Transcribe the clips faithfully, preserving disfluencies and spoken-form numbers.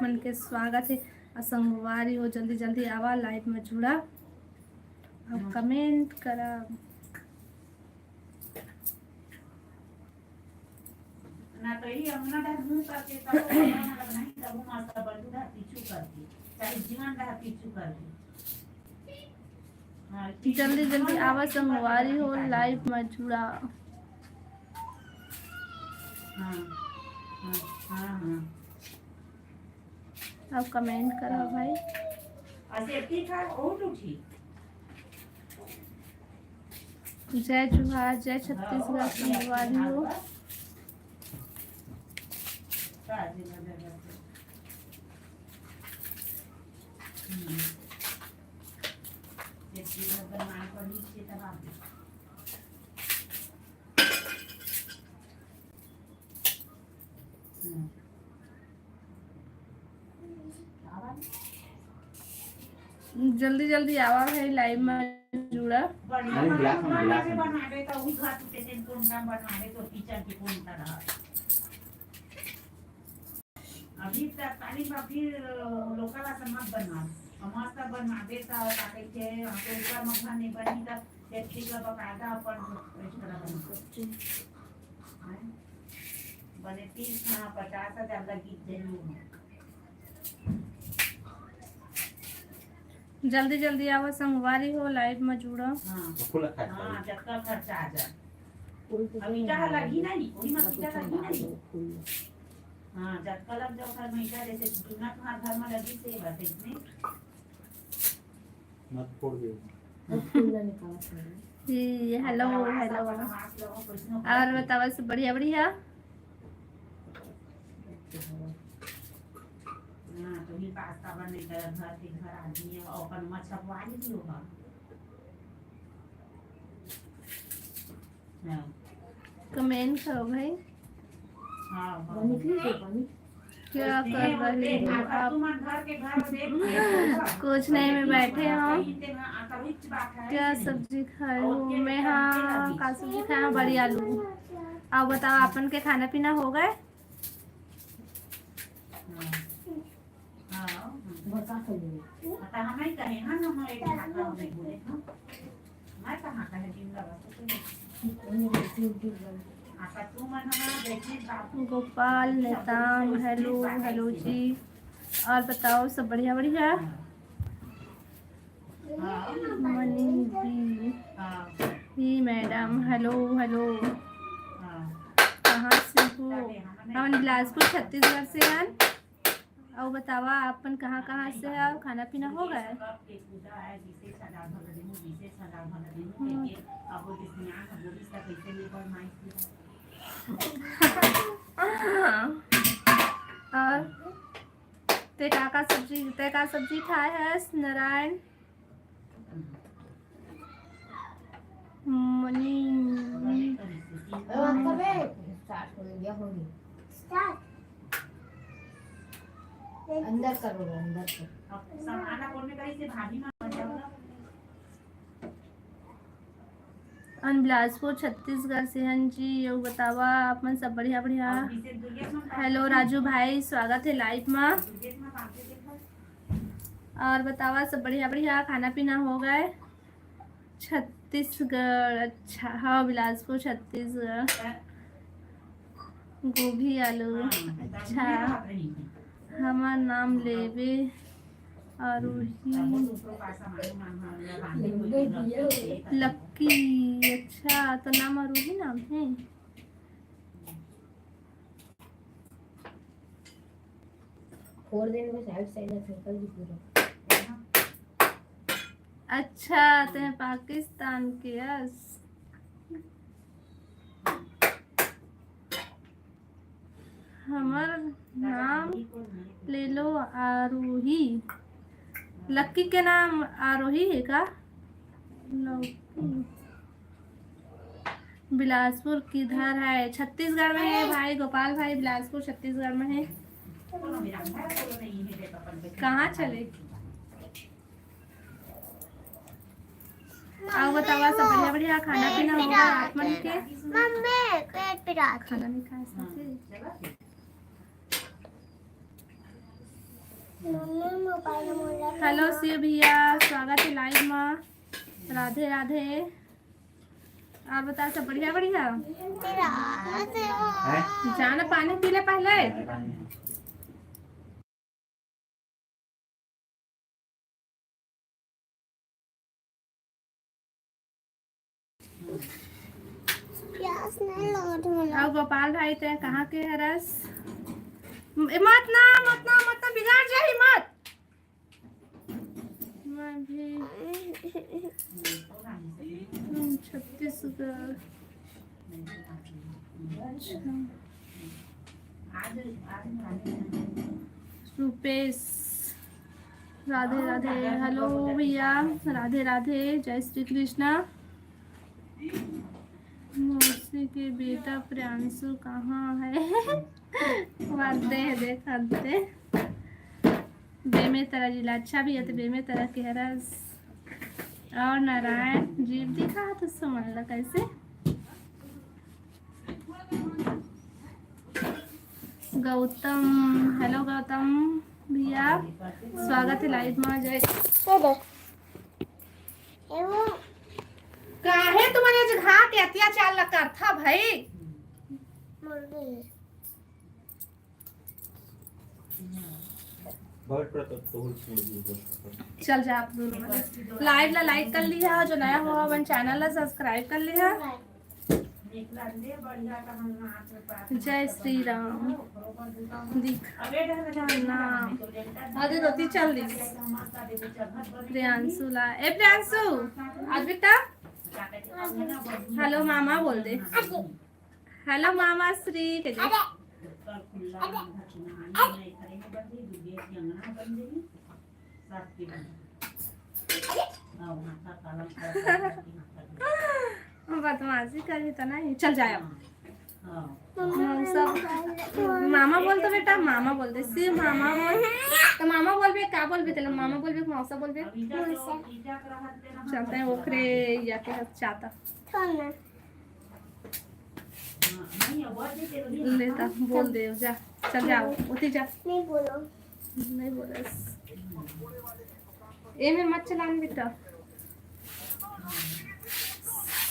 मन के स्वागत हे। अउ संगवारी हो, जल्दी जल्दी आवा, लाइव में जुड़ा, अउ कमेंट करा। ना तो ये अंगना डहर मुंह करके तब वो अंगना डहर नहीं, तब वो मास्टर बल्लू डहर पीछू करके, चाहे जीवन डहर पीछू करके। हाँ, जल्दी जल्दी आवा संगवारी हो, लाइव में जुड़ा। हाँ, हाँ, हाँ, हाँ। अब कमेंट करा भाई। और सेफ्टी का ओ टूठी। जय जोहार, जय छत्तीसगढ़ संगवारी हो। जल्दी जल्दी आवा भाई, लाइव में जुड़ा। बढ़िया नहीं, गिलास में, गिलास में। बनावे तो उही घर के तेल कोन काम बनावे तो किचन के कोन तरह। अभी तत्कालीन में फिर लोकल आसन मत बनवा। हम मस्त बनवाबे त का कहिथे, हम तो ऊपर मखा नहीं बनी त व्यक्ति का बकायदा अपन रेस्टोरेंट बनवा। हैं? बने तीस ना पचास हजार लगी जरूर। जल्दी जल्दी आवा संगवारी हो, लाइव में जुड़ा। हाँ। फूल खा हाँ, जतका खर्चा आ जाए। अब ईटा ह लगी नहीं, वही में ईटा लगी नहीं। हाँ, जतका लग जाओ घर में ईटा, जैसे जूना तुम्हार घर में लगी से बात है इसमें। मत फोड़ दे। अब फूल ना निकाल सकते। जी, हेलो, हेलो। और बतावा सब बढ़िया, बढ़िया? हाँ, तो ये पास्ता बन नहीं कर घर के घर आदमी है, और अपन मछली वाली भी होगा। हाँ। कमेंट करो भाई। हाँ, हाँ। क्या कर रही हो आप? कुछ नहीं, मैं बैठे हूँ। क्या सब्जी खाए हो? मैं, हाँ, का सब्जी खाए हूँ? बड़ी आलू। आप बताओ, आपन के खाना पीना हो गए? हाँ। बता तो ले। पता हम नहीं कहे, हाँ, हम एक हाथ में बोले, हाँ। मैं कहाँ कहे, जिंदा बात है। गोपाल नेताम, हेलो, हेलो जी। और बताओ, सब बढ़िया, बढ़िया? हाँ। मनीष जी। हाँ। जी मैडम, हेलो, हेलो। हाँ। कहाँ से हो? हमन बिलासपुर, छत्तीसगढ़ से हन। अउ बतावा, आपन कहाँ, कहाँ से हव? खाना पीना हो गए? और ते का का सब्जी, ते का सब्जी खाए हस नारायण? मनी। अंदर करो, अंदर करो। अन बिलासपुर, छत्तीसगढ़ से हन जी। अउ बतावा, आप मन सब बढ़िया, बढ़िया? हेलो राजू भाई, स्वागत है लाइव में। और बतावा, सब बढ़िया, बढ़िया? खाना पीना हो गए? छत्तीसगढ़, अच्छा, हाँ, बिलासपुर, छत्तीसगढ़। गोभी आलू, अच्छा। हमार नाम लेबे आरोही लक्की, अच्छा, तो नाम आरोही नाम है। फोड़ देने में साइड साइड में फेंकल भी पूरा। अच्छा, ते पाकिस्तान के अस। हमर नाम ले लो आरोही। लक्की के नाम आरोही है का? लक्की। बिलासपुर किधर है? छत्तीसगढ़ में है भाई, गोपाल भाई, बिलासपुर छत्तीसगढ़ में है। कहाँ चले? अउ बतावा, सब बढ़िया, बढ़िया? खाना पीना हो गया आप मन के? मम्मी, पेट पिरात। खाना नहीं खाए साथे? हाँ। चला फिर। हेलो शिव भैया, स्वागत है लाइव में। राधे राधे। और बता, सब बढ़िया? बढ़िया। जाना, पानी पी ले पहले। प्यास नहीं लगत मोला। अउ गोपाल भाई, तैं कहाँ के हरस? ए, मत ना, मत ना, मत ना, बिगाड़ जाही मत। मैं भी, हम छत्तीसगढ़। अच्छा। रुपेश, राधे राधे। हेलो भैया, राधे राधे, जय श्री कृष्णा। मौसी के बेटा प्रियांशु कहाँ है? वादे है, देखा दे। बेमेतरा जिला। अच्छा भैया, तो बेमेतरा के हरस। और नारायण जी दिखा तो समझ ला कैसे। गौतम, हेलो गौतम भैया, स्वागत है लाइव में। जय। काहे तुम्हारे आज घात अत्याचार ला करथा भाई? चल जा आप दोनों मन। लाइव ला लाइक कर लिहा, जो नया हो अपन चैनल ला सब्सक्राइब कर लिहा। जय श्री राम। दिख ना। अरे रोती चल रही। प्रियांशु ला, ए प्रियांशु, आज बेटा हेलो मामा बोल दे। हेलो मामा श्री के दे। बदमाशी करी तो नहीं, चल जाए। सब मामा बोल तो बेटा, मामा बोल दे, सिर्फ मामा बोल। तो मामा बोलबे, का बोलबे तेला? मामा बोलबे, मौसा बोलबे? चलते हैं ओकरे या के साथ चाहता। लेता बोल दे, जा, चल जाओ, उठी जा। नहीं बोलो। नहीं बोलस। ए में मत चलान बेटा।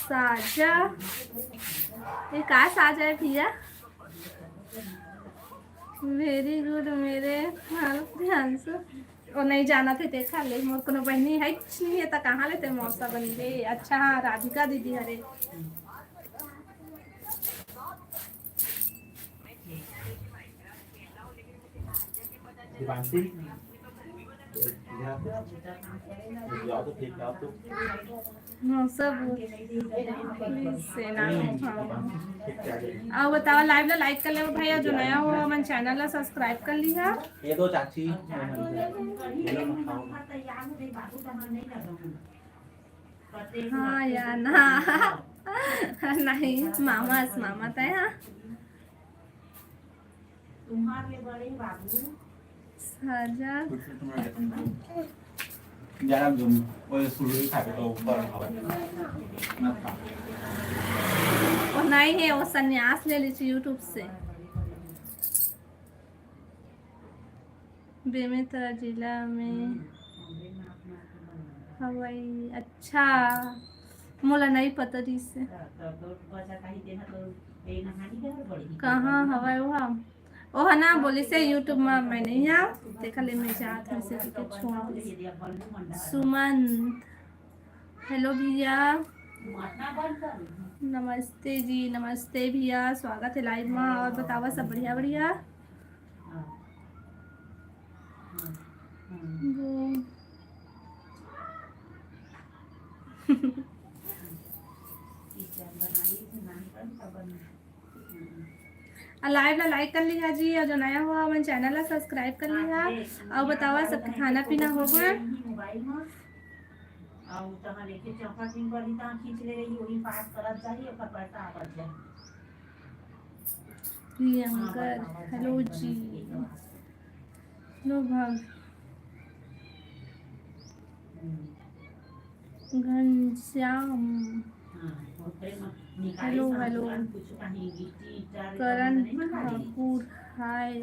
साजा। ये का साजा है भैया? वेरी गुड मेरे। हाँ, ध्यान से। ओ नहीं जाना थे, देखा ले, मोर कोनो बहिनी है कुछ नहीं है, त कहाँ लेते मौसा बन गए। अच्छा, हाँ, राधिका दीदी हरे। दीवानसी, जाओ तो ठीक है, आप तो। हाँ, सब सेना। हाँ। और बताओ, लाइव ला लाइक कर ले भाई, और जो नया हो, हमन चैनल ला सब्सक्राइब कर लिहा। ये दो चाची। हाँ यार, ना। नहीं, मामा, मामा तय, हाँ। तुम्हारे बड़े बाबू। साजा। कुछ तुम्हारे जरा जो वो सुरु ही खा के तो ऊपर हवा। मत खा। वो नहीं है, वो संन्यास ले लीजिए YouTube से। बेमेतरा जिला में हवई। अच्छा, मोला नहीं पता रिहिस। कहाँ हवय ओहा? ओहा ना बोलिस हे YouTube में मैं नहीं आव, तेखर ले मैं जात हूँ, इसे करके छोड़ दिस। सुमंत, हेलो भैया। नमस्ते जी, नमस्ते भैया, स्वागत है लाइव में। और बतावा, सब बढ़िया? बढ़िया। वो आ, लाइव ला लाइक कर लिहा जी, और जो नया हुआ, हमन चैनल ला सब्सक्राइब कर लिहा। और बतावा, सबके खाना पीना हो गए? अउ तहाँ लेके चौका दिन पर ही तहाँ खींच ले रही, वही पास करत जाही, ओकर पैसा आवत जाही। प्रियंकर, हेलो जी। लो भाग। Ghanshyam, hello, hello. Karan Thakur, hi.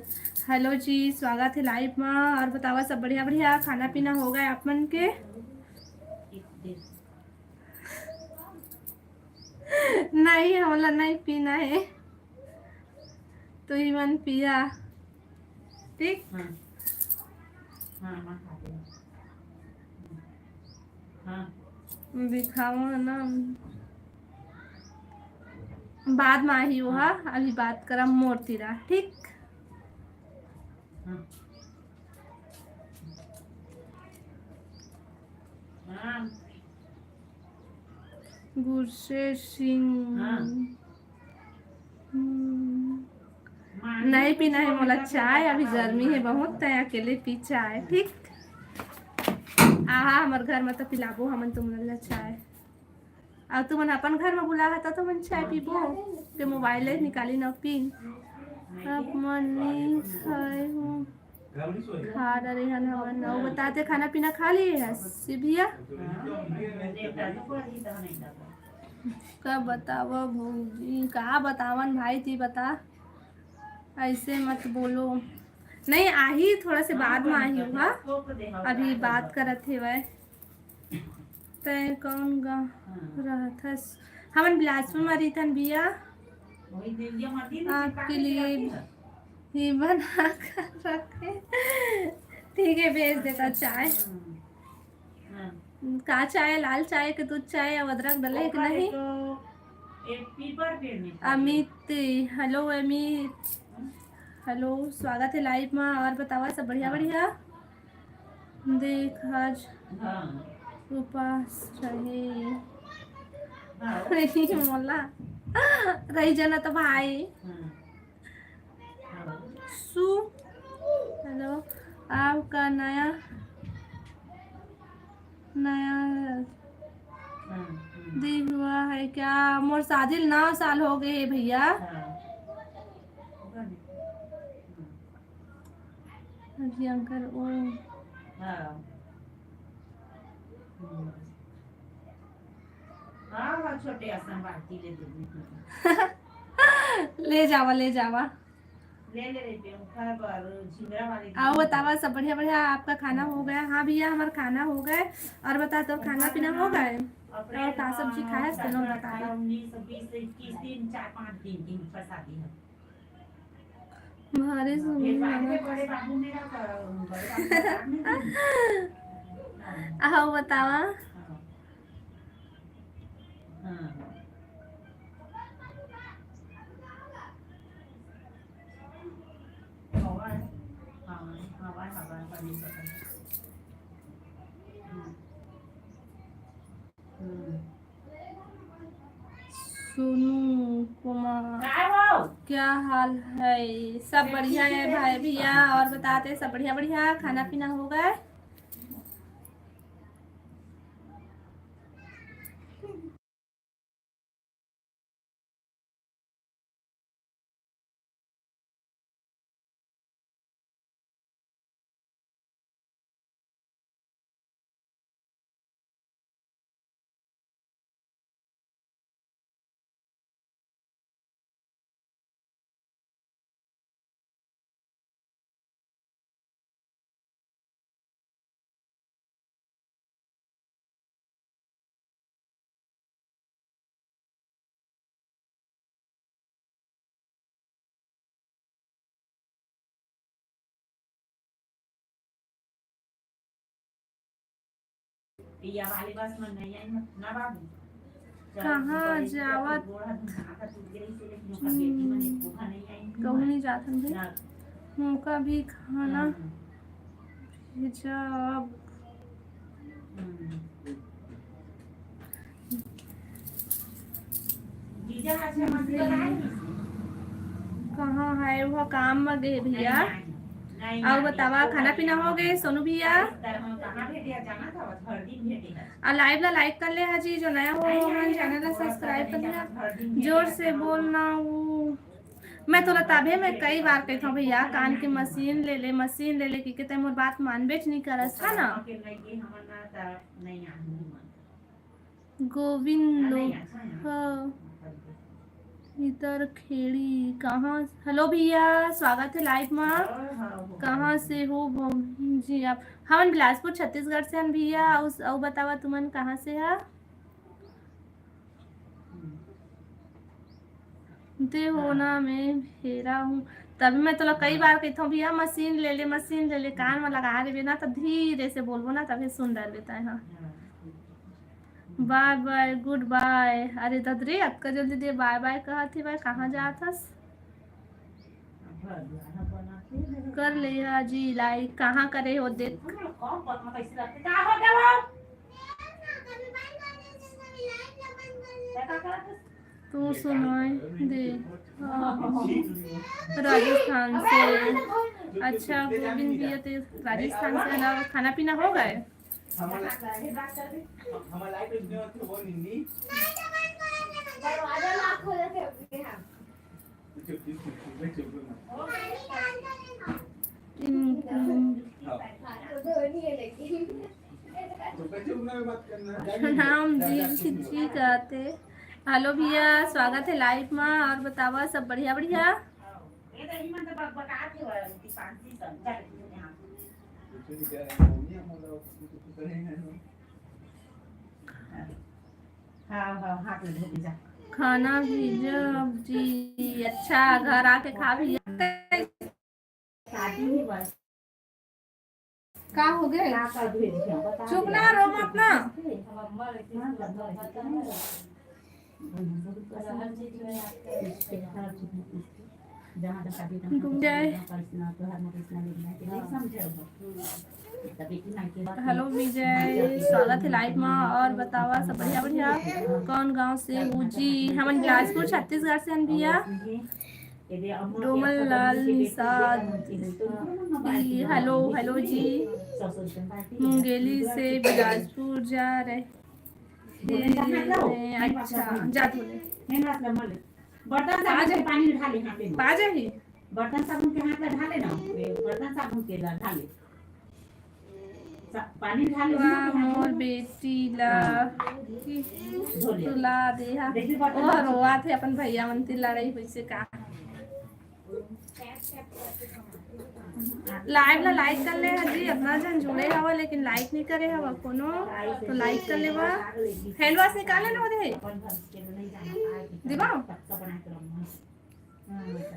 Hello ji, स्वागत है लाइव में। और बतावा, सब बढ़िया बढ़िया, खाना पीना हो गए आप मन के? नहीं, हमला नहीं पीना है, तो ही मन पिया। ठीक। हाँ। हाँ, हाँ, खा ले। हाँ। दिखावा ना, बाद में आही वो, हाँ। अभी बात करम मोर तीरा, ठीक। हाँ। हाँ। गुरशेर सिंह। हाँ। हम्म। नहीं पीना है मोला चाय, अभी गर्मी है बहुत, तय अकेले पी चाय, ठीक। आहा, हमर घर में तो पिलाबो हमन तुमन ला चाय। अब तुमन अपन घर में बुलाहा त तुमन चाय पीबो, के मोबाइल ले निकाली न पीन। अब मन नहीं खाए हो। खा डरे हन हमन। अउ बताते, खाना पीना खा लिए है सिभिया? का बतावा भौजी, का बतावन भाई, ती बता। ऐसे मत बोलो। नहीं, आही, थोड़ा से बाद में आही हुआ। अभी बात करत हेवय। तय कौन गाँव रहथस? हमन बिलासपुर में रहिथन भैया। आपके लिए ही बना कर रखे। ठीक है, भेज देता चाय। का चाय, लाल चाय के दूध चाय या अदरक डले है कि नहीं? अमित, हेलो अमित। हेलो, स्वागत है लाइव में। और बतावा, सब बढ़िया? बढ़िया। देख, आज उपास रहे। रही मोला, रही जना तो भाई। सु, हेलो, आपका नया, नया दी हुआ है क्या? मोर शादी नौ साल हो गए है भैया। जी अंकल, ओ। हाँ, हाँ, छोटे आसन बाटी ले दे। ले जावा, ले जावा। ले ले रे, पे उठा बर झिंगरा वाले। आओ बतावा, सब बढ़िया बढ़िया, आपका खाना हो गया? हाँ भैया, हमारा खाना हो गया। और बता, तो खाना पीना हो गया? और का सब्जी खाया है, तेनो बता दो। उन्नीस बीस इक्कीस दिन, चार पाँच दिन की प्रसादी है। भारी सुंदर। आओ बतावा। सोनू कुमार, क्या हाल है? सब बढ़िया है भाई भैया। और बताते, सब बढ़िया बढ़िया, खाना पीना हो गया? कहाँ जावत? कहूँ नहीं जाथन भाई। मौका भी खाना भेजब। कहाँ है वो? काम में गए भैया। और बतावा, खाना पीना हो गए सोनू भैया? और लाइव ला लाइक कर ले हा जी, जो नया हो ओमन चैनल ला सब्सक्राइब कर ले हा। जोर से बोलना वो। मैं तो लताबे में कई बार कहता हूँ भैया, कान के मशीन ले ले, मशीन ले ले, कि कहते मोर बात मानबेच नहीं करस, है ना? गोविंद लोहा इतर खेड़ी कहाँ? हेलो भैया, स्वागत है लाइव मा। कहाँ से हो बहन जी आप? हमन बिलासपुर छत्तीसगढ़ से हन भैया। अउ अउ बतावा तुमन कहाँ से हा? ते हो ना, मैं हेरा हूँ। तभी मैं तोला कई बार कहता हूँ भैया, मशीन ले ले, मशीन ले ले, कान में लगा देबे ना, तो धीरे से बोलबो ना, तभी सुन डार लेता है। हाँ, बाय बाय, गुड बाय। अरे ददरी, अतका जल्दी दे बाय बाय कहत हे भाई, कहाँ जात हस? कर ले हा जी लाइक, कहाँ करे हो देख। तू सुनाई दे। राजस्थान से। अच्छा गोविंद भैया, ते राजस्थान से ना, खाना पीना हो गए? प्रणाम जी, जी कहते। हेलो भैया, स्वागत है लाइव में। और बतावा, सब बढ़िया बढ़िया? हाँ, हाँ, हाथ में धो के जा। खाना भेजब जी। अच्छा, घर आके खा भैया। शादी ही बस। का हो गए? का का भेज दिया? बता चुप दे। ना, रो मत ना। जहाँ जहाँ भी घूम जाए। हेलो विजय, स्वागत है लाइव में। और बतावा, सब बढ़िया बढ़िया? कौन गांव से हो जी? हमन बिलासपुर छत्तीसगढ़ से हन भैया। डोमन लाल निषाद जी, हेलो हेलो जी। मुंगेली से बिलासपुर जा रहे। अच्छा, जा धो ले। बर्तन साबुन के पानी में ढाले हाथ में। पा जाही। बर्तन साबुन के हाथ में ढाले ना, ए, बर्तन साबुन के ला ढाले। सा-, पानी ढाले ना वाह, हाथ में। मोर बेटी ला हाँ। धो ले। सुला दे हा। देखी बर्तन ओह, साबुन। रोवा थे अपन भैया मन ती लड़ाई हुई से का। लाइव ला लाइक कर ले हा जी, अतना झन जुड़े हवा लेकिन लाइक नहीं करे हवा कोनो, तो लाइक कर लेवा। हैंड वॉश निकाले ना होते है। दिवा? हाँ, तो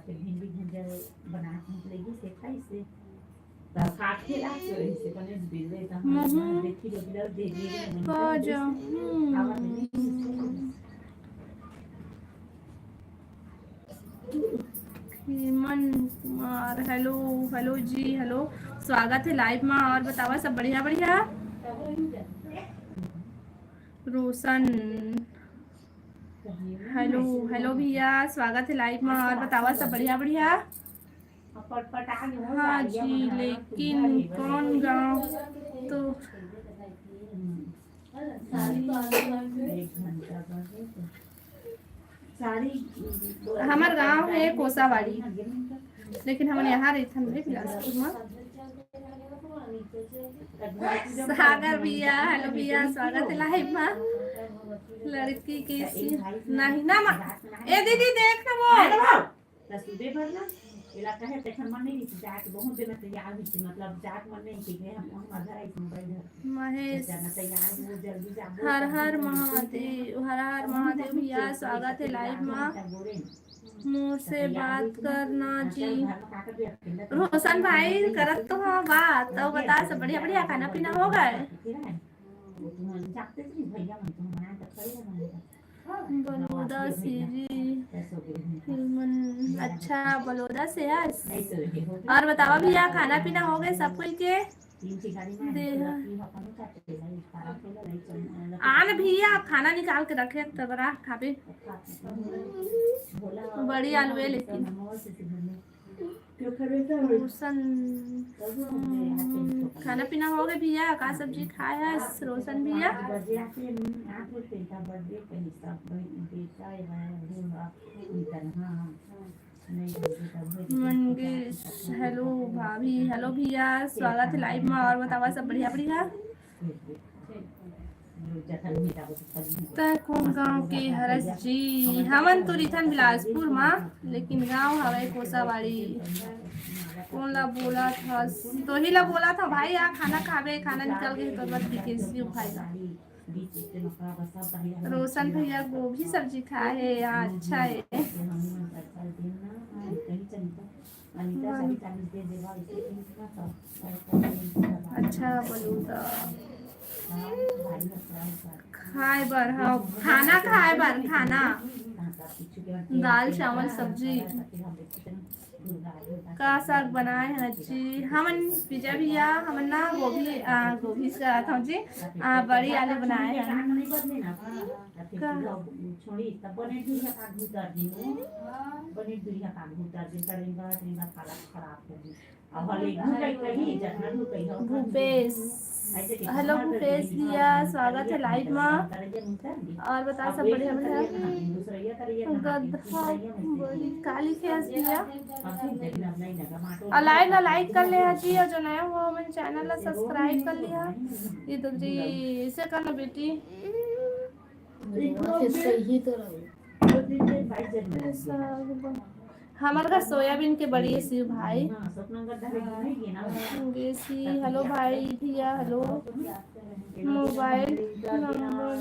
फिर भिंडी भुंजा बना के निकलेगी, सेकाई से। तो काट के लाके वही से बने बिल्ले तो हम हम्म। देखी लोग बिल्ले दे दिए, बाजा, हम्म। आवाज नहीं। हेमन कुमार, हेलो, हेलो जी, हेलो, स्वागत है लाइव में। और बतावा, सब बढ़िया बढ़िया? रोशन, हेलो, हेलो भैया, स्वागत है लाइव में। और बतावा, सब बढ़िया बढ़िया? हाँ जी, लेकिन कौन गांव? तो हमार गांव है कोसावाड़ी, लेकिन हमन यहाँ रहिथन भाई बिलासपुर में। सागर भैया, हेलो भैया, स्वागत है लाइव में। लड़की के सी-, नहीं ना मा-, ए दीदी देख ना वो। त सुबे बर ना, एला कहे, तेखर मन नहीं रहिस, जाए के बहुत दिन तैयार हुई थी, मतलब, जाए के मन नहीं थी, हम, हम आधा रात में बैठ गए। महेश, जाना तैयार हो, जल्दी जा, बोल, हर हर जल्दी बोल, महादेव, हर हर हम महादेव जल्दी भैया, चल, स्वागत है चल, लाइव चल, में। चल, बोले। मोर से तैयार बात हुई थी ना, करना हाँ, जी। चल, घर में काका भी अकेला था। रोशन भाई, करत तो हो बात, तो बता, सब बढ़िया, बढ़िया खाना पीना हो गए? वो तुम जाते थे, भैया, मैं तुम बना के खड़ी रहना। बलौदा सीरी, फिल्मन, अच्छा, बलौदा से हस। और बतावा भैया, खाना पीना हो गए सब कोई के? दे, आन भैया, खाना निकाल के रखे, तब रहा खाबे। बड़ी आलू है लेकिन। रोशन, हम्म, खाना पीना हो गए भैया? का सब्जी खाए हस रोशन भैया? मंगेश, हेलो भाभी, हेलो भैया, स्वागत है लाइव में। और बतावा, सब बढ़िया बढ़िया? तै कोन गांव के हरस जी? हमन तो रिथन बिलासपुर मा, लेकिन गांव हवय कोसावाड़ी। कोन ला बोलत हस? तोही ला बोलत हव भाई, आ खाना खाबे, खाना निकल गे तो बस विकेश जी भाई ला। रोशन भैया गोभी सब्जी खाए हे, अच्छा हे। अच्छा बोलू तो खाए बर, हाँ, खाना खाए बर, खाना, दाल चावल सब्जी। का साग बनाए हस जी? हमन बीजा भैया, हमन ना गोभी, आ, गोभी से कहत हूँ जी, आ, बड़ी आलू बनाए हन। का? भूपेश, हेलो भूपेश भैया, स्वागत है लाइव मा। और बता, सब बढ़िया, बढ़िया? गधा बड़ी काली के हंस भैया। और लाइव ला लाइक कर ले जी, और जो नया हुआ मन चैनल ला सब्सक्राइब कर लिया। ये तो जी ऐसे करना बेटी। सही तो रहो। हमर घर सोयाबीन के बड़ी है शिव भाई। गेसी, हेलो भाई, भैया, हेलो। मोबाइल नंबर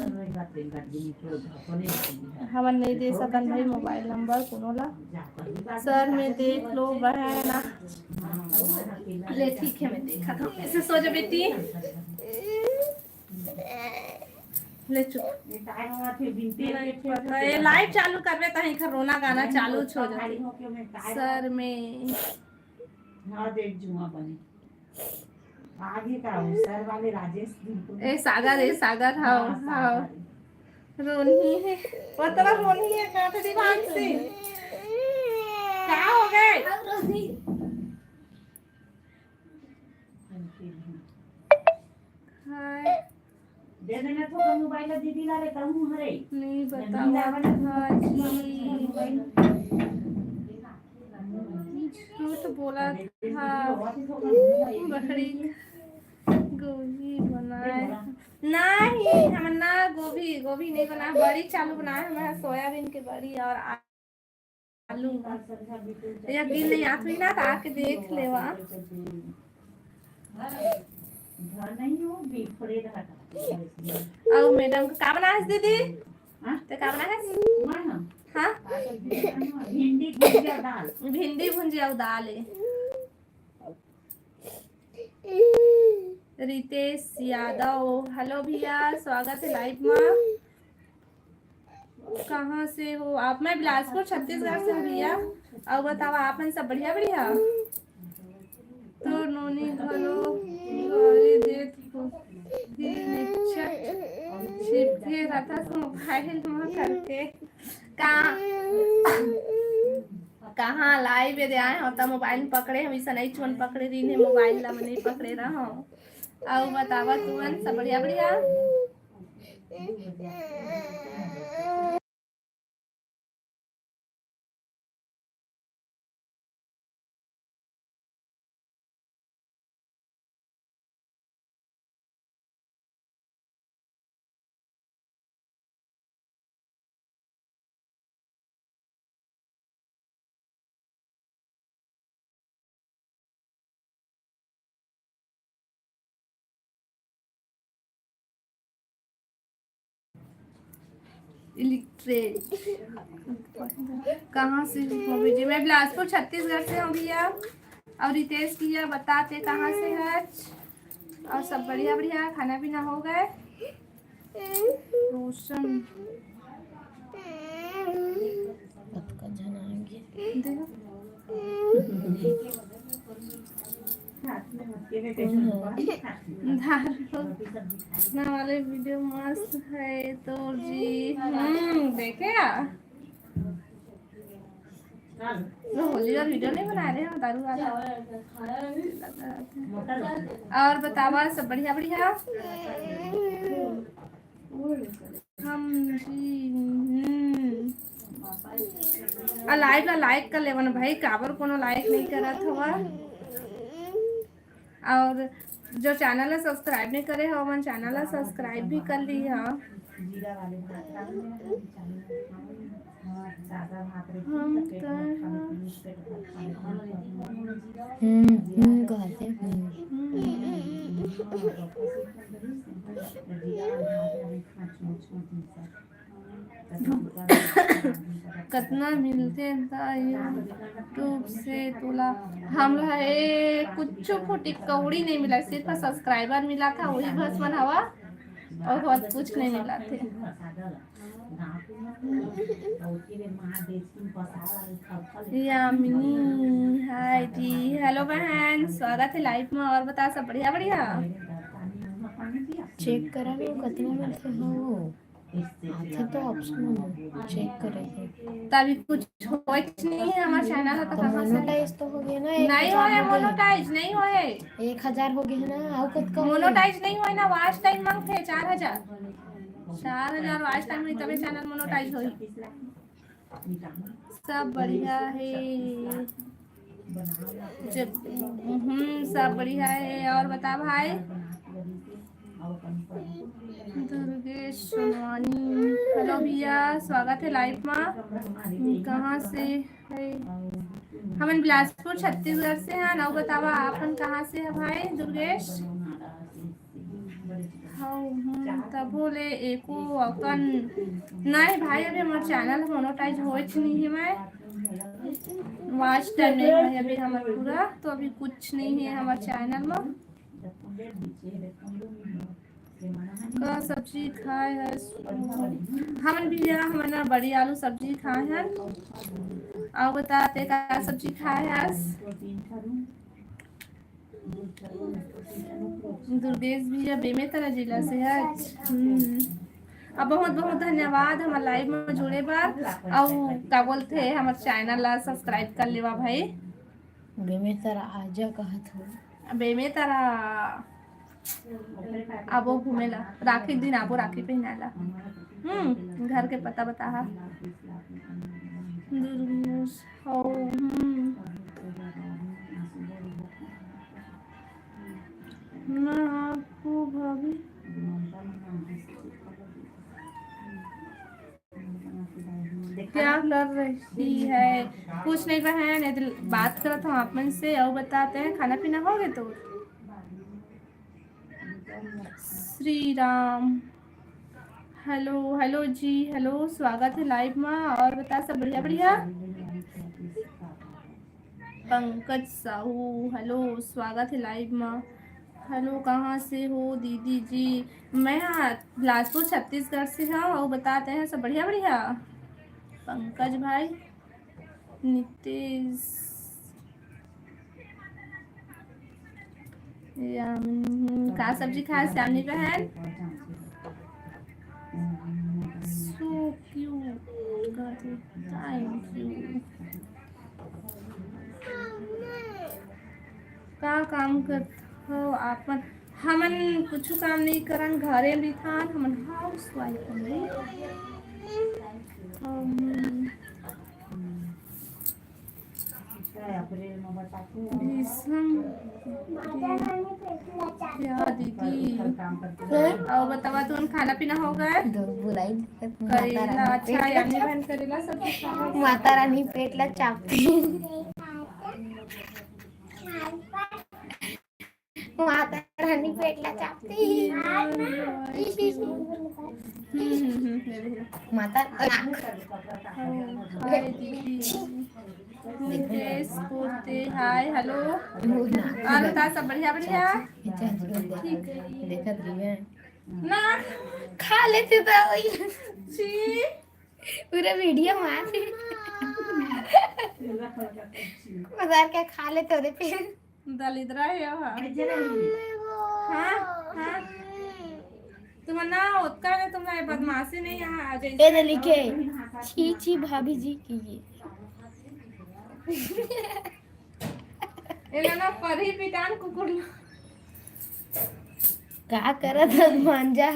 हमन नहीं दे सकन भाई, मोबाइल नंबर कोनो ला। सर में देख लो बहन। ले ठीक है, मैं देखा था, ऐसे सो जा बेटी। ले चुप। नहीं पता, ये लाइव चालू करबे त एखर रोना गाना चालू हो जाथे। सर में। हाँ, देख जुआ बने। आगे का हो, सर वाले राजेश बिल्कुल। ए सागर, ए सागर, हाँ, हाँ, हाँ। सागर। रोनी है, पतला रोनी है, कांटे दिमाग से। का हो गए? हाय। दे देना थोड़ा मोबाइल दीदी ला रे, कहूँ हरे। नहीं बतावा था कि मोबाइल। झूठ बोला था। बकरी गोभी बनाए। नहीं, हम ना गोभी, गोभी नहीं बनाए, बड़ी चालू बनाए, हमारा सोयाबीन के बड़ी और आलू। यकीन नहीं आत हुई ना, तो आके देख लेवा। अउ मैडम का, का बनाए हस दीदी? हाँ? ते का बनाए हस? हाँ? भिंडी भुंजिया दाल। भिंडी भुंजिया दाल है। रितेश यादव, हेलो भैया, स्वागत है लाइव में। कहाँ से हो आप? मैं बिलासपुर, छत्तीसगढ़ से हूँ भैया। और बताओ, आप मन सब बढ़िया, बढ़िया? तो नोनी घलो गाली देत हो, फिर निचट छिपके रथस मोबाइल में करके। का, कहाँ लाइव दे आए हो त मोबाइल पकड़े, हम इसन नहीं चुन पकड़े रही ने, मोबाइल ला नहीं पकड़े रहो। अउ बतावा तुमन सब बढ़िया, बढ़िया? इलेक्ट्रेट। कहाँ से हो जी? मैं बिलासपुर, छत्तीसगढ़ से हूँ भैया। और रितेश भैया बताते कहाँ से है? और सब बढ़िया, बढ़िया, खाना पीना हो गए? रोशन। देखो। धान ना वाले वीडियो मस्त है तो जी। हम्म, देखे आ? तो होली और वीडियो नहीं बना रहे हम, दारू वाला। और बतावा, सब बढ़िया, बढ़िया? हम जी, हम्म। आ लाइव ला लाइक कर लेवन भाई, काबर कोनो लाइक नहीं करत हवा। और जो चैनल ला सब्सक्राइब नहीं करे हो, मन चैनल ला सब्सक्राइब भी कर ली हा। हम तो हम्म, हम्म, कहते हैं। हम्म। कतना मिलथे त YouTube से तोला? हमला ए कुछ फुटी कौड़ी नहीं मिला, सिर्फ सब्सक्राइबर मिला था, वही बस मन हवा, और बहुत कुछ नहीं मिला थे। यामिनी, हाय जी, हेलो बहन, स्वागत है लाइव में। और बता, सब बढ़िया? बढ़िया। चेक करा लो, कतना मिलथे हो। आथे तो ऑप्शन में चेक करे के। तभी कुछ होच नहीं है हमार चैनल, तो तो कहाँ से? मोनेटाइज तो हो गया ना, नहीं होए, मोनेटाइज नहीं होए। एक हजार हो गया ना, और कतका होए? मोनेटाइज नहीं होए ना, वॉच टाइम मांगथे चार हजार। चार हजार वॉच टाइम होई, तबे चैनल मोनेटाइज होई। सब बढ़िया है। जब, हम्म, सब बढ़िया है। और बता भाई। दुर्गेश सोनवानी, हेलो भैया, स्वागत है लाइव मा। कहाँ से है? हमन बिलासपुर छत्तीसगढ़ से हैं। और बतावा, आपन कहाँ से है भाई दुर्गेश? हव, हम्म, तभो ले एको अकन नहीं भाई, अभी हमार चैनल मोनेटाइज होच नहीं है। मैं वॉच टाइम नहीं है अभी हमार पूरा, तो अभी कुछ नहीं है हमार चैनल में। का सब्जी खाए हस? हमन भी या, हमन ना बड़ी आलू सब्जी खाए हन। अउ बता, ते का सब्जी खाए हस? दुर्गेश भैया बेमेतरा जिला से है। हम्म। अब बहुत बहुत धन्यवाद हमर लाइव में जुड़े बर, अउ का बोलथे, हमर चैनल ला सब्सक्राइब कर लेवा भाई। बेमेतरा आजा कहत हो। बेमेतरा आबो घूमे ला, राखी दिन आबो, राखी पहनाए ला। हम्म, घर के पता बताहा। दुर्गेश हो, हम्म। मैं आपको भाभी क्या कर रही है? कुछ नहीं बहन, ये तो बात करत हूँ आप मन से। और बताते हैं, खाना पीना हो गए तो? श्री राम, हेलो, हेलो जी, हेलो, स्वागत है लाइव में। और बता, सब बढ़िया, बढ़िया? पंकज साहू, हेलो, स्वागत है लाइव में। हेलो, कहाँ से हो दीदी जी? मैं, हाँ, बिलासपुर छत्तीसगढ़ से हूँ। और बताते हैं, सब बढ़िया, बढ़िया? पंकज भाई, नितेश, यामिनी, का सब्जी खाए श्यामनी बहन? So cute, thank you। का काम करत हो आप मन? हमन कुछ काम नहीं करन, घरे बिथान, हमन हाउस वाइफ हन। हम भीषम, क्या दीदी? और बतावा, तुम खाना पीना हो गए? करेला, अच्छा, यानी बहन करेला सब्जी खावा। माता रानी पेट ला चापती। माता रानी पेट ला चापती। हम्म, हम्म, हम्म, ले, ले, ले। माता राख। हाय दीदी। नितेश पोते, हाय, हेलो। और बता, सब बढ़िया, बढ़िया? ठीक है। देखत रहिए। ना, खा लेते तो वही। छी। पूरा वीडियो मार। मजार के खा लेते होते फिर। दलिद्रा है, हाँ। हाँ, हाँ। तुम ना, ओतका ने तुम ना बदमाशी नहीं, यहाँ आ जाए। ए दे लिखे, "छी, छी, भाभी जी की ये।" ए ना, ना, परही पिटान कुकुर ना। का करत हस मांजा?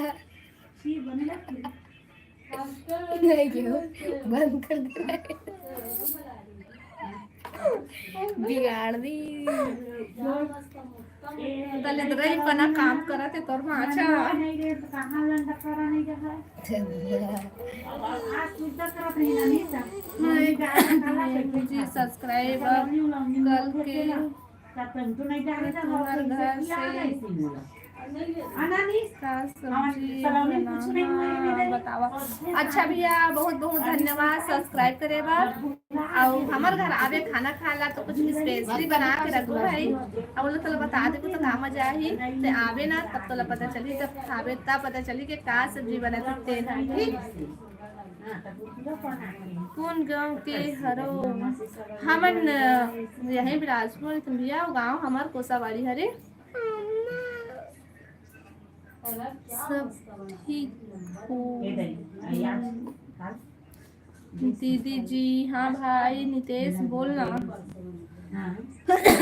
नहीं क्यों? बंद कर दे। बिगाड़ दी। दलिद्रई पना काम करत हे तोर भांचा। जी, सब्सक्राइब अब कल के तुम्हार घर से का सब्जी बनाना बतावा। अच्छा भैया, बहुत बहुत धन्यवाद सब्सक्राइब करे बर। अउ हमर घर आबे खाना खाए ला तो कुछ स्पेशली बना के रखबो भाई। अब बोलो तोला बता देबो तो का मजा आही। ते आबे ना तब तोला पता चलही, जब खाबे तब पता चलही कि का सब्जी बनत हे तेन ह, ठीक? कोन गांव के हरो? हमन यही बिलासपुर भैया, गांव हमर कोसाबाड़ी हरे। सब ठीक हो? दीदी जी, हाँ भाई नितेश बोल ना।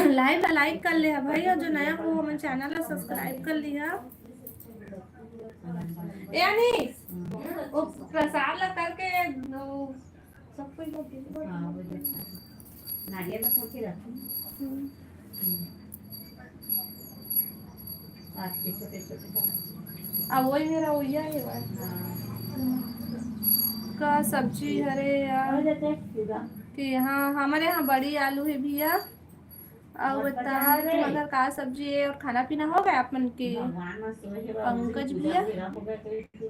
लाइव ला लाइक कर ले हा भाई, और जो नया हो हमन चैनल ला सब्सक्राइब कर लिहा। ए अनीस, वो प्रसाद ला करके वो सब कोई को दे दो। हाँ, वो देखा। नारियल ला करके रखो। हम्म। हम्म। आज के छोटे छोटे सा। अब वही मेरा वही है भाई। हाँ। का सब्जी हरे यार? हो जाते हैं, सीधा। कि हाँ, हमारे यहाँ बड़ी आलू है भैया। अउ बता, तुम्हारे घर का सब्जी है और खाना पीना हो गया आप मन के? भगवान में सोए हे बाबूजी, पंकज पूजा भैया। बेरा हो गया, तो एक, अ,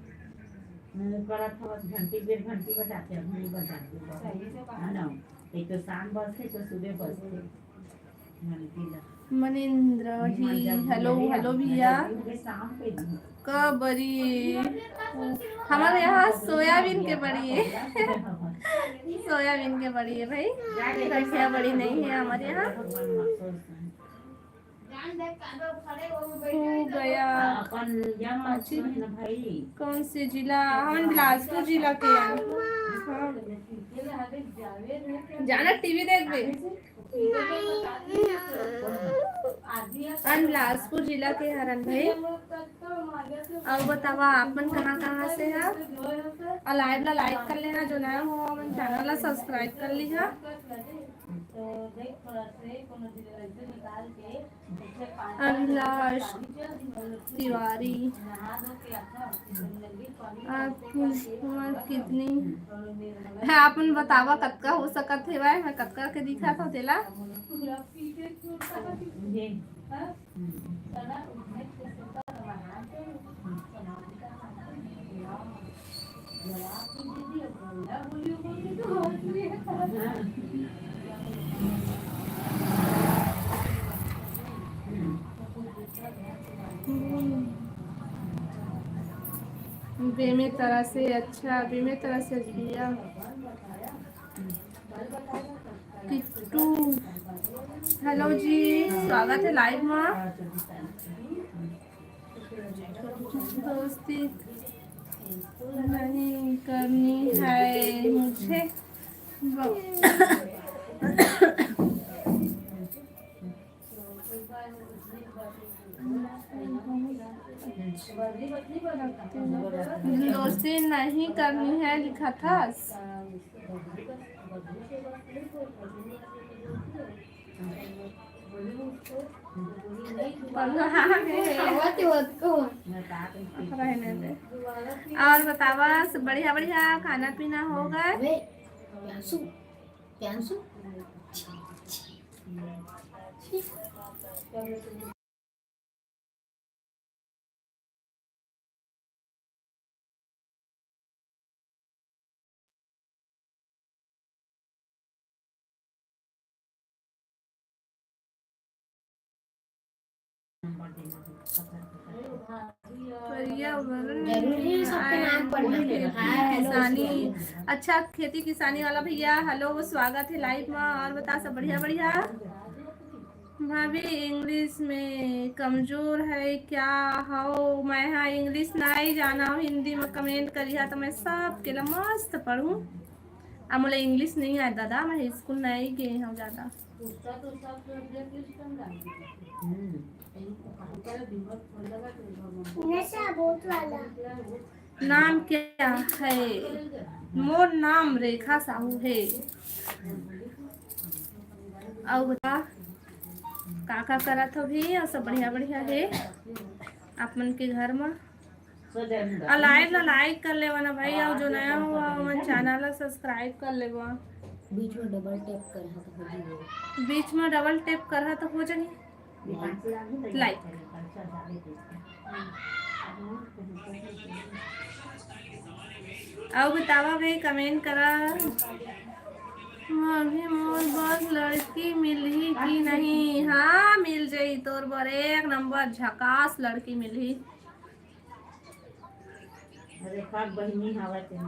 करत हवस, घंटी डेढ़ घंटी बजाते हैं, घड़ी बजाते हैं, है ना? एक तो शाम बजते, एक तो सुबह बजते। घंटी ला। मनिंद्र ही, हेलो, हेलो भैया। का बरी? हमारे यहाँ सोयाबीन के बड़ी है। सोयाबीन के बड़ी है भाई, रखिया बड़ी नहीं है हमारे यहाँ। हो गया। कौन से जिला? हमन बिलासपुर जिला के हैं। हाँ। जाना टीवी देखबे। हम बिलासपुर जिला के हरन भाई। अउ बतावा, आप मन कहाँ-कहाँ से हा? अउ लाइव ला लाइक कर लेहा, जो नया हो हमन चैनल ला सब्सक्राइब कर लिहा। अभिलाष तिवारी, आपकी उम्र कितनी है? आप मन बतावा, कतका हो सकत हे भाई, मैं कतका के दिखा था तेला। बेमे तरह से अच्छा, बेमे तरह से भैया। किट्टू, हेलो जी, स्वागत है लाइव में। दोस्ती नहीं करनी है मुझे। दोस्ती नहीं करनी है लिखा था। रहने दे। और बतावा, सब बढ़िया बढ़िया खाना पीना हो गए? अबे, प्यांशु, प्यांशु। पर्यावरण जरूरी है सबके नाम पढ़ना। खेती किसानी। अच्छा, खेती किसानी वाला भैया, हेलो, स्वागत है लाइव में। और बता, सब बढ़िया बढ़िया? भाभी, इंग्लिश में कमजोर है क्या? हव, मैं हा इंग्लिश नहीं जाना हूँ, हिंदी में कमेंट करिहा तो मैं सबके ला मस्त पढ़ूँ। अब मोला इंग्लिश नहीं आए दादा, मैं स्कूल नहीं गए हूँ ज्यादा। नशा बहुत वाला। नाम क्या है? मोर नाम रेखा साहू है। अउ बता, का का करत हो भी, अउ सब बढ़िया बढ़िया हे आप मन के घर म। अउ लाइव ला लाइक कर लेवा ना भाई, अउ जो नया हो ओमन चैनल ला सब्सक्राइब कर लेवा। बीच में डबल टैप करहा तो हो जाही। बीच में डबल टैप करहा तो हो जाही। लाइक। अउ बतावा भाई, कमेंट करा। अभी मोर बर लड़की मिलही कि नहीं? हाँ, मिल जाही तोर बर, एक नंबर झकास लड़की मिलही। अरे, पाक बहिनी हवा तेन।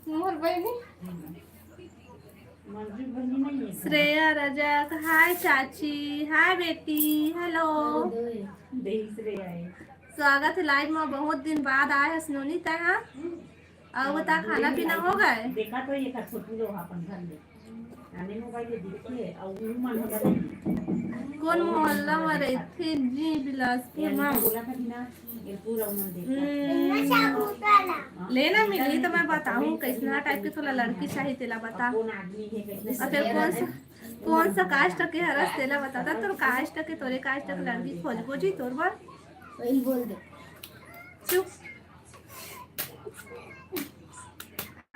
मोर बहिनी। मंजू बहिनी नहीं है। श्रेया रजक, हाय चाची, हाय बेटी, हेलो। देही श्रेया है। स्वागत है लाइव में, बहुत दिन बाद आए है सलोनी तै, हाँ? अउ बता, खाना पीना हो गए? देखा तो ये का छोटू लोग अपन घर ले। आने मोबाइल ये देखिए, अउ वो मन होगा नहीं। कौन मोहल्ला में रहिथे जी? बिलासपुर में। बोला था कि ना, ये पूरा मन देखा। हम्म। लेना मिली तो मैं बताहूँ, कैसना टाइप के तोला लड़की चाही, तेला बता। कौन आदमी है, कैसना। अउ फिर कौन सा, कौन सा कास्ट के हरस, तेला बता। ता तोर कास्ट के, तोरे कास्ट के लड़की खोजबो जी तोर बर। वही बोल दे। चुप।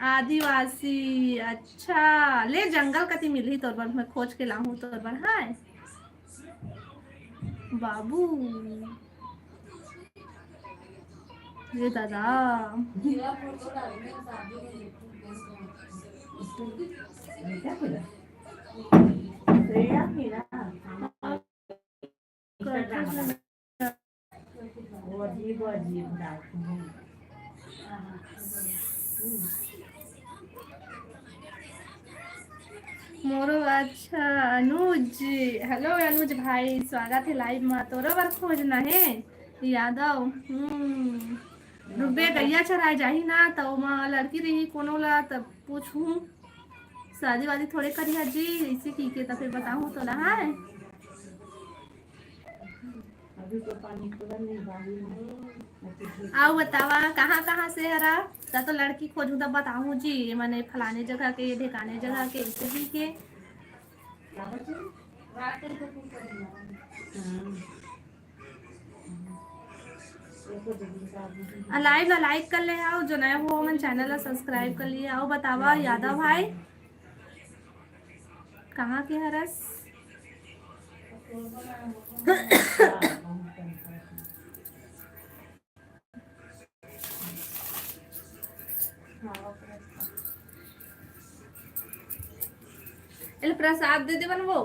आदिवासी, अच्छा, ले जंगल कति मिलही तोर बर, मैं खोज के लाहूँ तोर बर, हाँ बाबू। ये दादा। वो अजीब, वो अजीब डालती हैं। मोरो अच्छा अनुज, हेलो अनुज भाई, स्वागत है लाइव में। तोरो बर खोजना है यादव। हम्म, रुकबे, गैया चराए जाही ना, त ओमा लड़की रही कोनो ला, तब पूछूं। शादी वादी थोड़े करिहा जी, इसे की के त फिर बताहूं तोला, हाँ। अभी तो पानी पूरा नहीं बारी में। अउ बतावा, कहाँ कहाँ से हरा? त तो लड़की खोजू त बताहूँ जी, ये मने फलाने जगह के, ढेकाने जगह के, इसे भी के। हाँ। आ, लाइव ला लाइक कर ले हव, जो नया हो मन चैनल ला सब्सक्राइब कर लिए। अउ बतावा यादव भाई, कहाँ के हरस? एला प्रसाद दे दे बनबो।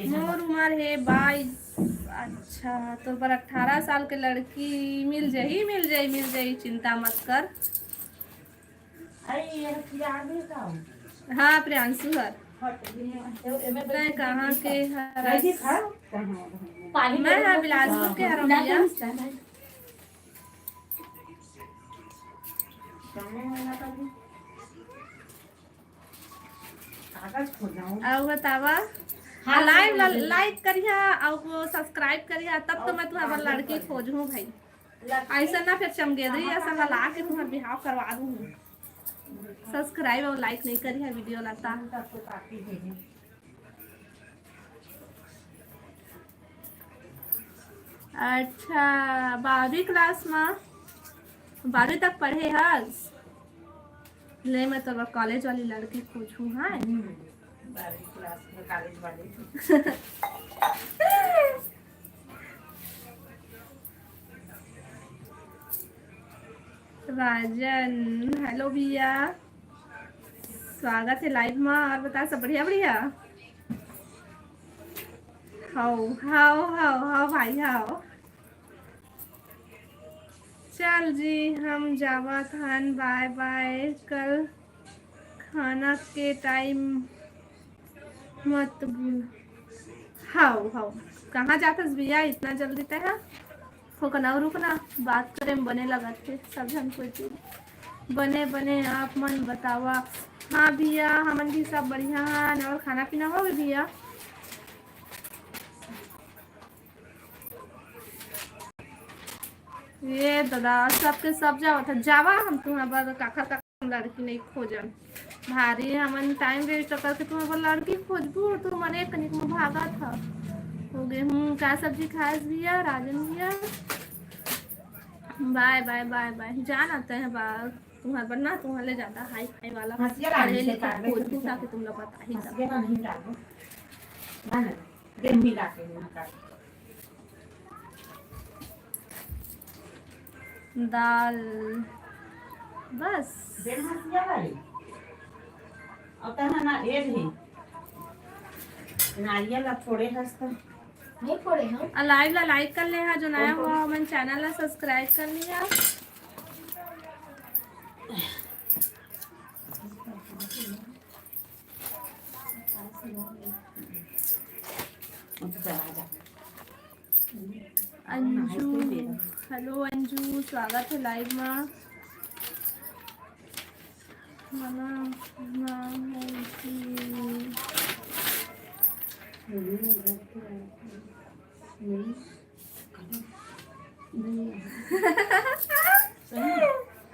मोर उमर हे बाईस। अच्छा, तोर बर अठारह साल के लड़की मिल जाही, मिल जाही, मिल जाही, चिंता मत कर। अरे, ये प्रियांशु का हो? हाँ, प्रियांशु हर। हट, ये, ये, ये, तैं कहाँ के हर? पानी मैं हाँ, बिलासपुर के हर भैया। अउ बतावा, हाँ, लाइव ला लाइक करिहा, अउ सब्सक्राइब करिहा, तब तो मैं तुम्हारा लड़की खोजूँ भाई। ऐसा ना फिर चमगेदरी ऐसा ला, ला के तुम्हारा बिहाव करवा दूँ। सब्सक्राइब अउ लाइक नहीं करिहा वीडियो ला ता। अच्छा, बारहवीं क्लास में, बारहवीं तक पढ़े हस? ले, मैं तो कॉलेज वाली लड़की खोजूँ, हाँ? हम्म, बारहवीं क्लास में कॉलेज वाली। राजन, हेलो भैया, स्वागत है लाइव में। अउ बता, सब बढ़िया, बढ़िया? हव, हव, हव, हव भाई, हव। चल जी, हम जावत हन, बाय बाय। कल खाना के टाइम मत भूल। हव, हव, कहाँ जाथस भैया इतना जल्दी तैं हा? थोकन अउ रुकना, बात करे में बने लगत हे सब झन कोई चीज। बने, बने, आप मन बतावा। हाँ भैया, हमन भी सब बढ़िया हन। अउ खाना पीना हो गे भैया? ये दादा, सबके सब जावत हे। जावा, हम तुम्हारा बर काखर का लड़की नहीं खोजन। भारी हमन टाइम वेस्ट करके तुम बर लड़की खोजबू, तुम मन एक कनिक में भागत ह। हो गे हूँ। का सब्जी खास भैया, राजन भैया? बाय, बाय, बाय, बाय। जान आते हैं बा, तुम्हार बनना, तुम्हारे ज्यादा हाई फाई वाला हंसिया रानी पढ़े से लिखे पागल खोजबू, ताकि तुम लोग बता ही हंसिया सकते। रानी डालो। ना, ना, गेहूं मिला के, मिला के। दाल बस। बेल हंसिया वाली। और तहाँ ना ये भी। नारियल ला फोड़े हस त। नहीं फोड़े हम। आ लाइव ला लाइक कर ले हा, जो नया हुआ हमन चैनल ला सब्सक्राइब कर लिया। अंजू, हेलो अंजू, स्वागत है लाइव मा। मना, ना है कि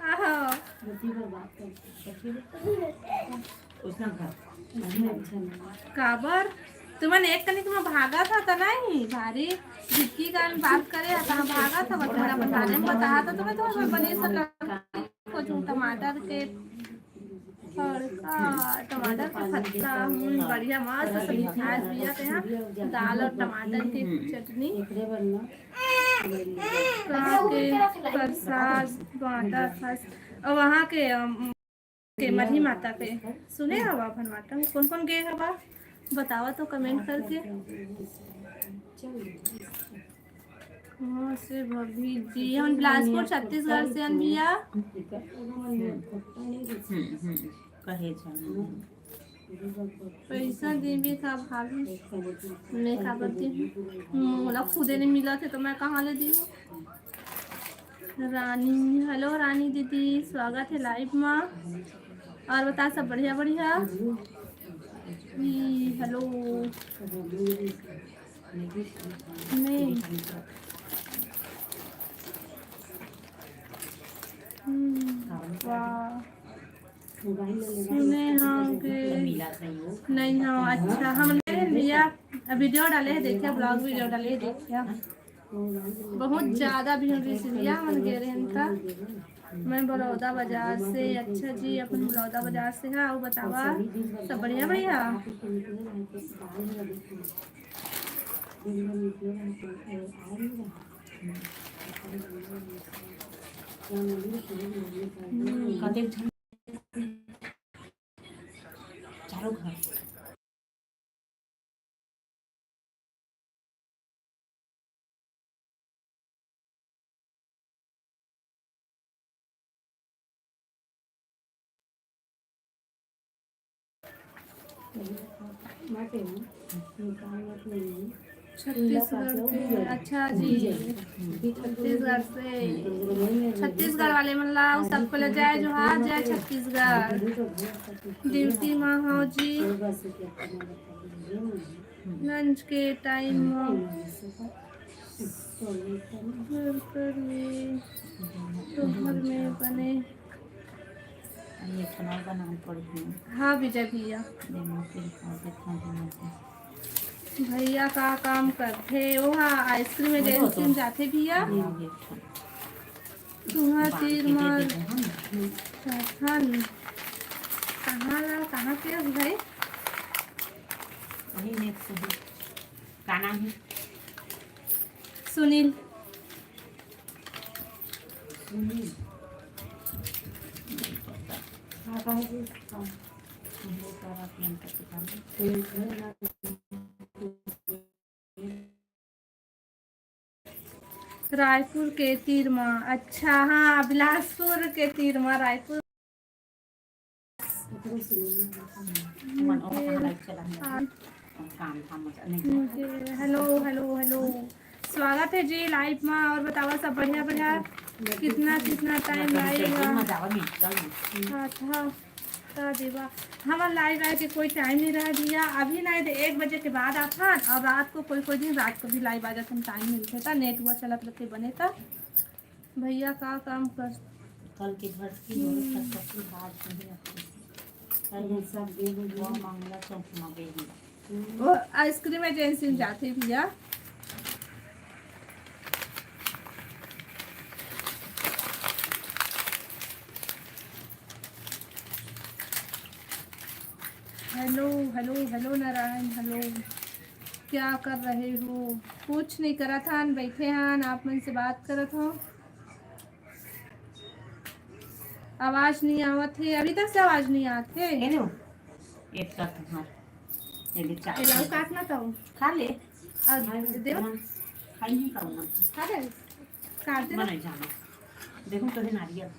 आहो। काबर? तुमन एक कनिक में भागत ह त नहीं, भारी जितकी गान बात करे ह, तहाँ भागत ह, बस अपन बारे में बता, त तुम्हें तो बने सकत। कुछ टमाटर के तड़का, टमाटर के खट्टा, हम्म, बढ़िया मस्त सब्जी खाए पिया के यहाँ दाल और टमाटर की चटनी। का के प्रसाद बांटा था। और वहाँ के, अम, के मरही माता के सुने हवा भनवाटा में कौन कौन गे हवा, बतावा तो कमेंट करके। हाँ, से भाभी जी, हम बिलासपुर छत्तीसगढ़ से हन भैया। हम्म, हम्म, कहे जाना। पैसा देबे का भाभी? मैं का करती हूँ? मोला खुदे नहीं मिला थे तो मैं कहाँ ले दी? रानी, हेलो रानी दीदी, स्वागत है लाइव मा। और बता, सब बढ़िया बढ़िया? ई, हेलो। नहीं। हम्म, वाह। सुने हाँ के नहीं हाँ, अच्छा, हम ले भैया वीडियो डाले हैं, देखिए, ब्लॉग वीडियो डाले हैं, देखिए। बहुत ज्यादा भीड़ रही भैया, हमन गे रहे इनका। मैं बलौदा बाजार से। अच्छा जी, अपन बलौदा बाजार से है। और बतावा, सब बढ़िया भैया? कते चारों घर। छत्तीसगढ़ के, अच्छा जी, छत्तीसगढ़ से, छत्तीसगढ़ वाले मन ला, सबको ले जाए जोहार, जय छत्तीसगढ़। ड्यूटी मा हो जी, लंच के टाइम मा। घर पर में, तो घर में बने। ये खाना बनाना पड़ी है। हाँ विजय भैया। भैया का काम करथे? ओहा आइसक्रीम एजेंसी में जाथे भैया। तुंहर तीर मार कहाँ ला, कहाँ के हस भाई? वही नेट से ही। का नाम है? सुनील। सुनील। हाँ, कहाँ से? हाँ। रायपुर के तीर मा। अच्छा, हाँ, बिलासपुर के तीर मा, रायपुर। हेलो, हेलो, हेलो, स्वागत है जी लाइव मा। और बतावा, सब बढ़िया, बढ़िया? कितना, कितना टाइम लाइव है? अच्छा, का देवा, हमर लाइव आए के कोई टाइम नहीं रहा भैया। अभी नहीं तो एक बजे के बाद आथन, और रात को कोई कोई दिन रात को भी लाइव आ जाथन, टाइम मिलथे त, नेट हुआ चलत रहते बने त। भैया का काम कर? कल के घर की बहुत तक की बात नहीं रखती। कल ये सब दे दीजिए। वो मंगला चौक में गई। वो आइसक्रीम एजेंसी में जाते भैया। Hello, hello, hello Narayan, hello. क्या कर रहे हो? कुछ नहीं करत हन, बैठे हन, आप मन से बात करत हो। आवाज नहीं आवत हे, अभी तक से आवाज नहीं आवत हे। ये लो, एक का तुम्हार, ये ले चार। ये लाऊ काट ना तो। खा ले। और भाई, दे दो। हम खाई नहीं खाऊंगा। खा ले। काट दे ना। मैं नहीं जाना। देखो तो ये नारियल।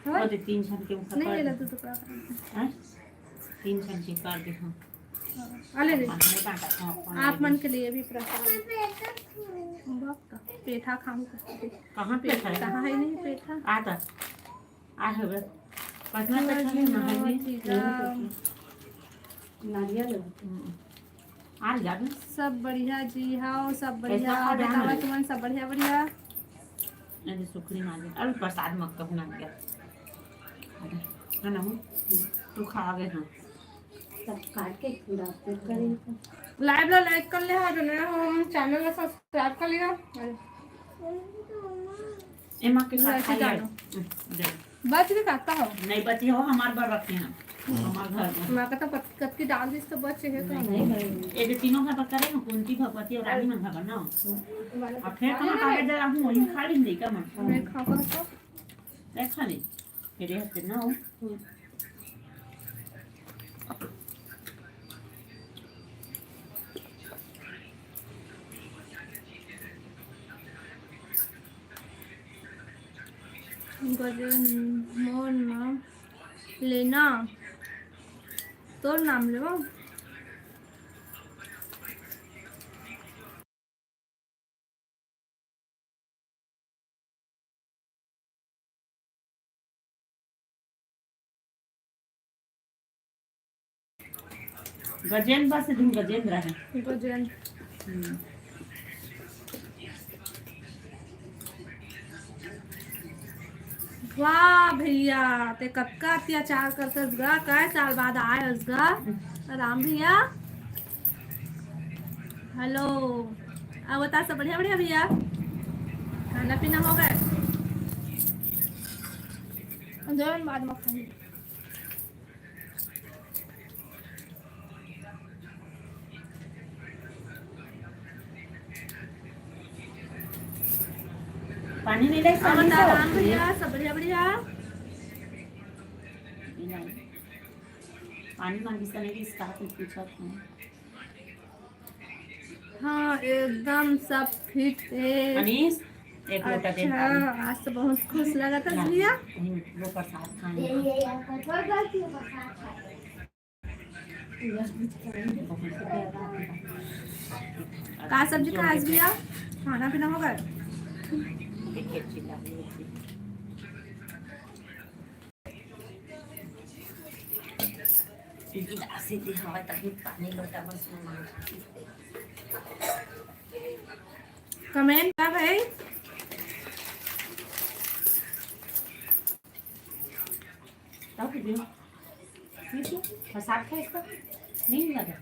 हाँ? वो दे तीन छन के ऊपर नहीं, काट ये ला दे। तू तो काट। हाँ? तीन छन के काट दे, हाँ। हाँ, ले ले। नहीं काटा था आपको। आप मन के लिए भी प्रसाद। बाप का पेठा खाऊं करके। कहाँ पेठा है? कहाँ है नहीं पेठा? आता। आ हवे। पटना तक चलो चले जी, ना, हाँ, हवे। ठीक है। नारियल है। हम्म। आ जाबे। सब बढ़िया जी, हाँ, सब बढ़िया। कैसा खा रहे बतावा हैं? तुमन सब बढ़िया, बढ़िया। अरे सुखरी मार दे। अरे प्रसाद मत कहू ना गया। अरे, है ना, तू खा गए हैं। सब काट के पूरा फिर करेंगे। Live ला like कर ले, हाँ, जो नया हो, हम channel ला subscribe कर लिया। एमा के साथ ऐसे खाइए। डालो। हम्म, दे। बच भी खाता हो? नहीं बची हो, हमार बर रखे हैं। हमार घर में। माँ का तो कत-, कतकी डाल दिस तो बचे है तो। नहीं, नहीं। ये जो तीनों घर पर करे ना, कुंती भगवती और रानी मन घर पर ना। हम्म। और फिर कहाँ कहाँ जा रहा हूँ, वहीं खा लेंगे क्या मन? मैं खाऊंगा तो। मैं खा ले। मेरे हाथ से ना हो। हम्म। गजन मोर नाम लेना, तोर नाम लेवा। गजेंद्र से दिन गजेंद्र है। गजेंद्र। हम्म। वाह भैया, ते कतका अत्याचार करथस गा, कै साल बाद आए हस गा राम भैया। हेलो, अब बता, सब बढ़िया, बढ़िया भैया, खाना पीना हो गए? जवन बाद में खाएंगे। पानी नहीं लाई, अब पानी बता से राम होती है। भैया, सब बढ़िया, बढ़िया। नहीं लाई। पानी मांगी से नहीं, इसका कुछ पूछा था। हाँ, एकदम सब fit है। अनीस, एक लोटा दे अच्छा, पानी। आज तो बहुत खुश लगा था ना, भैया। नहीं, वो प्रसाद खाने का। का सब्जी खास भैया? खाना पीना हो गया? गिलास ही दिखावा तभी पानी लोटा बस में मांग। Comment का भाई? तब दे। ठीक है, प्रसाद खाए इसका? नहीं लगा।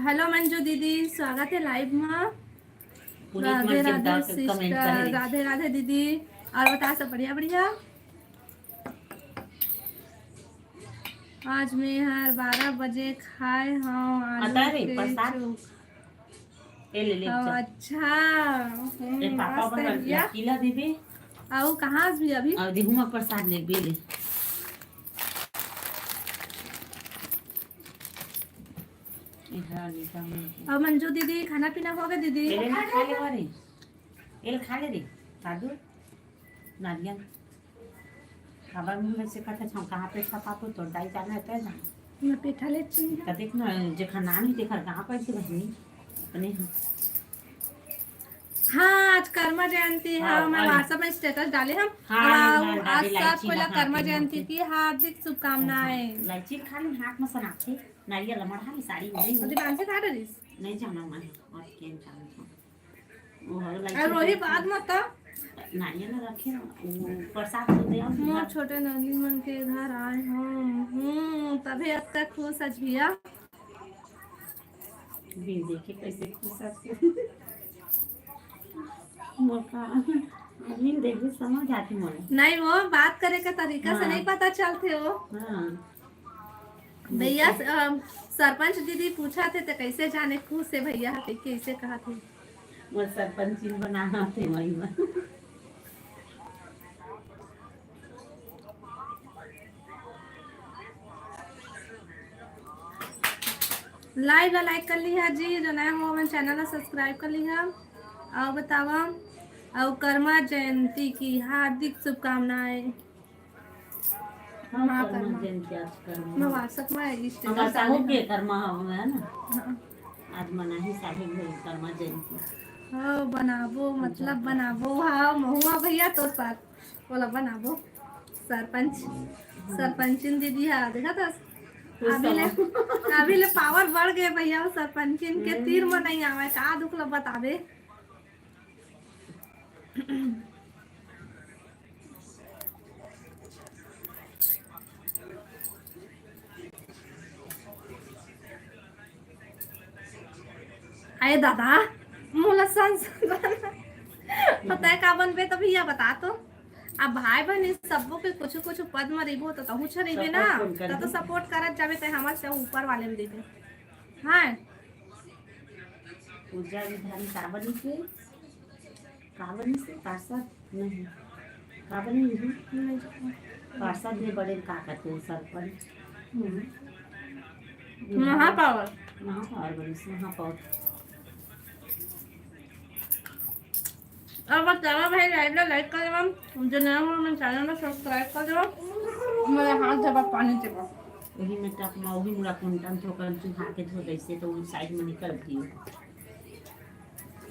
हेलो मंजू दीदी, स्वागत है live में। पुनीत राधे मन के राधे दांत comment sister, करे रे। राधे राधे दीदी। और बता, सब बढ़िया बढ़िया? आज मैं हर बारह बजे खाए हूँ आलू आता रे के प्रसाद। चोखा। ए ले ले, हाँ, चल। अच्छा। हम्म, ए पापा मस्त बन है भैया। लकीला देबे। आओ, कहाँ आज भी अभी? आओ, देहू मा प्रसाद लेबे ले। ए हरा नीचा में। अब मंजू दीदी, खाना पीना हो गया दीदी? ए ले, खा ले बारे। ए ले, खा ले रे, साधु। नारियल। खबर मुंह में से कहते छौ, कहाँ पे छपा तो तोर दाई जाना है, तय जाना। मैं पेठा ले चुन। तो देख ना, जेखर नाम ही तेखर कहाँ पर के बहनी। अपने हम। हाँ, आज कर्मा जयंती है, हाँ, मैं आज। WhatsApp में status डाले हम। हाँ, हाँ, और हाँ, आज डाले, सब इलायची कोई ला ला, कर्मा हाँ, जयंती हाँ। की हार्दिक शुभकामनाएं। इलायची खा ले, हाथ में सनाथे, नारियल मढ़ा ले, साड़ी में नहीं। अभी डांस खा रही? नहीं जाना मैं, और क्या जाना था। वो हर लाइक अरे रोही, बाद में तो। ना, ये ना रखे ना, वो प्रसाद तो दे आओ। मोर छोटे नंदी मन के घर आए हो। हम्म, तभी अतका खुश आज भैया। बिन देखे कैसे खुश आज। मोर का, बिन देखे समझ आती मोला। नहीं, वो बात करे का तरीका से हाँ। नहीं पता चलते हो। हाँ। भैया, अ, सरपंच दीदी पूछा थे तो कैसे जाने खुश है भैया, कैसे कहा थे? मोर सरपंच ही बनाना थे वही में। Live ला like कर लिहा जी, जो नया हो मन channel ला subscribe कर लिहा। और बतावा, और कर्मा जयंती की हार्दिक शुभकामनाएं। हाँ, माँ कर्मा कर्मा। जयंती आज कर्मा। मैं WhatsApp में status हमारा साहू डाले के हैं। कर्मा हो है ना? हाँ। आज मनाही साहू के कर्मा जयंती। हाँ, बनाबो, मतलब बनाबो, हाँ, महुआ भैया तोर साथ। बोला बनाबो। सरपंच, सरपंचिन दीदी है, देखा था? खुश अभी ले, हो। अभी ले power बढ़ गए भैया, वो सरपंचिन के हम्म। तीर में नहीं आवे, का दुख लो बताबे। अरे दादा, मोला संस-, पता है का बनबे तो भैया बता तो। अब भाई बहन इस सबो के कुछ कुछ पद में रहिबो तो तहूँ छ रहिबे ना, support कौन करही? त तो support करत जाबे ते हमर से ऊपर वाले में देबे। हाँ। पूजा विधान का बनी के? का बनी से पार्षद नहीं। का बनी नहीं? नहीं। पार्षद ले बड़े का कहते हैं सरपंच? हम्म। महापौर। महापौर बनी से महापौर। अब बतावा भाई, live ला like कर देवा, जो नया हो मन channel ला subscribe कर देवा। मेरे हाथ जब पानी देवा। वही में टप मा, वही मुड़ा कुंटन थोकन चुहा के धो दैसे तो वो side में निकल गई।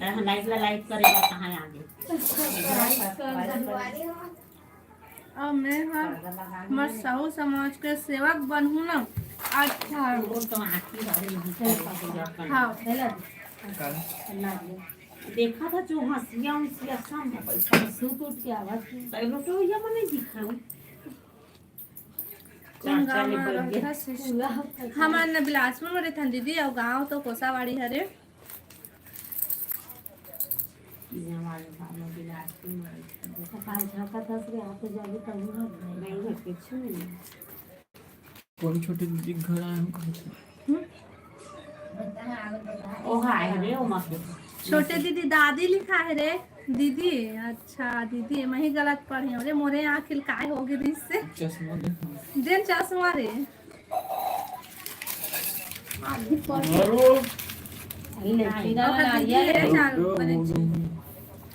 अरे हाँ, live ला like करे बा कहाँ आगे। अब मैं हाँ, मैं साहू समाज के सेवक बनहूँ ना। अच्छा। वो तो आँखी बारे में हाँ। देखा था जो हंसिया उंसिया सब में बैठा सूट उठ के आवाज। पहले तो ये मने दिखा। कौन गाँव में रखा सिस्टर? हमन न बिलासपुर में रहथन दीदी, अउ गाँव तो कोसावाड़ी हरे। ये हमारे गाँव में बिलासपुर में रहथन। देखो, काल झाँका दस रे, आते जाबे तभी ना। नहीं है, कुछ नहीं। कौन छोटे दीदी के घर आए हो, कहाँ से? हम्म? ओ हाय रे, ओ माँ के। छोटे दीदी दादी लिखा है रे। दीदी, अच्छा, दीदी, मैं ही गलत पढ़े हूँ रे, मोरे आँख ल काय हो गई इससे। चश्मा देखो। देन चश्मा रे। आदमी पढ़े। अरे, लड़की ना ओकर दीदी नारियल है, है। चार बने जी।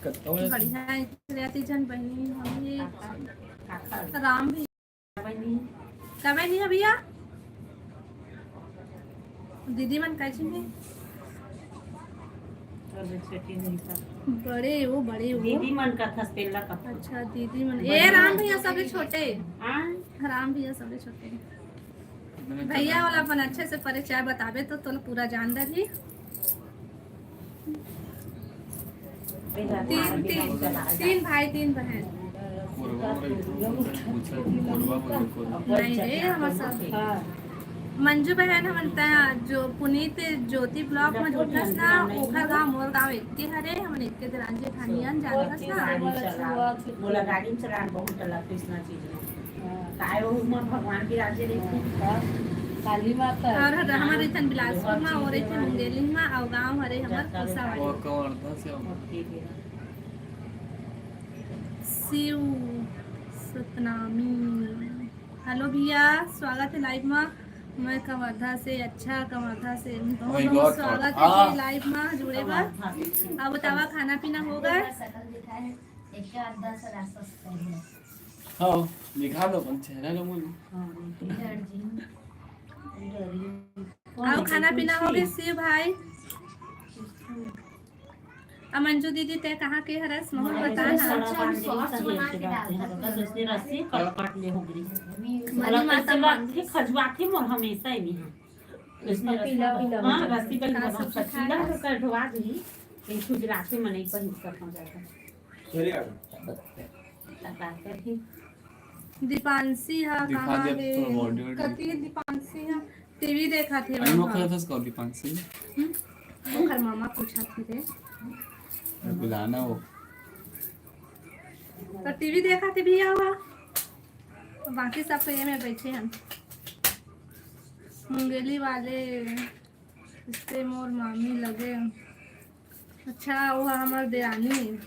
कत्ता हो? बढ़िया है, इतने अति जन बहनी हम ये राम भी। कबे नहीं है भैया? दीदी मन कैसे हैं? अरे छोटी नहीं था। बड़े हो, बड़े हो। दीदी मन का था, पेल्ला का था। अच्छा, दीदी मन। बड़े ए, राम हो। भैया सबले छोटे। हाँ? राम भैया सबले छोटे। भैया वाला अपन अच्छे से परिचय बताबे तो तोला पूरा जान रही। तीन, तीन, तीन भाई, तीन बहन। नहीं रे, हमर सब। मंजू बहन, हमन त जो पुनीत ज्योति ब्लॉग में जुड़थस ना, ओखर गांव मोर गांव एके हरे, हमन एके दे रांझे ठानियन जानथस ना। मोला गाड़ी में चलान बहुत अलग कृष्णा चीज में। काय वो उमर भगवान के राजे रहिथे। हाँ, काली माता। और हमर इथन बिलासपुर मा, और इथन मुंगेली मा, अउ गांव हरे हमर कोसावाड़ी। और कवर्धा से हो। शिव सतनामी। हेलो भैया, स्वागत है लाइव मा। मैं कवर्धा से, अच्छा कवर्धा से। बहुत वही बहुत बहुत स्वागत है हाँ। जी लाइव मा जुड़े बा। अब बतावा खाना पीना होगा? शकल दिखाए, एक आध दस रास्ता से पहले। हाँ, दिखा दो अपन चेहरा लो मुझे। आओ, खाना पीना हो गए शिव भाई। आ मंजू दीदी, तै कहाँ के हरस? महू बता ना। अच्छा, हम sauce बना के डालते हैं। बस उसने रस्सी कट कट ले हो गई। मनी माता खजुआ के मोर हमेशा ही नहीं है। उसने पीला रस्सी पीला हाँ, रस्सी पहले कहाँ से पीला उठाया? कर ढुआ दी। एक गुजराती में नहीं पहन सकता जाता। चलिए। तका करही। दीपांशी हा दिखा कहाँ दे हे? थोड़ा body वॉडी। कति दीपांशी हा? टीवी देखत हे अरे वो मम्मा। खड़ा था उसका दीपांशी। ओकर मामा पूछत हे रे। बुलाना वो। तो टीवी देखत हे भैया हुआ। बाकी सब तो ये में बैठे हैं। मुंगेली वाले इससे मोर मामी लगे। अच्छा, वो हमार देरानी।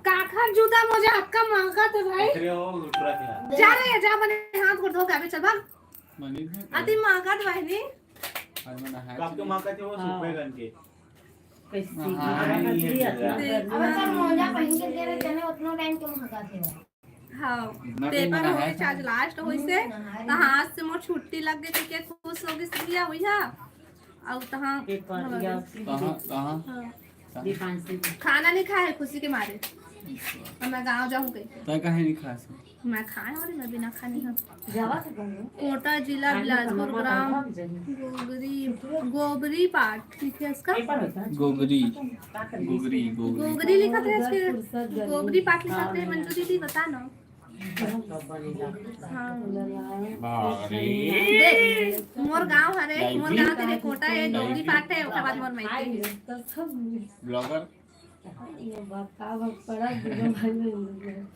काखर जूता मोजा हक्का महकत हे भाई। अरे वो दूसरा क्या? जा रे, जा बने हाथ गोड़ धो के आबे, चल भाग। मनीष ने अति महकत बहनी। आज मैं नहाया आपके था। माँ का थे वो सूखे गन के। हाँ, नहीं है देख अब ना। तो मोजा पहन के दे रहे तने उतना टाइम के महका थे। हाँ, इतना टाइम पेपर नहाया होए था। आज लास्ट होइसे। नहा तो हाथ से मोर छुट्टी लग गई थी, क्या खुश हो गई भैया भैया। अब तहाँ पेपर या कहाँ कहाँ हाँ। दीपांशी। खाना नहीं खाए खुशी के मारे। अब मैं गाँव जाऊँ कहीं। तय काहे नहीं खास? मैं खाए और मैं बिना खाने हूँ। जावा से कहूँ। कोटा जिला बिलासपुर ग्राम गोगरी गोबरी पाट लिखे इसका। पेपर होता है। गोगरी का कर गोगरी गोगरी। गोगरी लिखा था इसके। गोबरी पाट लिखा था मंजू दीदी, बता ना। सब बनेगा। हाँ। बाप रे। देख, मोर गांव हरे, मोर गांव तेरे कोटा है, गोबरी पाट है, ओकर बाद मोर मायके है। ब्लॉगर। ये बात का बात पड़ा, दोनों भाई बहन।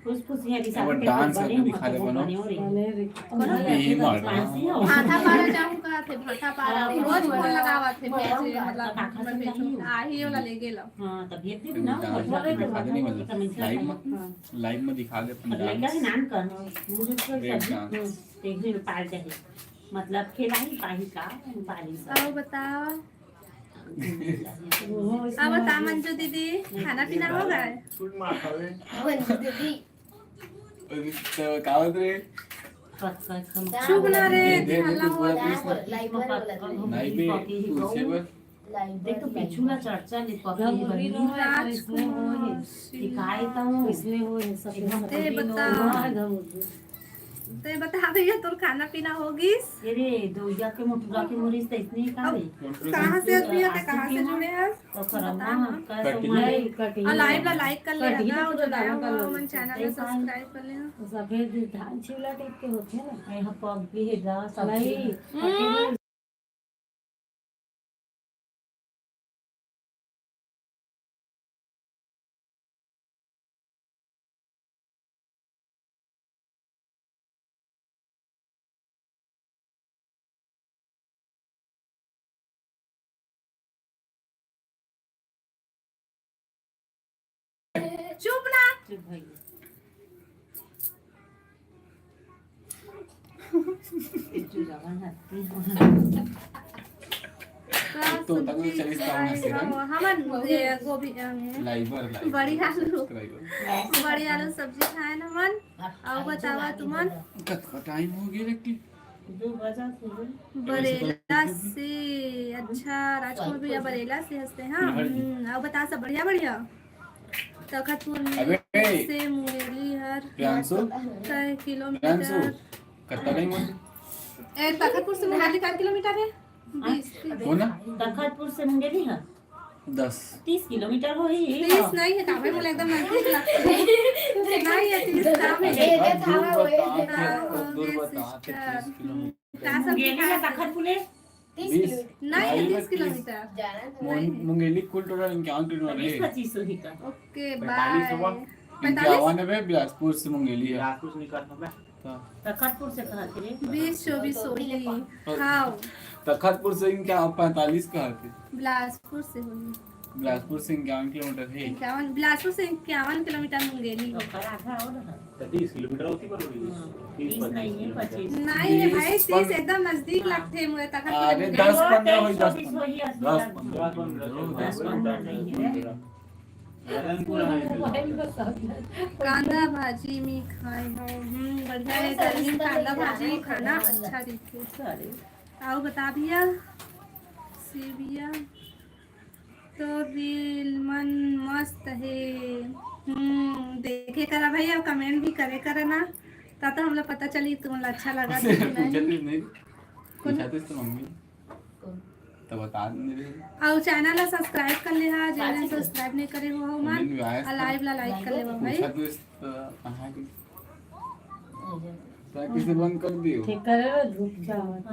खुश खुश है अभी अब सब डांस बने करके हो, दिखा दे सब बनो। बने हो रे। बने रे। यही मार रहा। पासी हो। भाठा पारा जाऊँ कहा थे, भाठा पारा। रोज फोन लगावा थे, भेजे, मतलब, मैं भेजूँ। आ ही वाला ले गेला। हाँ, तब ये भी तुम ना डांस हो करके दिखा दे, नहीं मतलब, लाइव में, लाइव में दिखा दे अपनी अब लड़का ही डांस। नाम कर। मुझे तो ब्रेक सब डांस। एक भी पार जाए। मतलब खेला ही पाही का, पाही का। अब बताओ, अब बता मंजू दीदी, खाना पीना हो गए? मंजू दीदी। तो का होत रे? पक्का खम। चुप ना रे, दे, दे, हल्ला तू हुआ पूरा है। पीस ना। लाइव में बोला था। नहीं बे, पूछे बस। देख तो पिछुला चर्चा ले पक्की ही बनी। राजकुमार सिखाए तो हूँ। इसमें वो है सब। एकदम ते कभी बता। लोग एकदम उर्दू। ते बता भैया, तोर खाना पीना हो गिस? ये रे, दोइया के मोटुरा के मोरिस तो इतनी का रे। कहाँ से अभी है, कहाँ से जुड़े हैं? तो करम बता ना। कैसे कटी। मारे? कटी। और लाइव ला लाइक कर लेना, कटी ना, तो और पूरा जो नया डाउन कर हुआ, लो। हमन चैनल में सब्सक्राइब कर लेना। सफेद धान छिवला टाइप के होते हैं ना। ये हम पग भी है जा, सब नहीं। चीज। चुप ना। चुप भैया। ये जो जवान है, तो तक तो चलीस का होना से, है? हमन ये गोभी, अम, लाइवर, लाइवर। बड़ी आलू। सब्सक्राइबर। बड़ी आलू सब्जी खाए न मन। आओ बतावा तुमन। कत का टाइम हो गया रे? दो बजा सुबह। बरेला से। अच्छा, राजकुमार भैया बरेला से हंसते हैं। हाँ। हम्म, आओ बता, सब बढ़िया बढ़िया। तखतपुर में अबे। से मुंगेली हर प्रियांशु, कई प्रियांशु, किलोमीटर। कत्ता टाइम हो? ए, तखतपुर से मुंगेली कई किलोमीटर है? बीस। हो ना? तखतपुर से मुंगेली है। दस। तीस किलोमीटर हो ही। तीस नहीं है, काफी बोले एकदम नजदीक लगता है। नहीं है, तीस काम है। ए, ए, था, वो, ए, बता, हाँ, दूर ओके, बता, सिस्टर। तीस किलोमीटर। का सब मुंगेली दिखा का सकते? तखतपुर है। तीस बीस। किलो। नहीं है, नहीं, तीस किलोमीटर। जाना था। मुं- मुंगेली कुल टोटल इक्यावन किलोमीटर बीस है। पच्चीस सौ ही का। ओके, पैंतालीस बाय। हुआ। पैंतालीस? इक्यावन है बे, बिलासपुर से मुंगेली है। बिलासपुर से निकलना बे। हाँ। तखतपुर से कहा थे। बीस चौबीस हो गई। हाँ, तखतपुर से इक्यावन पैंतालीस कहा थे। बिलासपुर से होगी। बिलासपुर से इक्यावन किलोमीटर है। इक्यावन, बिलासपुर से इक्यावन किलोमीटर मुंगेली है। तो आधा और है। तो तीस किलोमीटर होती पर होगी। हाँ, तीस नहीं है, पच्चीस। नहीं है भाई, बीस, तीस एकदम नजदीक लगते हैं मुझे तक। अरे, दस पंद्रह होई, दस चौबीस वही है, दस पंद्रह। दस पंद्रह नहीं है। कांदा भाजी में खाए हो। हम्म, बढ़िया है, गर्मी में कांदा भाजी खाना अच्छा दिखे। अरे, आओ बता भैया, सी भैया, तो रील मन मस्त है। हम्म, देखे करा भैया, कमेंट भी करे करा ना, ता तो हमला पता चली तुमला अच्छा लगा कि पूछे नहीं। थे नहीं। पूछा तो इससे मम्मी। तो बता देंगे। अउ channel ला subscribe कर ले हा, जेन subscribe नहीं करे हो, हो मन। आ live ला like कर ले भाई। पूछा तो इस, तो कहाँ की? तो किसे बंद कर दियो? ठीक करे रो, धूप चावत।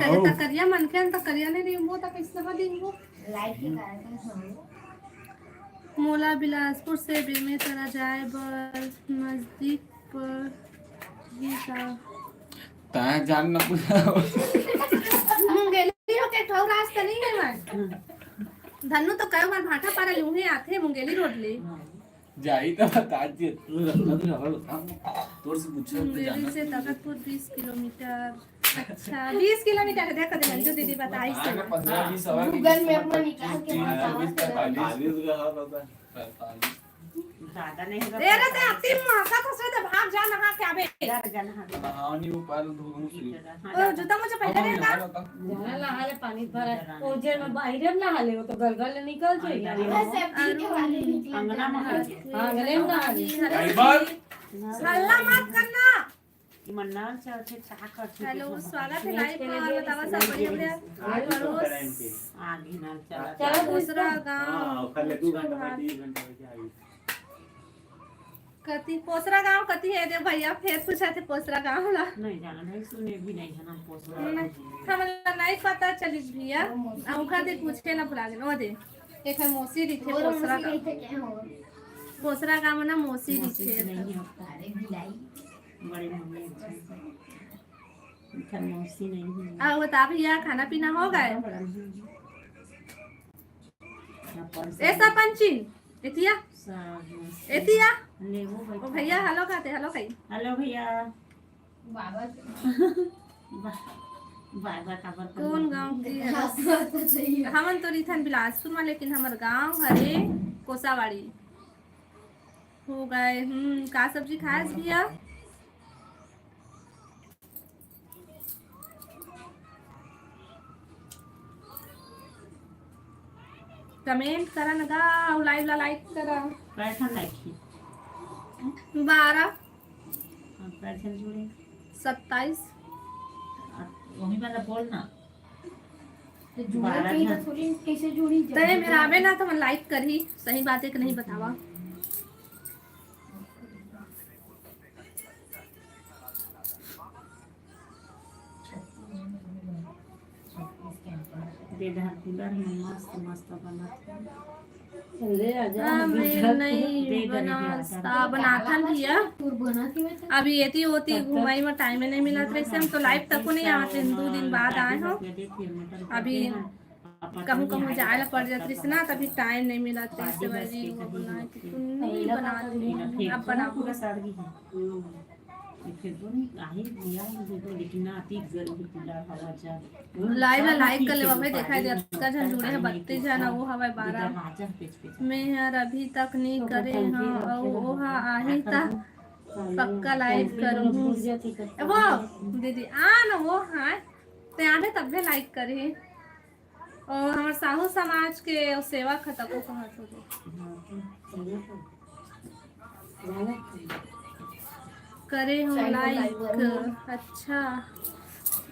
करे तकरिया मन के, तकरिया नहीं रही, वो तक इसने का दिन वो। Live के कारण। मोला बिलासपुर से बेमेतरा जाए बर नजदीक पर ही का। तैं जान न पूछा। मुंगेली होके ठौर रास्ता नहीं है मैं। धन्नू तो कई बार भाटापारा लूहे आथे मुंगेली road ले। जाई तो बता दे। तोर से पूछे तो मुंगेली जाना से तखतपुर बीस किलोमीटर। अच्छा, बीस किलोमीटर है, देखो, देखो, जो दीदी बताई से। पंद्रह, बीस, और Google Map में निकाल के बताओ। बीस, पैंतालीस। ज्यादा नहीं होगा। तेरा तो अति मौका था, से तो भाग जा, नहा के आवे। जा, जा, नहा के। नहाओ नहीं, वो पैर धो, धो सी। हाँ, तो जूता मोजा पहले रहता। जाना नहा ले, पानी भरा है। ओ, जे में बाहर नहा ले, वो तो गलगल निकल जाएगा। अंगना में नहा ले। हाँ, गले में नहा ले। हल्ला मत करना। हेलो, स्वागत है live पर। बतावा सब बढ़िया, बढ़िया। आगे ना चला। चलो, दूसरा गाँव। हाँ, कर ले, दो घंटा में, डेढ़ घंटा में क्या है? कति, पोसरा गाँव कति है दे भैया, फिर पूछा थे पोसरा गाँव ला। नहीं जाना, नहीं सुने भी नहीं है ना पोसरा। नहीं, हमला नहीं पता चलिस भैया। आ, उखा दे पूछे ना भुला गेल। ओ दे, एक है मौसी रहिथे पोसरा गाँव। पोसरा गाँव में ना मौसी रहिथे। बड़े मम्मी अच्छा। इधर मौसी नहीं है। आ, बता भैया, खाना पीना हो गए? ए सरपंचिन, एतिया। एतिया। ओ भैया, hello कहते, hello कही। Hello भैया। बाबा। बाबा का बर्तन। कौन गाँव की है? हमन तो रिथन बिलासपुर में, लेकिन हमर गाँव हरे कोसावाड़ी। हो गए। हम्म, का सब्जी खाएस भैया? Comment करा न गा, अउ live ला like करा। कै ठन like हे? बारह। अब कै ठन जुड़े? सत्ताईस। अब वही वाला बोल ना। तो जुड़े बारह कहीं ठन। तो थोड़ी कैसे जुड़ी? तय मेरा आवे ना तो मन like करही, सही बात है कि नहीं बतावा। दे दहर कूलर में मस्त मस्त बनत हे। हाँ, मैं नहीं बनाता, बनाथन भैया। अभी एती ओती घुमाई में time नहीं मिलत रहिस, हम तो live तको नहीं आवत रहेन, दू दिन बाद आए हो। अभी कहूँ कहूँ जाए ला पड़ जात रहिस ना, तभी time नहीं मिलत रहिस, भाई जी, वो बनाए कि तू नहीं बनाती, अब बनाऊँ। Live ला like कर लेवा भाई, दिखाई दे, अतका झन जुड़े हे, बत्तीस झन, वो हवय बारह। मैं हर अभी तक नहीं करे हूँ, अउ वो हा आही ता पक्का live करूँ। ए वो दीदी, आ न वो, हाँ, ते आबे तब्बे like करे। ओ, हमर साहू समाज के ओ सेवक ह, तको कहत होबे। करे हो like। अच्छा,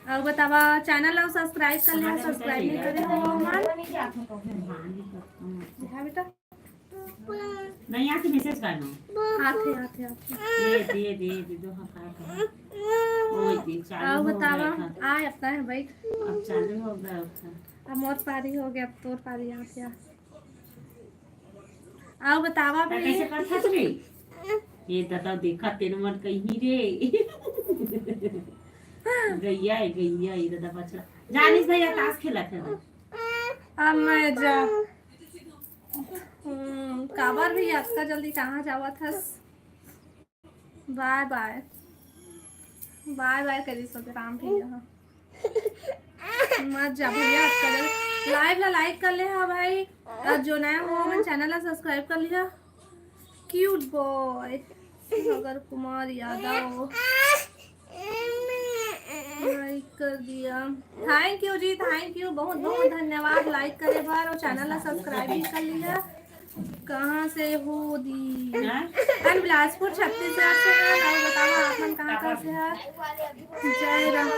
अउ बतावा, channel ला subscribe कर ले, subscribe नहीं करे हो हमन। दिखा बेटा। नहीं आती message करना। आथे, आथे, आथे। ये दे, दे, दे दो, हाँ, का, का। ओए दे, चालू हो गया था। आय, अपना है, बैठ। अब चालू हो गया था। अब मोर पारी हो गया, अब तोर पारी आथे। अउ बतावा भाई। कैसे करता तू रे? ये दादा देखा, तेरे मन कहीं रे। गैया है, गैया, ये दादा बछड़ा। जानिस भैया, ताश खेलत हे। अब मैं जा। हम्म, काबर भी अतका जल्दी कहाँ जावत हस? Bye bye। Bye bye करिस होते राम भैया ह। मत जा भैया, अतका जल्दी। Live ला like कर ले हा भाई, और जो नया हो हमन channel ला subscribe कर लिहा। Cute boy। Sagar Kumar Yadav. Like कर दिया। Thank you ji, thank you, बहुत बहुत धन्यवाद like करे बर और channel ला subscribe भी कर लिया। कहाँ से हो दी? हाँ? हम बिलासपुर छत्तीसगढ़ से हैं। और बताओ आप मन कहाँ कहाँ से हैं? जय राम।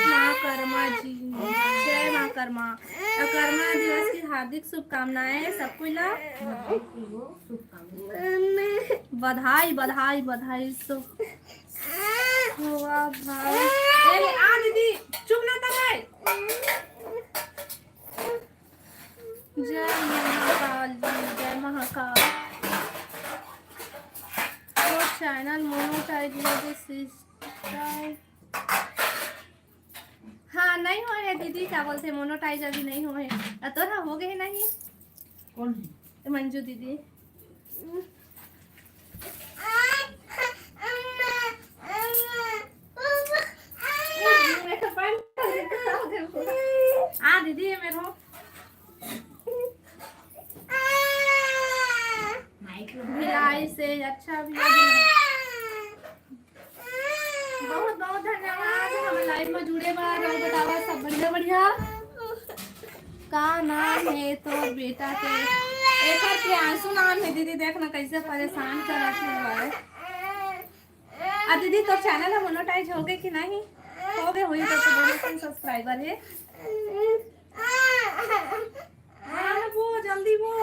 माँ कर्मा जी, जय माँ कर्मा। और कर्मा दिवस की हार्दिक शुभकामनाएं सबको ला। बधाई, बधाई, बधाई। सो हुआ भाई। ए, आ दीदी, चुप ना कर भाई। जय महाकाल जी, जय महाकाल। वो चैनल मोनोटाइज हो गए सिस्टर। हाँ, नहीं हुआ है दीदी, क्या बोलते हैं, मोनोटाइज अभी नहीं हुआ है। अ, तोरा हो गए नहीं? कौन है? मंजू दीदी। आ दीदी, ये मेरे को भिलाई से अच्छा भी है। बहुत बहुत धन्यवाद हमर लाइव में जुड़े बर। और बतावा, सब बढ़िया बढ़िया? का नाम है तोर बेटा के? एकर प्रियांशु नाम है दीदी। देख ना कैसे परेशान करत है। आ दीदी, तोर चैनल है मोनेटाइज हो गए कि नहीं? हो गए होई तो, तो बहुत कम सब्सक्राइबर है। हाँ, वो जल्दी वो।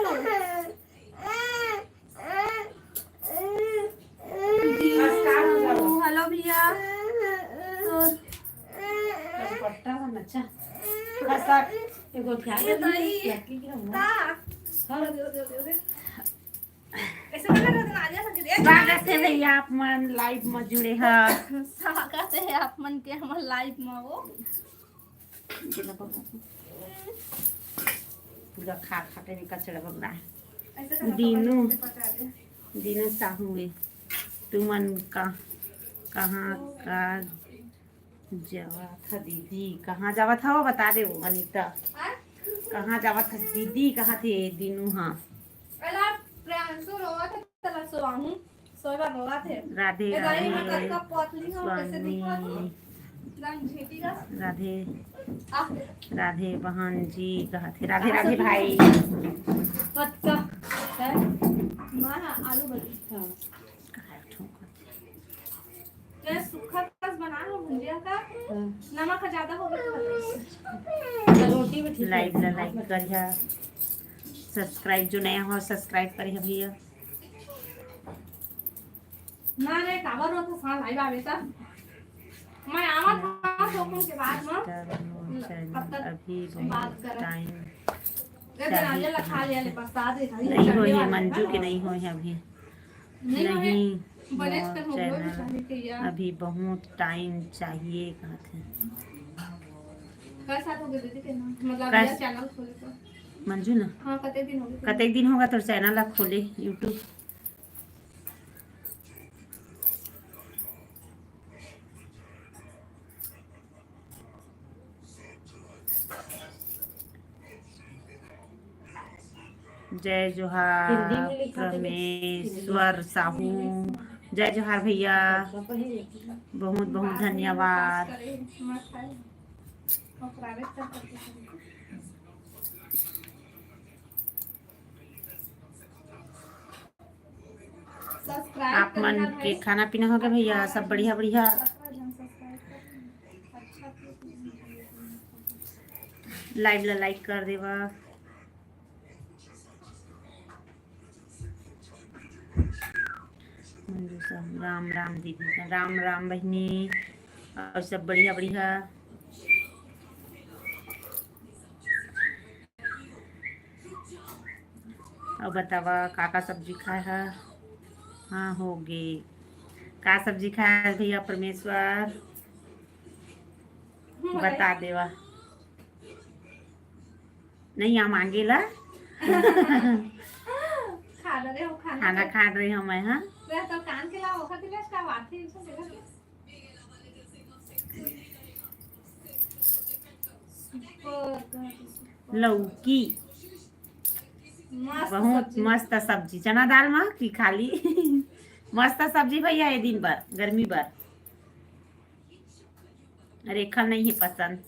हेलो भैया। तो पट्टा बना, अच्छा। बस आप एगो ध्यान ये दे, ताई। लड़की के हम का? हाँ। दे, दे, दे, दे। स्वागत है भैया, आप मन लाइव में जुड़े ह। स्वागत है आप मन के हमर लाइव में। वो पूरा खा खा के भी कचरा बगड़ा है। दीनू, दीनू साहू है। तुमन का, कहाँ का जावत ह दीदी? कहाँ जावत ह, वो बता दे वो, अनीता। हाँ? कहाँ जावत ह दीदी? कहाँ थे दीनू? हाँ। अला, प्रियांशु रोवत हे, तला सोवाहू, सोए बर रोवत हे। राधे, ए दाई, मैं राधे, कतका पतली हूँ, कैसे स्वामी। दिखत हूँ? एकदम झेटी का। राधे, आ। राधे बहन जी, कहाँ थे? राधे, राधे भाई। कतका? है? माँ, आलू बनी। हाँ। कहाँ ठोंका? मैं सूखा कस बना लो भुंजिया का। हाँ। नमक ज्यादा हो गया तो। रोटी में ठीक है। लाइव ला लाइक करिहा, सब्सक्राइब जो नया हो सब्सक्राइब करिहा भैया। ना रे, काबर रो तो साल आई बाबे ता। मैं आवा था तो कौन के बाद में। चैनल तब तक अभी बात बहुत करा। टाइम दे दे, नारियल खा लिया ले, बरसात है, नहीं हो ये मंजू के, नहीं हो है अभी। नहीं, बने मोर तो हो गए चैनल बेचारे के यार। अभी बहुत टाइम चाहिए कहत हे। कई साल हो गए दीदी के ना, मतलब कस- ये चैनल खोले तो? मंजू ना? हाँ, कते दिन हो गए? कते दिन होगा तोर चैनल ला खोले YouTube? जय जोहार हिंदी में लिखा था कि परमेश्वर साहू। जय जोहार भैया, बहुत बहुत धन्यवाद। आप मन के खाना पीना हो गया भैया? सब बढ़िया बढ़िया। लाइव ला लाइक कर देवा। राम राम दीदी, राम राम बहिनी, और सब बढ़िया बढ़िया। अउ बतावा, का का सब्जी खाए हा? हाँ, हो गे। का सब्जी खाए हा भैया परमेश्वर? बता देवा। नहीं, आ मांगे ला। खा रहे हो खाना खाना तो। खा रहे हो मैं, हाँ। मैं तो कान के ला ओखा दिले, इसका बात ही इसको देखा। लौकी। मस्त बहुत सब्जी। मस्त सब्जी, चना दाल मा कि खाली? मस्त सब्जी भैया, ये दिन बर, गर्मी बर। रेखा नहीं है पसंद।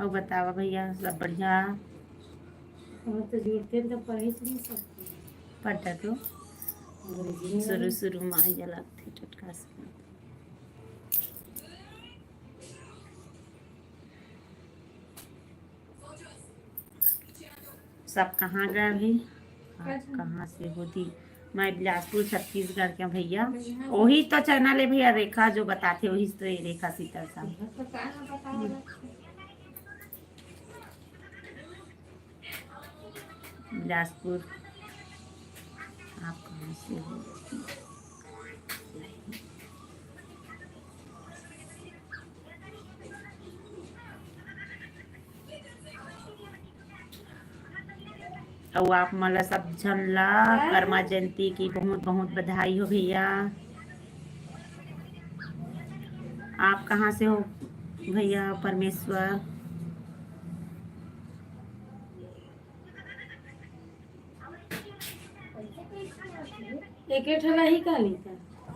अउ बतावा भैया, सब बढ़िया? हमर तो जुड़ते तो पढ़े च नहीं सकते। पढ़ तो अंग्रेजी में शुरू, शुरू में आइया लगथे टटका से। सब कहाँ गए भाई? आप कहाँ से हो दी? मैं बिलासपुर, छत्तीसगढ़ के भैया। वही तो चैनल है भैया, रेखा जो बताथे, वही तो ये रेखा सीतल साहू। बिलासपुर। आप कहाँ से हो? अउ आप मन ला सब झन ला करमा जयंती की बहुत बहुत बधाई हो भैया। आप कहाँ से हो भैया? परमेश्वर। एक एक ठन ही कहली का?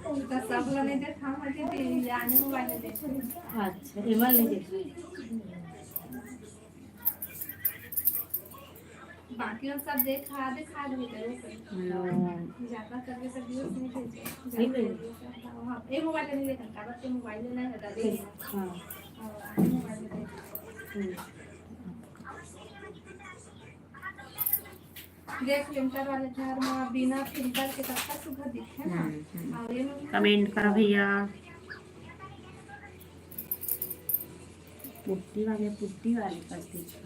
उनका सब ला नहीं देखा, हम अभी भी आने मोबाइल में देखे। अच्छा, एमन नहीं देखा। बाकी हम सब देखा, देखा देबे करो। हम्म। ज्यादा करके सब व्यूअर्स नहीं भेजे। नहीं भेजे। हाँ, ए मोबाइल में नहीं देखा, कागज के मोबाइल में नहीं हटा दे। हाँ। और आने मोबाइल में देखा। हम्म। देख, filter वाले घर में बिना filter के कतका सुघर दिखे ना। हम्म, हम्म। और ये में भी कमेंट करो भैया। पुट्टी वाले, पुट्टी वाले कर दीजिए।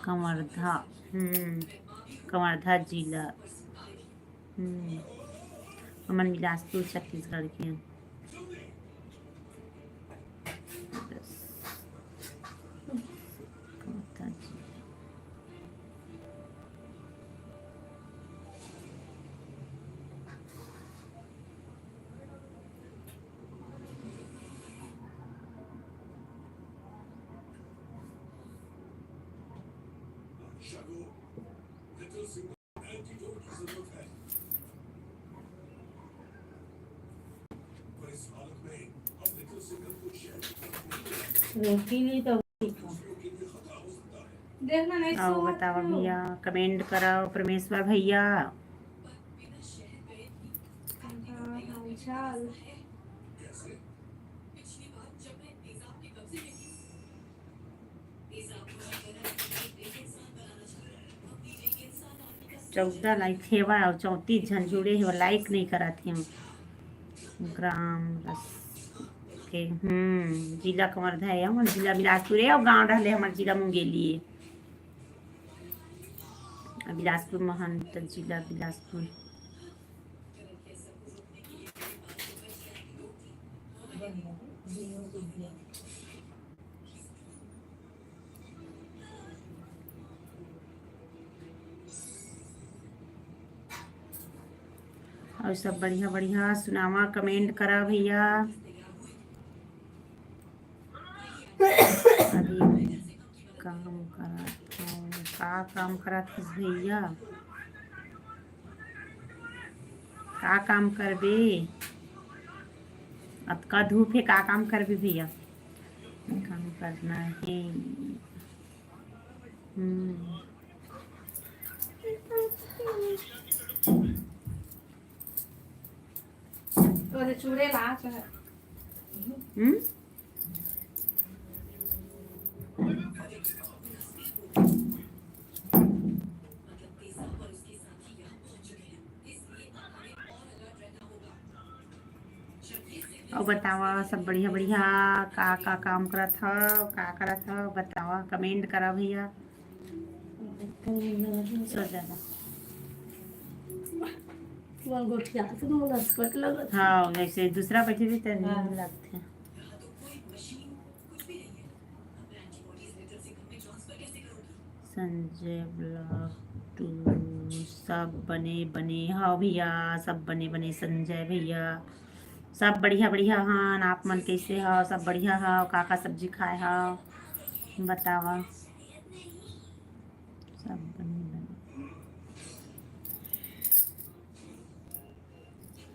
कवर्धा, हम्म, कवर्धा जिला। हम्म, हमन बिलासपुर, छत्तीसगढ़ के। रोटी नहीं तो देखना नहीं। अउ बतावा भैया, कमेंट कराओ परमेश्वर भैया। चौदह लाइक हेवा अउ चौंतीस झन जुड़े हे, लाइक नहीं करत हे। ग्राम रस के, हम्म, जिला कवर्धा हे, हमर जिला बिलासपुर हे, अउ गांव रहले हमर जिला मुंगेली हे। बिलासपुर महंत जिला बिलासपुर। अउ सब बढ़िया बढ़िया सुनावा, कमेंट करा भैया। अभी काम करत हव, का काम करत हस भैया? का काम करबे? अतका धूप हे, का काम करबे भैया? काम करना हे। हम्म। तोरे चूड़े ला चाहे। हम्म? अउ बतावा, सब बढ़िया बढ़िया, का का काम करत हव, का करत हव, बतावा, कमेंट करा भैया। सो जाना। वो गोठिया के तो मोला स्कर्ट लगत हे। हाँ, जैसे दूसरा बैठे भी तो नहीं हाँ। लगथे। संजय ब्लॉग टू, सब बने बने हव भैया, सब बने बने संजय भैया, सब बढ़िया बढ़िया हन। आप मन कैसे हव? सब बढ़िया हव? का का सब्जी खाए हव, बतावा। सब बने बने।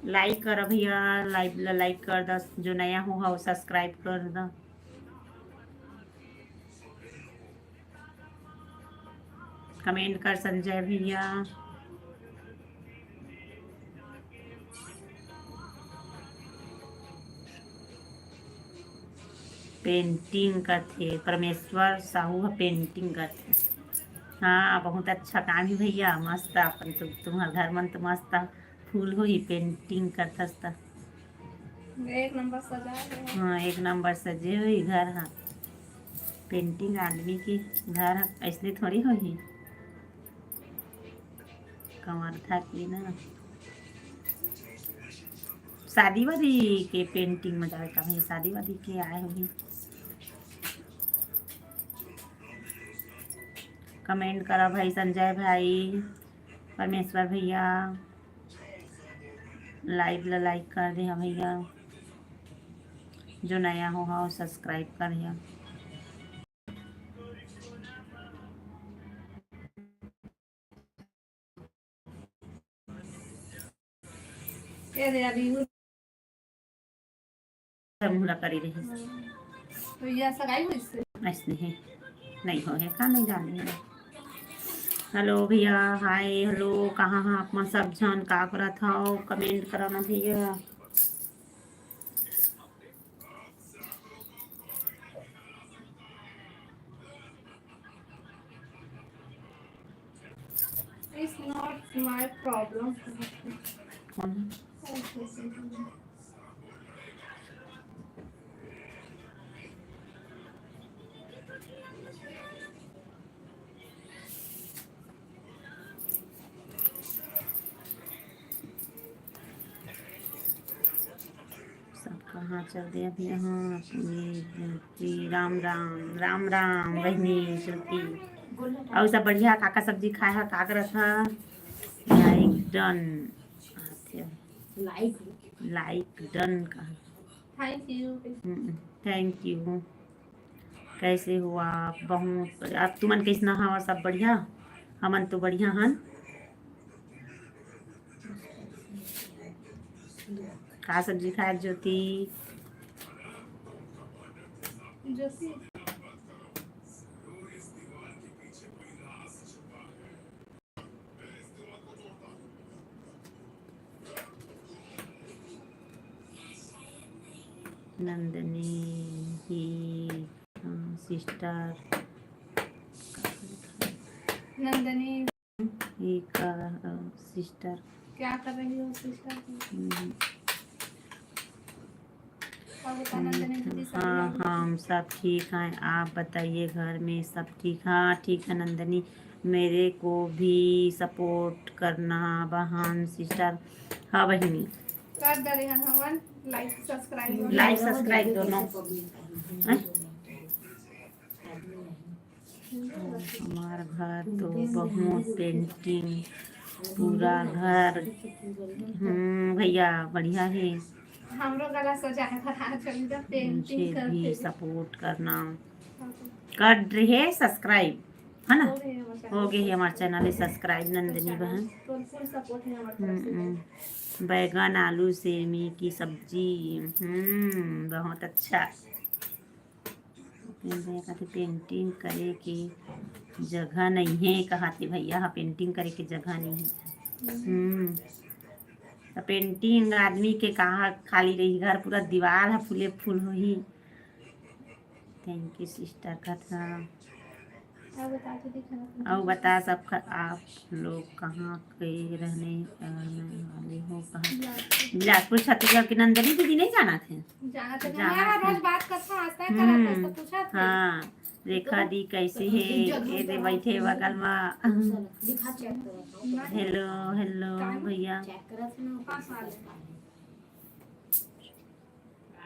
लाइक कर भैया, लाइव ला लाइक कर द, जो नया हो हा, सब्सक्राइब कर द। कमेंट कर संजय भैया। पेंटिंग करथे परमेश्वर साहू ह, पेंटिंग करथे। हाँ, बहुत अच्छा काम हे भैया, मस्त। अपन तु, तुम्हर घर मन तो मस्त फूल होही, पेंटिंग करथस त। एक नंबर सजा हे। हाँ, एक नंबर सजे होही घर ह। पेंटिंग आदमी के घर ह, अइसने थोड़ी होही। कमरथा की ना, शादी वादी के पेंटिंग में जावे का भैया, शादी वादी के आए होही। कमेंट करा भाई संजय भाई, परमेश्वर भैया, लाइव ला लाइक कर दे हा भैया, जो नया हो हा सब्सक्राइब कर दे हा। ए दे अभी उ सब मुलाकात रही। तो ये सगाई हुई इससे? ऐसने हे, नहीं हो हे, का नहीं जाने हे। हेलो भैया, हाय, हेलो, कहाँ हा आप मन सब झन, का करत हव, कमेंट करो ना भैया। It's not my problem. कौन? सब कहाँ चल दे अभी यहाँ? ये, ये राम राम, राम राम बहिनी श्रुति। अउ सब बढ़िया? काका सब्जी खाए हा, का करत हा? लाइक डन। लाइक। लाइक डन का। Thank you। Hmm, thank you। कैसे हो आप? बहुत, आप तुमन कैसना हव? सब बढ़िया? हमन तो बढ़िया हन। का सब्जी खाए ज्योति? ज्योति। नंदनी ही, अ, सिस्टर। नंदनी। ही का, अ, सिस्टर। क्या कर रही हो सिस्टर? हम्म। और बता नंदनी दीदी, सब हाँ, बढ़िया? हम सब ठीक हैं, आप बताइए, घर में सब ठीक? हाँ, ठीक है नंदनी, मेरे को भी सपोर्ट करना बहन, सिस्टर। हाँ बहिनी। कर डरे हन हमन, लाइक सब्सक्राइब। लाइक सब्सक्राइब दोनों। हैं? हमार घर तो बहुत पेंटिंग, पूरा घर। हम्म, भैया बढ़िया हे। हमरो गला सजाए बर आ जाओ, इधर पेंटिंग मुझे भी करके। सपोर्ट करना। कर रहे सब्सक्राइब, है ना? हो गए हमारे चैनल हो गए हमारे सब्सक्राइब। चैनल सब्सक्राइब, नंदिनी बहन। फुल, फुल सपोर्ट है हमारे तरफ से। हम्म, हम्म। बैगन, आलू, सेमी की सब्जी। हम्म, बहुत अच्छा। भैया कहते पेंटिंग करे के जगह नहीं है, कहते भैया हा पेंटिंग करे के जगह नहीं है। हम्म, तो पेंटिंग आदमी के कहाँ खाली रही, घर पूरा दीवार हा फूले फूल होही। थैंक यू सिस्टर कथा। अउ बता दीदी, खाना पीना अउ बता सब ख-, आप लोग कहाँ के रहने, रहने वाले हो, कहाँ? बिलासपुर। बिलासपुर छत्तीसगढ़ के। नंदनी दीदी नहीं जाना थे? जाना थे। जाना हमारा थे। रोज बात करता, आज तक हम्म। करा था, तो पूछा था। हाँ, रेखा तो दी कैसे तो है? जरूर ए दे जवाब बैठे देंगे। बगल में। दिखा चेक करो। हेलो, हेलो काहे? भैया। चेक करा था ना, पाँच साल।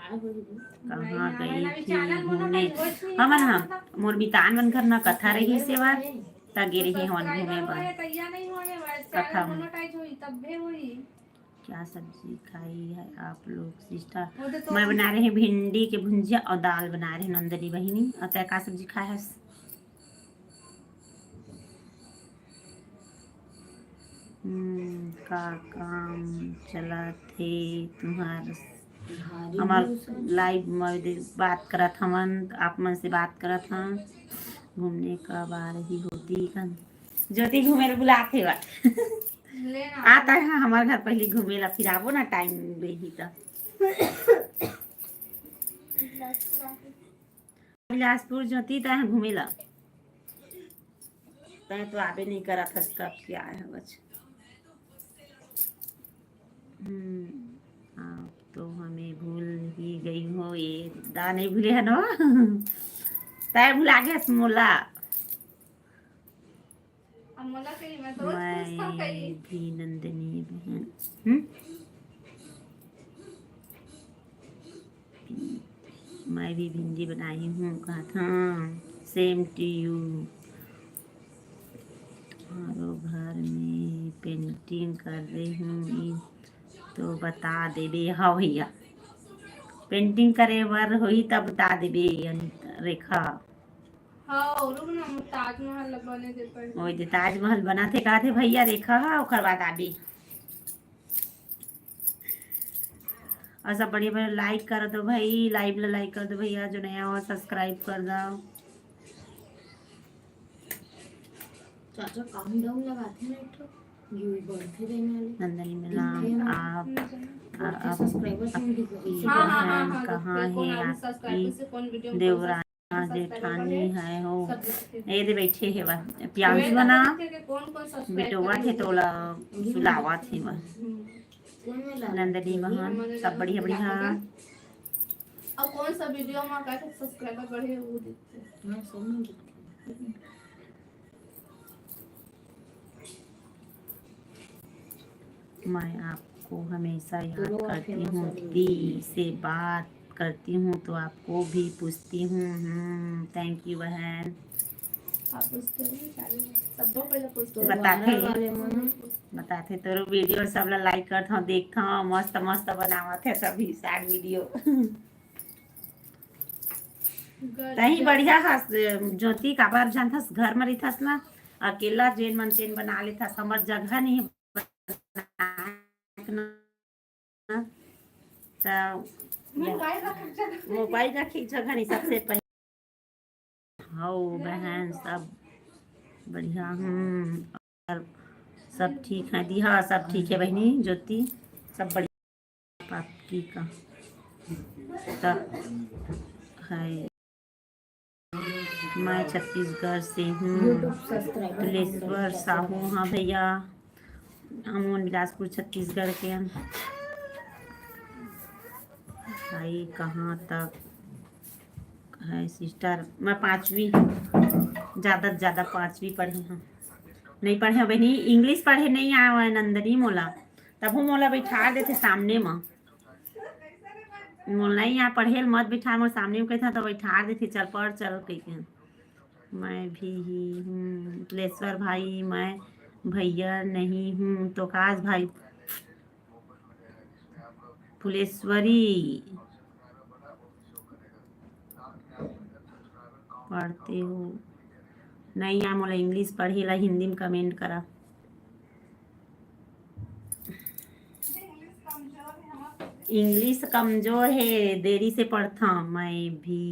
कहाँ गई थी घूमने? हमन हा, मोर मितान मन घर ना कथा रही सेवा, त गे रही हमन घूमे बर। कथा में। क्या सब्जी खाई है आप लोग सिस्टर? मैं बना रहे हैं भिंडी के भुंजिया और दाल बना रहे हैं नंदनी बहिनी। और तय का सब्जी खाए हस? हम्म, का काम चलत हे तुम्हार? हमार लाइव में दे-, बात करत हवन, आप मन से बात करत हन। घूमने कब आ रही हो दी कन? ज्योति घूमे ला बुलात हे बा। आता है हमार घर पहले घूमे ला, फिर आबो ना, टाइम रही त। बिलासपुर ज्योति, तैं घूमे ला, तैं तो आबे नहीं करत हस, कब के आए हवच। हम्म, आप तो हमें भूल ही गई हो, ये दा नहीं भूले है ना? तैं भुला गए मोला। अब मोला कही, मैं तो रोज पूछता हूँ कही। मैं भी नंदिनी बहन, हम्म? मैं भी भिंडी बनाई हूँ, कहा था। Same to you। हमारो घर में पेंटिंग कर रही हूँ, ई तो बता देबे। हाँ भैया, पेंटिंग करे बर होही तब बता देबे, अनिता, रेखा। हाँ, रुक ना, हम ताजमहल ला बने दे पहले। ओए दे, ताजमहल बनाथे, कहा थे भैया, रेखा हा, ओकर बाद आबे। और सब बढ़िया बढ़िया लाइक कर दो भाई, लाइव ला लाइक कर दो भैया, जो नया हो सब्सक्राइब कर दो। चाचा काम डाउन लगाते हैं एक ठो, ये बढ़ते रहने वाले। नंदनी मैडम, आप, आप सब्सक्राइबर हम भी करेंगे। हाँ, हाँ, हाँ, हाँ, कहाँ है आपकी देवरानी? हाँ, जेठानी है हो। ये दे बैठे हे बा, प्याज बना, बेटवा थे तोला सुलावा थे बा। नंदनी बहन, सब बढ़िया बढ़िया। और कौन सा वीडियो में का सब्सक्राइबर बढ़े, वो देखते हैं। मैं आपको हमेशा याद करती हूँ, दी से बात करती हूँ तो आपको भी पूछती हूँ। हम्म, thank you बहन। बताथे, बताथे तोरो वीडियो सब ला लाइक करत हूँ, देखत हूँ, मस्त मस्त बनावत है सभी साग वीडियो। तही बढ़िया हस ज्योति, काबर जानथस, घर में रहिथस ना, अकेला जेन मन तेन बना लेथस, हमर जगह नहीं है। त मोबाइल रखे जगह नहीं, सबसे पहले। हाँ बहन, सब बढ़िया। हम्म, और सब ठीक है दी? हाँ, सब ठीक है बहनी ज्योति, सब बढ़िया। आपकी का तक है। मैं छत्तीसगढ़ से हूँ। तुलेश्वर साहू, हाँ भैया, हम बिलासपुर छत्तीसगढ़ के हन। भाई कहाँ तक है सिस्टर? मैं पाँचवीं, ज़्यादा से ज़्यादा पाँचवीं पढ़े हूँ, नहीं पढ़े हूँ बहनी, इंग्लिश पढ़े नहीं आवे नंदनी मोला, तभो मोला बैठा देथे सामने में। मोला यहाँ पढ़े ल मत बैठा, मोर सामने में कहता तो बैठा देथे, "चल पढ़ चल," कह के। मैं भी ही हूँ तुलेश्वर भाई, मैं भैया नहीं हूँ तो काश भाई। फुलेश्वरी पढ़ते हो? नहीं यार, मोला इंग्लिश पढ़े ला हिंदी में कमेंट करा। इंग्लिश कमजोर है, देरी से पढ़ता। मैं भी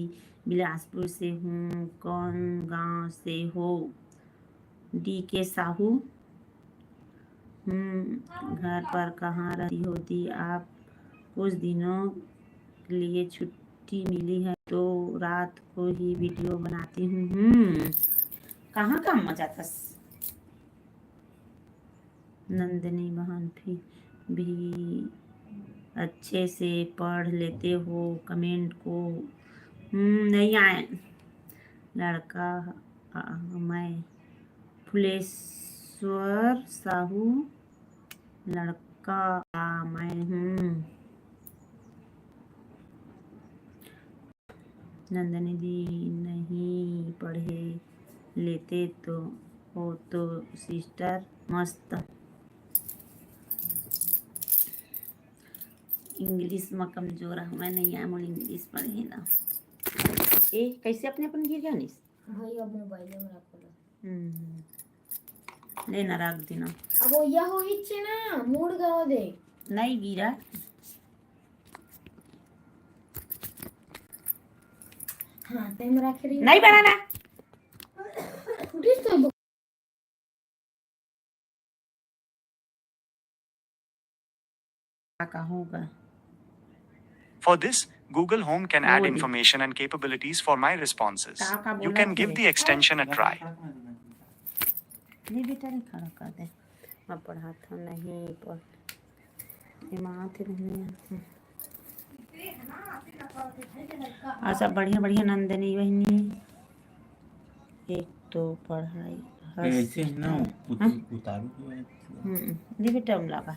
बिलासपुर से हूँ। कौन गांव से हो? डी के साहू। हम्म, घर पर कहाँ रहती होती आप? कुछ दिनों के लिए छुट्टी मिली है तो रात को ही वीडियो बनाती हूँ। हम्म, कहाँ काम में जाथस? नंदिनी बहन भी, भी अच्छे से पढ़ लेते हो कमेंट को। हम्म, नहीं आए लड़का, आ, मैं फुलेश्वर साहू लड़का, आ, मैं हूँ। नंदनी दी नहीं पढ़े लेते तो हो तो सिस्टर मस्त। इंग्लिश में कमजोर हूँ मैं, नहीं आए मोर इंग्लिश पढ़े ला। ए, कैसे अपने अपन गिर जानिस? भाई, अब मोबाइल में रखो ला। हम्म। ले ना, रख देना। अब वो यह हो इच्छे ना, मूड गवा दे। नहीं गिरा। हाँ, तेम रख रही। नहीं बनाना। फुटेज तो का होगा? For this, Google Home can add information and capabilities for my responses. You can give the extension a try. ये बेटा नहीं खड़ा कर दे। मैं पढ़ात हूँ, नहीं पढ़, दिमाग ही नहीं आता। और सब बढ़िया बढ़िया नंदनी बहनी, एक तो पढ़ाई ऐसे ही ना उत-, हाँ? उतारू के बाद। हम्म, दिव्य टर्म लागा।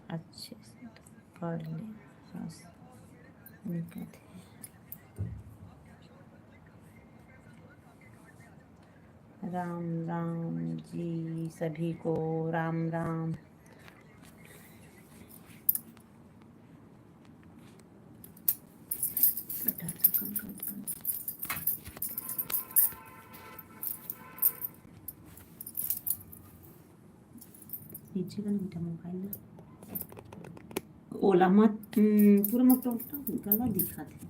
अच्छे से पढ़ ले, बस। नहीं कहते। राम राम जी, सभी को राम राम। नीचे का नहीं था मोबाइल ना। ओला मत, हम्म, पूरा मोटा मोटा गला दिखा दे।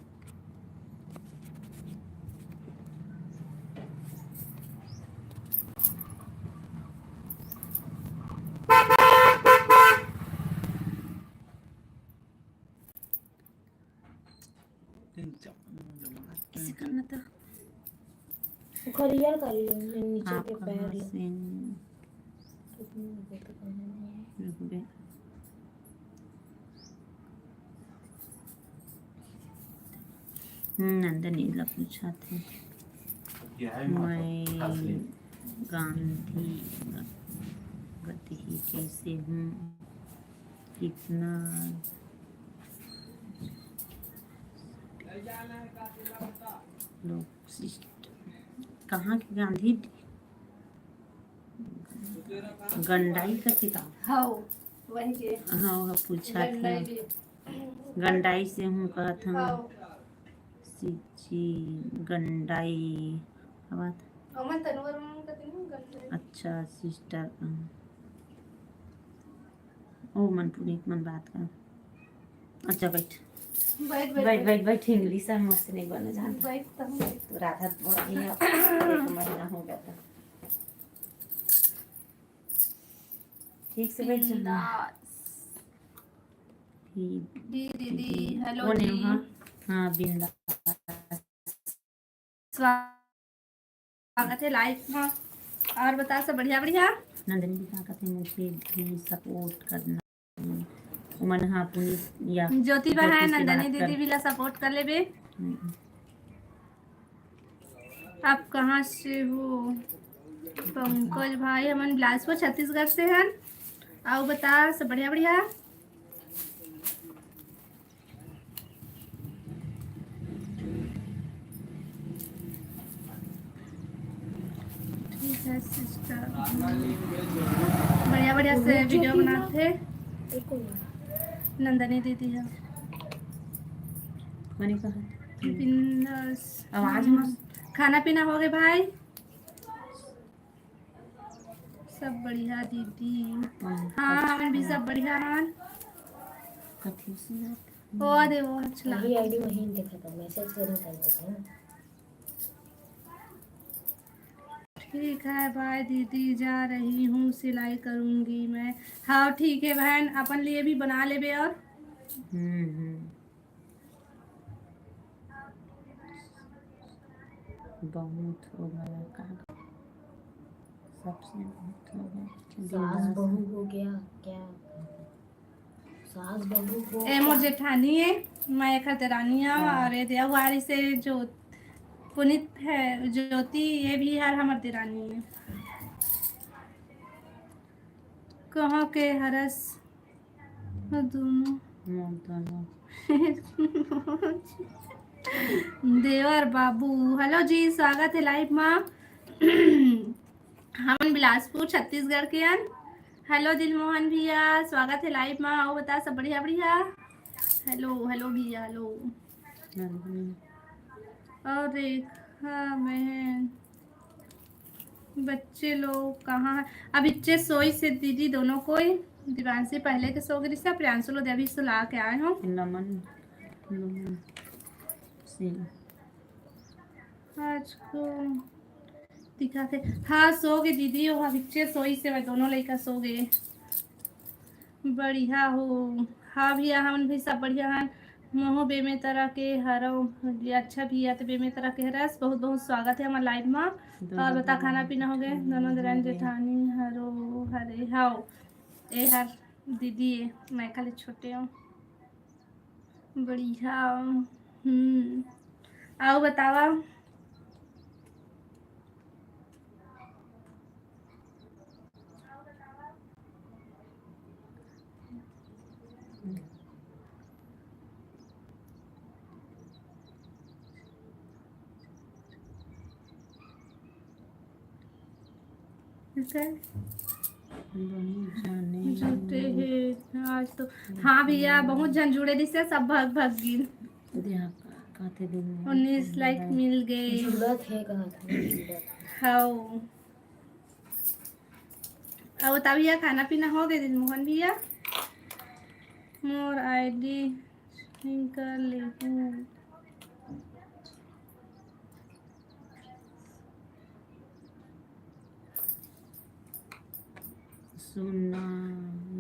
ऐसे करना था। ओकर रियल कर लियो, नीचे के आप पैर कहाँ लो। से? रुक बे। हम्म, नंदनी ला पूछा थे। मैं गांधी गति ही कैसे हूँ, कितना लोग शिष्ट-, कहाँ के गांधी? गंडाई का किताब। हाँ, वही के। हाँ, वह पूछा गंडाई था। के। गंडाई से हूँ कहत हूँ। हाँ। सिची गंडाई। अब बात। अमन तनवर में कहते हैं गंडाई। अच्छा, सिस्टर। ओ मन पुनीत मन बात कर। अच्छा, बैठ। बैठ, बैठ, बैठ, बैठ। बैठ, बैठ, इंग्लिश हम मस्त नहीं बने जानता। बैठ, तुम बैठ। तो राधा तो बहुत ही है, एक महीना हो गया था। ठीक से बैठ जा। बिंदास। ठीक। दी, दीदी, दीदी। हेलो कौन है जी। वहाँ? हाँ, बिंदास। स्वागत है लाइव में। और बता, सब बढ़िया, बढ़िया? नंदनी भी कहा कहते हैं, मुझे भी सपोर्ट करना। उमन हा पुनीत या ज्योति बहन, ज्योति से नंदनी बात कर। दीदी भी ला सपोर्ट कर लेबे। हम्म। आप कहाँ से हो? पंकज भाई, हमन बिलासपुर छत्तीसगढ़ से हन। आओ बता, सब बढ़िया, बढ़िया? ठीक है सिस्टर, बढ़िया बढ़िया से वीडियो बनाते। नंदनी दीदी है। मैंने कहा। बिंदास। आवाज मस्त। खाना पीना हो गए भाई? सब बढ़िया दीदी। हाँ, हमन भी सब बढ़िया हन। कथी सुनत? ओ दे, वो अच्छा वही आईडी वही देखा था, मैसेज करना चाहते थे ना। ठीक है, बाय दीदी, जा रही हूँ, सिलाई करूँगी मैं। हाँ, ठीक है बहन, अपन लिए भी बना लेबे और। हम्म, हम्म। बहुत हो गया का? सबसे बहुत हो गया। सास बिंदास। बहू हो गया क्या? सास बहू हो ए मोर गया? जेठानी है, मैं एकर देरानी हूँ। हाँ। और ये देवारी से जो पुनीत है, ज्योति, ये भी हर हमर देरानी है। कहाँ के हरस? दोनों। मोर दोनों। देवर बाबू, हेलो जी, स्वागत है लाइव मा। हमन बिलासपुर, छत्तीसगढ़ के हन। हेलो दिलमोहन भैया, स्वागत है लाइव मा। आओ बता, सब बढ़िया, बढ़िया? हेलो, हेलो भैया, हेलो। हम्म। और रेखा बहन, बच्चे लोग कहाँ है? अब इच्चे सोई से दीदी दोनों कोई। दिवांशी पहले के सो गई से, प्रियांशु लोग अभी सुला के आए हो। नमन, नमन सिंह। आज को दिखा थे। हाँ, सो गए दीदी, वो अब इच्चे सोई से, वह दोनों लइका सो गए। बढ़िया हो। हाँ भैया, हमन भी सब बढ़िया हन। महू बेमेतरा के हरव। अच्छा भैया, तो बेमेतरा के हरस, बहुत बहुत स्वागत है हमारे लाइव में। और बता, खाना पीना हो गए? दोनों दरानी जेठानी हरो हरे हाव। ए हर दीदी ए, मैं खाली छोटे हूँ। बढ़िया। हम्म। आओ बतावा। ठीक है। बहुत जाने जुटे हैं आज तो। हाँ भैया, बहुत जन जुड़े दिसे, सब भग भग गिन। उन्नीस लाइक मिल गए। जुड़त है, कहा था, जुड़त है। हाँ। अब बता भैया, खाना पीना हो गए दिन मोहन भैया? मोर आईडी लिंक कर लेहू। सुनना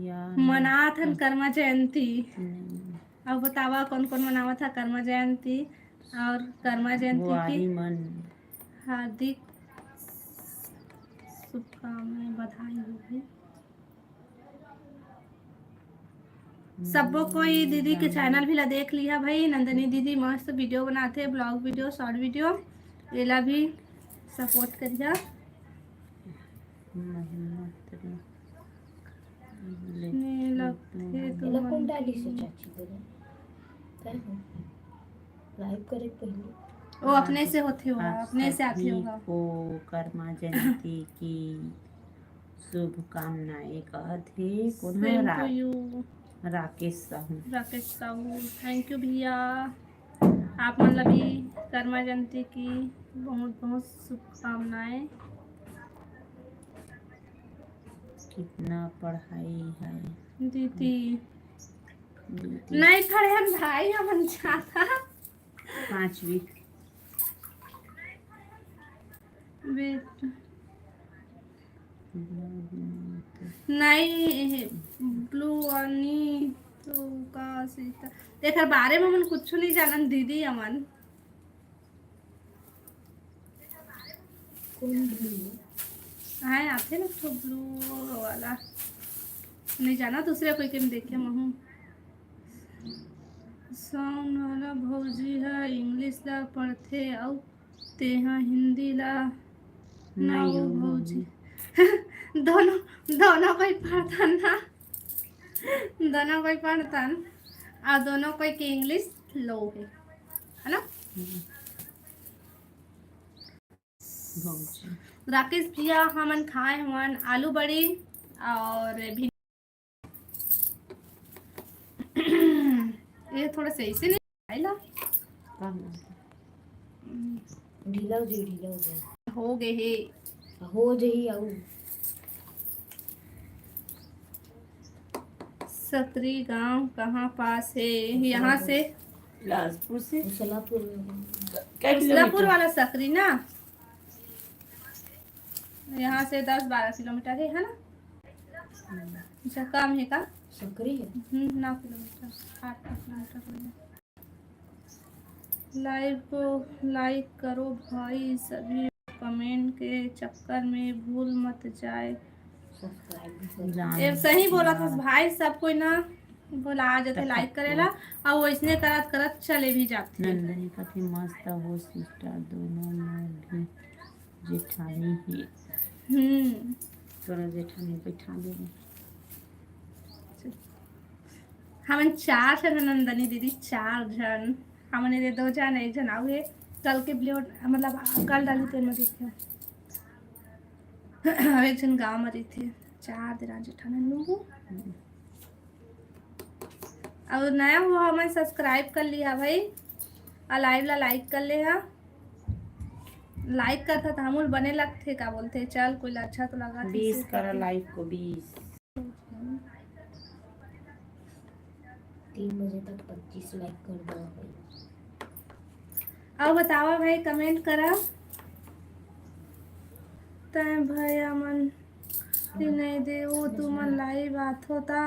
यार, मनात हन कर्मा जयंती। हम्म। अब बतावा, कौन कौन मनावत हा कर्मा जयंती? और कर्मा जयंती की मन हार्दिक शुभकामनाएं, बधाई होगी। सबो कोई दीदी के चैनल भी ला देख लिहा भाई। नंदनी दीदी मस्त वीडियो बनाथे, ब्लॉग वीडियो, शॉर्ट वीडियो, एला भी सपोर्ट करिहा। लाइव करे पहले। ओ, अपने से होथे होगा, अपने से आथे होगा। को कर्मा जयंती की शुभकामनाएं कहत हे। कोनो राकेश साहू। राकेश साहू, thank you भैया। आप मन ला भी कर्मा जयंती की बहुत बहुत शुभकामनाएं। कितना पढ़ाई है दीदी? दीदी। नहीं पढ़े हन भाई, हमन ज्यादा। पांचवी। बेटा। नहीं, ब्लू वाली तो का सीता, एकर बारे में हमन कुछ नहीं जानन दीदी। हमन कौन ब्लू? हाँ, आथे ना तो ब्लू वाला। नहीं जाना, दूसरे कोई के में देखे महू। साउंड वाला भौजी है, इंग्लिश ला पढ़थे अउ तेहा हिंदी ला। ना वो भौजी। दोनों, दोनों कोई पढ़थन ना, दोनों कोई पढ़थन, और दोनों कोई के इंग्लिश लो है, है ना? राकेश भैया, हमन खाए हवन आलू बड़ी और भी। ये थोड़ा सही से नहीं खाए ला। ढीला हो जाई, ढीला हो जाई। हो गए हे। हो जाई आऊ। सकरी गांव कहाँ पास है? यहाँ से बिलासपुर से। उसलापुर। उसलापुर वाला सकरी ना, यहाँ से दस बारह किलोमीटर है, है ना? अच्छा, कम है का? सकरी है। हम्म, नौ किलोमीटर, आठ नौ किलोमीटर होगा। लाइव को लाइक करो भाई, सभी कमेंट के चक्कर में भूल मत जाए। सही बोला था भाई, सब कोई ना भुला जाते लाइक करेला, और वैसने करत करत चले भी जाते। नंदनी कथी मस्त हो सिस्टर, दोनों में भी जेठानी ही। हम्म। तोरा जेठानी बैठा दे। हमन चार झन नंदनी दीदी, चार झन। हमन एदे दो झन, एक झन आऊ हे। कल के ब्लॉग, मतलब, कल डाली तेन में देखियो। अब एक झन गाँव में रहिथे। चार दिन आज जेठानी नू। अउ नया हुआ हमन सब्सक्राइब कर लिहा भाई, अउ लाइव ला लाइक कर ले हा। लाइक करथा त हमू ल बने लगथे, का बोलथे, चल कोई ला अच्छा तो लगा थे, बीस इसे करा करके। लाइक को बीस। तीन बजे तक पच्चीस लाइक कर दो भाई। अउ बतावा भाई, कमेंट करा। तैं भैया मन ती नहीं दे, वो तुमन लाइव आथो ता।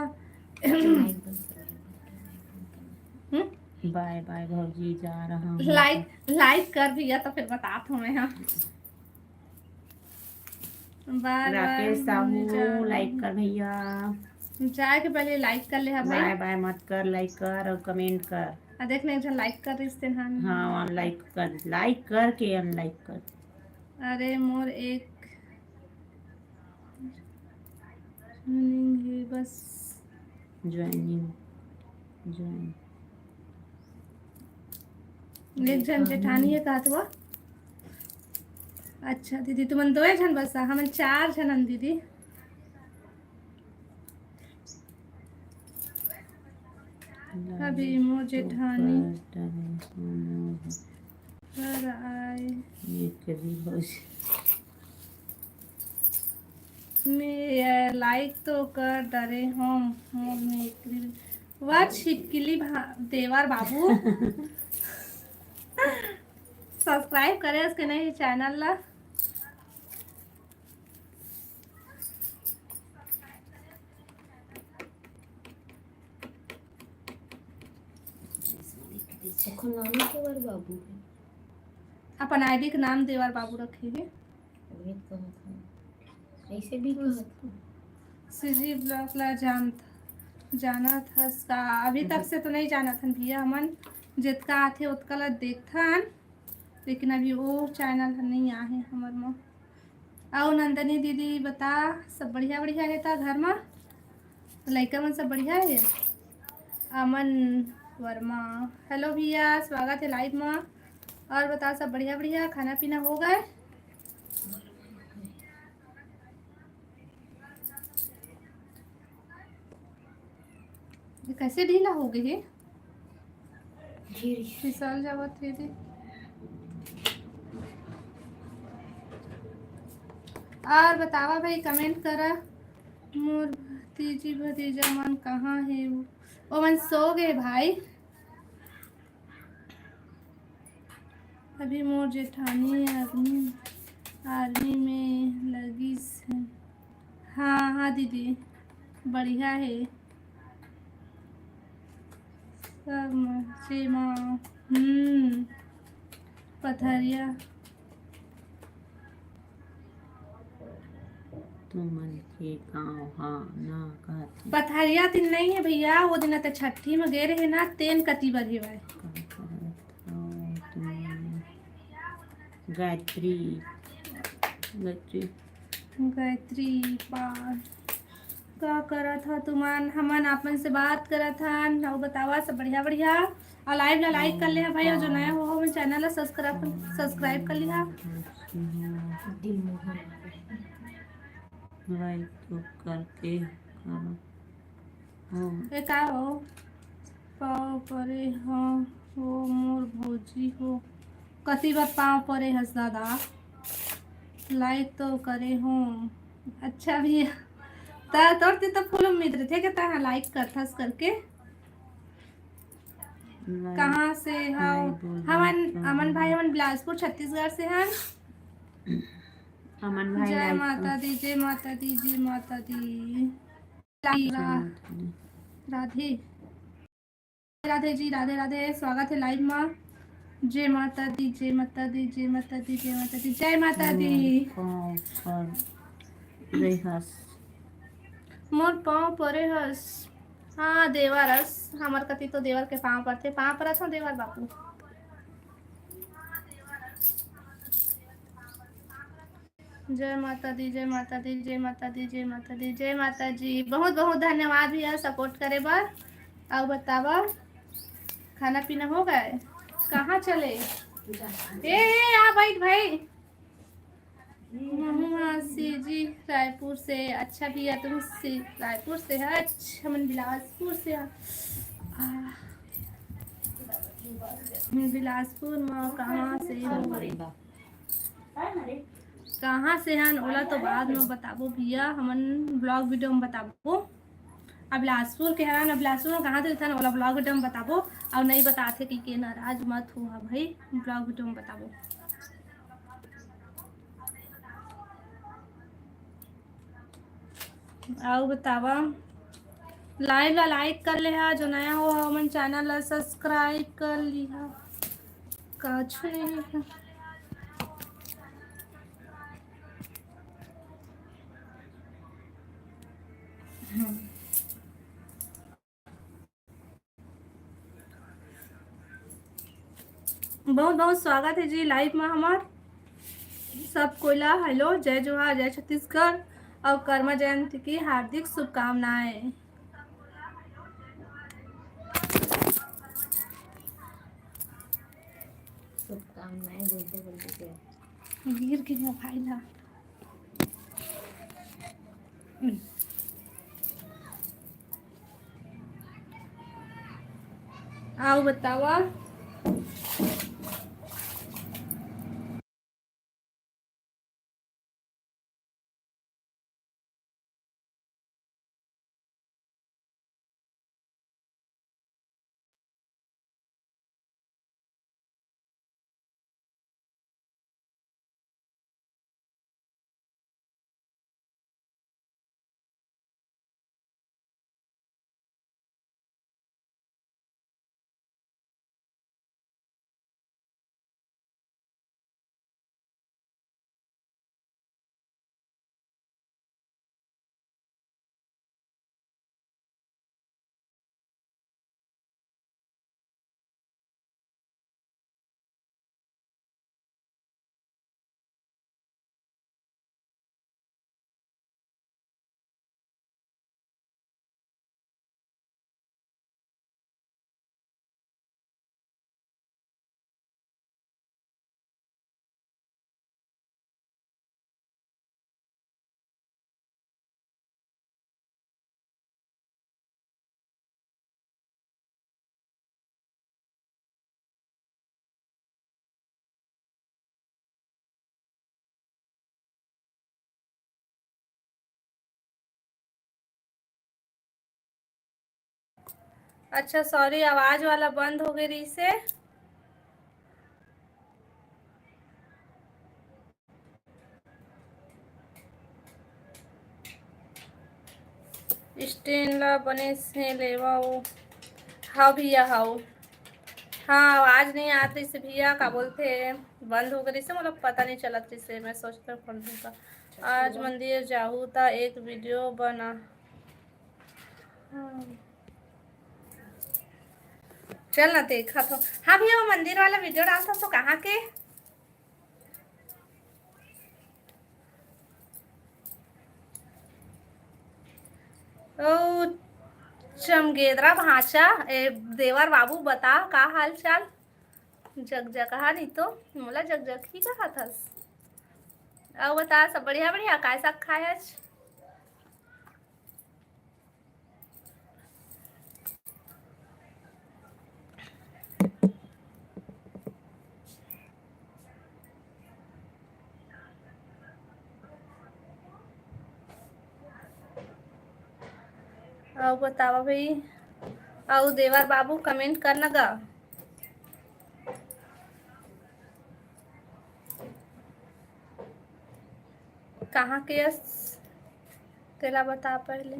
हम्म? बाय बाय भौजी, जा रहा हूँ। लाइक, लाइक कर भैया, तो फिर बतात हूँ मैं, हाँ। बाय बाय, राकेश साहू, जा रहा हूँ। लाइक कर भैया। जाए के पहले लाइक कर ले, हाँ भाई। बाय बाय मत कर, लाइक कर और कमेंट कर। आ, देख ना, एक झन लाइक कर रहिस तेन हा। हाँ, अनलाइक कर, लाइक करके अनलाइक कर। अरे मोर एक ज्वाइनिंग हे बस। Joining, join. एक झन जेठानी हे कहत हुआ। अच्छा दीदी, तुमन दोए झन बस, हमन चार झन हन दीदी। अभी मोर जेठानी घर आए। ये कभी भौजी। मैं लाइक तो कर डरे हूँ, मोर में एक reel। वाह छिपकली भा-, देवर बाबू। सब्सक्राइब करे उसके नहीं चैनल ला। ओखर नाम देवर बाबू हे। अपन आईडी के नाम देवर बाबू रखे हे। वही तो कहत हन। ऐसे भी कहत हन। सीजी ब्लॉग ला जानत, जानत हस का? अभी तक से तो नहीं जानत हन भैया, हमन जितका आथे उतका ला देखथन, लेकिन अभी वो चैनल ह नहीं आहे हमर म। अउ नंदनी दीदी बता, सब बढ़िया बढ़िया हे ता घर म? लइका मन सब बढ़िया हे? अमन वर्मा, हेलो भैया, स्वागत हे लाइव म। और बता, सब बढ़िया बढ़िया, खाना पीना हो गए? ये कैसे ढीला हो गए हे? फिसल जावत हे दे। और बतावा भाई, कमेंट करा। मोर भतीजी भतीजा मन कहाँ हे? वो मन सो गए भाई। अभी मोर जेठानी आर्मी, आर्मी में लगिस हे। हाँ, हाँ दीदी, बढ़िया हे। सब मजे मा। हम्म, पथरिया। तुमन के गाँव हा ना कहत हे। पथरिया दिन नहीं है भैया, वो दिन त छठी में गए रहे ना, तेन कति बर हे भाई। का करत हव तुमन? गायत्री, गायत्री। गायत्री पार। का करत ह तुमन? हमन आपन से बात करत हन। अउ बतावा सब बढ़िया बढ़िया। और लाइव ला लाइक कर ले हा भाई, और जो नया हो, हो चैनल ला सब्सक्राइब, सब्सक्राइब कर लिहा। दिल मोहन। लाइक तो करके करो। हाँ। ए का हो? पाँव परे हो, हो मोर भौजी हो। कति बार पाँव परे हस दादा? लाइक तो करे हो। अच्छा भैया, त तोर ते तो फुल उम्मीद रहिथे के तहाँ लाइक करथस करके। लाइक कहाँ से हव? नहीं बोल हमन, रहा। अमन भाई, हमन बिलासपुर, छत्तीसगढ़ से हन। अमन भाई जय लाइक माता दी, जय माता दी, जय माता दी। जय माता दी। राधे। राधे जी, राधे राधे, स्वागत है लाइव मा। जय माता दी, जय माता दी, जय माता दी, जय माता दी, जय माता दी। पाँव पर रेहस। मोर पाँव परे हस। हाँ, देवर अस, हमर कति तो देवर के पाँव परथे, पाँव परत हो देवर बापू। जय माता दी, जय माता दी, जय माता दी, जय माता दी, जय माता जी। बहुत बहुत धन्यवाद भैया सपोर्ट करे बर। अउ बतावा, खाना पीना हो गए? कहाँ चले? ए, ए, आ बैठ भाई। महुआ सीजी रायपुर से। अच्छा भैया, तुम सी-, रायपुर से है? अच्छा, हमन बिलासपुर से है। आ, बिलासपुर में कहाँ से हो? कहाँ से हन ओला तो बाद में बताबो भैया, हमन vlog video में बताबो। अभिलाषपुर के हरन, अभिलाषपुर में कहाँ से हन ओला vlog video में बताबो। और नहीं बताते कि के नाराज मत हो, हाँ भाई, vlog video में बताबो। अउ बतावा, live ला like कर ले हा, जो नया हो हमन channel ला subscribe कर लिहा। काछु नहीं है। बहुत बहुत स्वागत है जी live में हमार। सब कोई ला hello, जय जोहार, जय छत्तीसगढ़ और कर्मा जयंती की हार्दिक शुभकामनाएं। शुभकामनाएं बोलते बोलते क्या गिर गिर भाई ला। अउ बतावा। अच्छा sorry, आवाज वाला बंद हो गए रही से। स्टैंड ला बने से लेवा ओ। हाँ भैया, हाँ। हाँ, आवाज नहीं आत रही से भैया, का बोलते, बंद हो गई से, मतलब पता नहीं चलत रही से, मैं सोचते खोल दूंगा। आज मंदिर जाहू ता एक video बना। हाँ। चल ना देखा तो। हाँ भैया, वो मंदिर वाला video डालता तो कहाँ के? ओ चमगेदरा भांचा, ए देवर बाबू, बता का हाल चाल? जगजगहा नहीं तो मोला जगजग ही कहा थस। अउ बता, सब बढ़िया बढ़िया? काय साग खाए आज? अउ बतावा भाई, अउ देवर बाबू comment करना गा। कहाँ के अस? तेला बता पहले।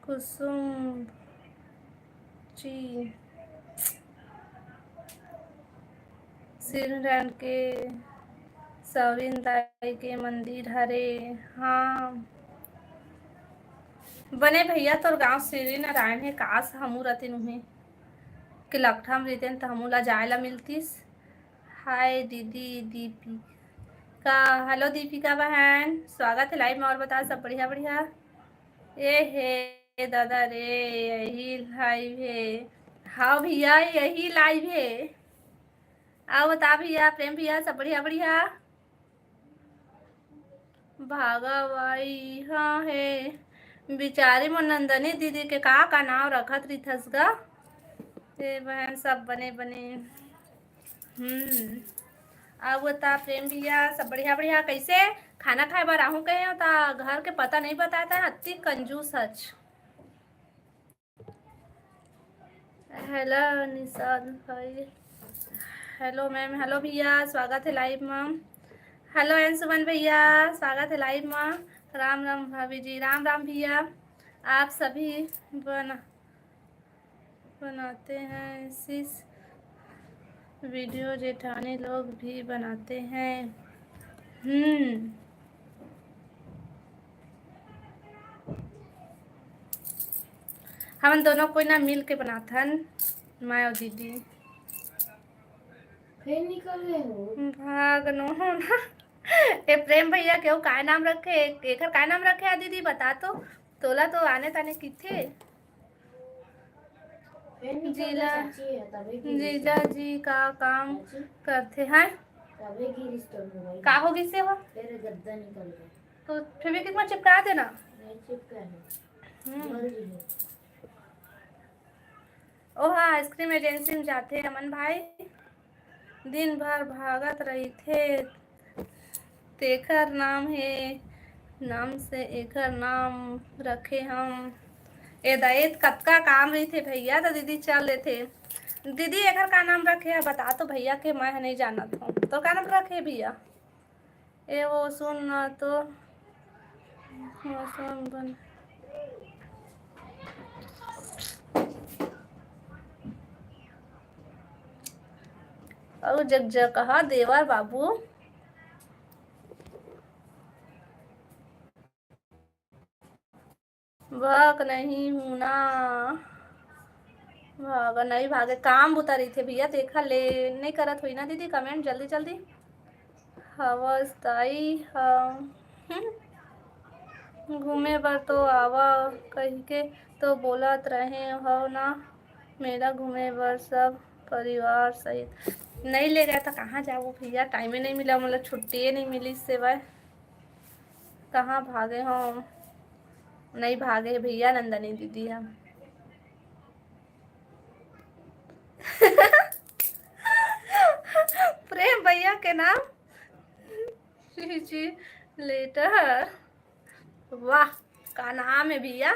कुसुम जी, सिरन के सौरिन दाई के मंदिर हरे। हाँ बने भैया, तोर गांव सिरी नारायण हे, काश हमू रतिन उहे के लकठा म रहितेन त हमू ला जाए ला मिलतिस। हाय दीदी दीपिका, हेलो दीपिका बहन, स्वागत है live में। और बता, सब बढ़िया बढ़िया? ए हे दादा रे, यही live है। हाँ भैया, यही live है। आओ बता भैया, प्रेम भैया, सब बढ़िया बढ़िया? भागा भाई, हाँ है। बिचारी मोर नंदनी दीदी के का का नाव रखत रिथस गा। ए बहन, सब बने बने। हम्म। अब बता प्रेम भैया, सब बढ़िया बढ़िया? कैसे खाना खाए बर आहूं कहे हो ता घर के पता नहीं बताता है, अति कंजूस हच। हेलो निषाद भाई। हेलो मैम, हेलो भैया, स्वागत है लाइव में। हेलो अंशुमन भैया, स्वागत है लाइव में। राम राम भाभी जी, राम राम भैया। आप सभी बना बनाते हैं इसी वीडियो, जेठानी लोग भी बनाते हैं। हम्म। हमन दोनों कोई ना मिल के बनाथन, मैं और दीदी। फिर निकल गए हो। भाग नो हो ना। ए प्रेम भैया के वो काय नाम रखे, एकर काय नाम रखे है दीदी, बता तो। तोला तो आने ताने किथे। फिर निकल गए, जीला, चाची है, तभी गिरी जीजा जी का काम चाची। करते हैं। तभी गिरी स्टोर में भाई। का हो गई से हो? तेरे गद्दा निकल गया। तो फेविक्विक में चिपका देना। नहीं चिपका है। हम्म। जल्दी है। ओहा, आइसक्रीम एजेंसी में जाथे अमन भाई, दिन भर भागत रहिथे, तेकर नाम हे, नाम से एकर नाम रखे हम। ए दाई, कतका काम रहिथे भैया, त दीदी चल देथे। दीदी, एकर का नाम रखे हे, बता तो भैया के, मैं ह नहीं जानत हूँ। तो का नाम रखे हे भैया? ए वो सुन ना तो, मौसम बन। अउ जग जग कहा देवर बाबू। भाग नहीं हूँ ना, भाग नहीं भागे, काम बुता रहिथे भैया, तेखर ले नहीं करत होई ना दीदी कमेंट जल्दी जल्दी। हवस दाई हम घूमे बर तो आवा कहिके तो बोलत रहे हव ना, मेला घूमे बर सब परिवार सहित। नहीं ले गए तो कहाँ जाबो भैया, टाइमे नहीं मिला, मतलब छुट्टिए नहीं मिली सेवाय। कहाँ भागे हो? नहीं भागे भैया, नंदनी दीदी हम। प्रेम भैया के नाम लेटर। वाह, का नाम है भैया?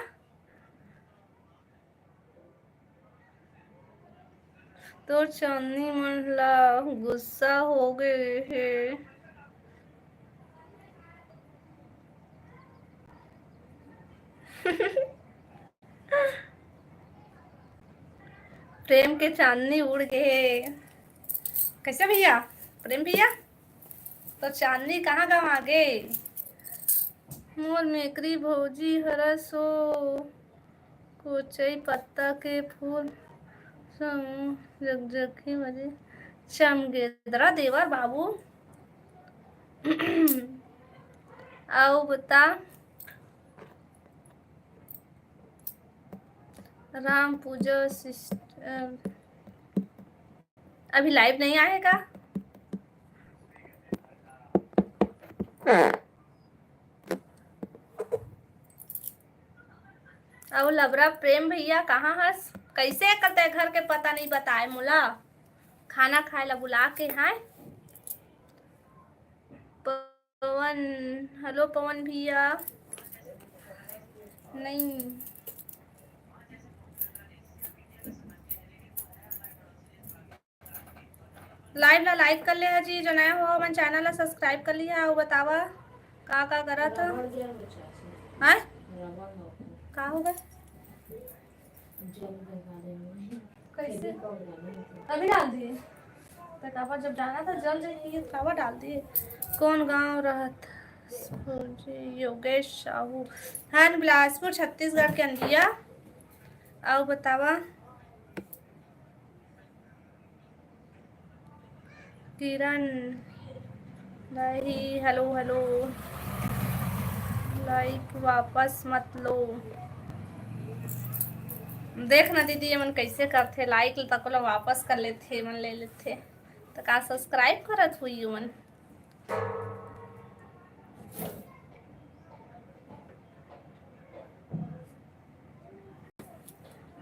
तोर चांदनी मन ला गुस्सा हो गए हे। प्रेम के चांदनी उड़ गए हे। कैसे भैया, प्रेम भैया, तो चांदनी कहाँ गवा गे? मोर मेकरी भौजी हरस हो, कोचई पत्ता के फूल संग जगजगी मजे। चमगेदरा देवर बाबू। अउ बता, राम पूजा सिस्टर अभी लाइव नहीं आए का? अउ लबरा प्रेम भैया कहाँ हस? कैसे करते घर के पता नहीं बताए मोला? खाना खाए ला बुला के हैं। पवन, हेलो पवन भैया। नहीं, लाइव ला लाइक कर ले हा जी, जो नया हो हमन चैनल ला सब्सक्राइब कर लिहा। अउ बतावा का का करत हो? हैं? का हो गए? कैसे? अभी डाल दिए। तो काबर जब डाला था जल जाएंगे, तो काबर डाल दिए? कौन गांव रहत? योगेश साहू। हाँ, बिलासपुर, छत्तीसगढ़ के अंदिया। अउ बतावा। किरण नहीं, हेलो हेलो। लाइक वापस मत लो। देख ना दीदी, एमन कैसे करथे, लाइक तको ला वापस कर लेथे, एमन ले लेथे। तो का सब्सक्राइब करत हुई एमन?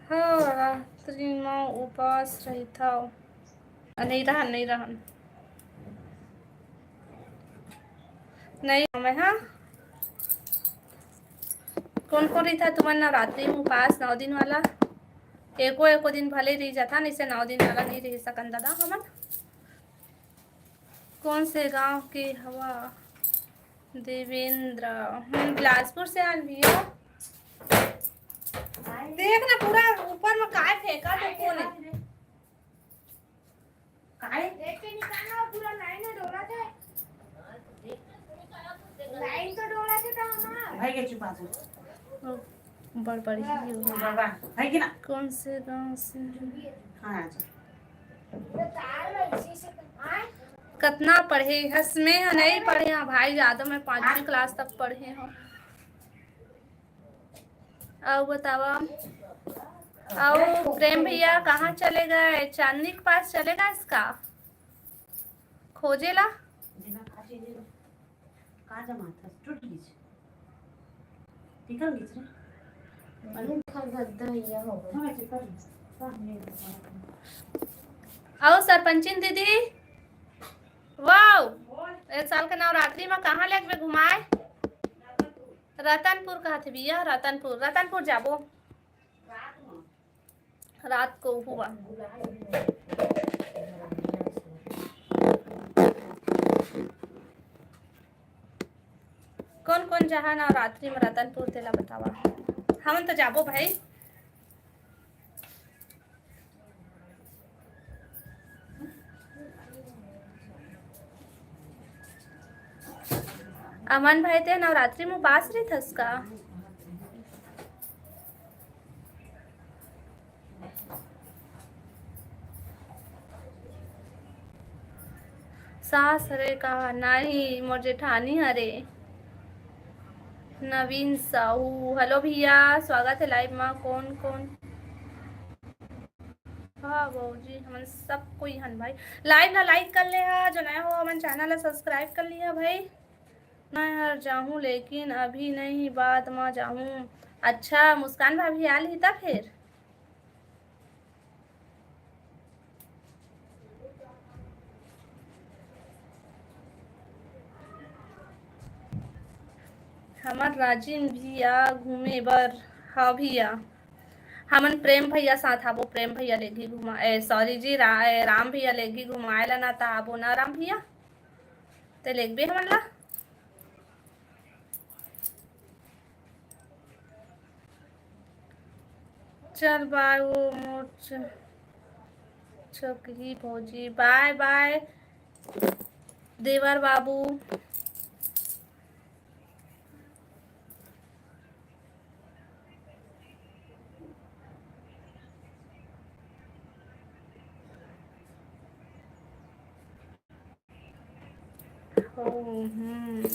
हाँ, रात्रि म उपास रहिथव। आ, नहीं रहन, नहीं रहन। नहीं, मैं, हाँ। कौन कौन रहिथा तुमन नवरात्रि म उपास नौ दिन वाला? एको, एको दिन भले रहि जाथा, नहीं से नौ दिन वाला नहीं रहि सकन दादा हमन। कौन से गांव के हवा? देवेंद्र, हम बिलासपुर से आन भैया। देख ना, पूरा ऊपर में काय फेंका तो कौन है? काय? देख के निकालना, पूरा लाइन में डोला थे। लाइन तो डोला थे तो हमार। भाई के चुपा दो। ओ, बड़ बड़ी ही हो। बाबा, है कि ना? कौन से गांव से? हाँ, अच्छा। कतना पढ़े हस? मैं ह नहीं पढ़े हूँ भाई, ज्यादा मैं पांचवी क्लास तक पढ़े हूँ। अउ बतावा, अउ प्रेम भैया कहाँ चले गए? चांदनी के पास चले गए इसका खोजे ला। का जमात हस? टूट गिस। निकल गिस रे। अउ सरपंचिन दीदी, वाओ, एक साल के नवरात्रि में कहाँ लेगबे घुमाए? रतनपुर कहत हे भैया, रतनपुर, रतनपुर जाबो। रात को हुआ। कौन कौन जहाँ नवरात्रि में रतनपुर तेला बतावा। हमन तो जाबो भाई। अमन भाई, ते नवरात्रि में उपास रहिथस का? सास हरे का? नहीं, मोर जेठानी हरे। नवीन साहू, हेलो भैया, स्वागत है लाइव में। कौन कौन? हाँ भौजी, हमन सब कोई हन भाई। लाइव ला लाइक कर ले हा, जो नया हो हमन चैनल ला सब्सक्राइब कर लिया भाई। मैं हर जाहूँ, लेकिन अभी नहीं, बाद में जाहूँ। अच्छा, मुस्कान भाभी आ ली तब फिर। हमर राजिन भी आ घूमे बर। हाँ भैया, हमन प्रेम भैया साथ आबो। प्रेम भैया लेगी घुमा, ए, सॉरी जी, रा-, ए, राम भैया लेगी घुमाए ला ना, त आबो ना राम भैया, ते लेगबे हमन ला। चल बाय ओ मोर च-, छोकरी भौजी, बाय बाय देवर बाबू। ओ, हम्म।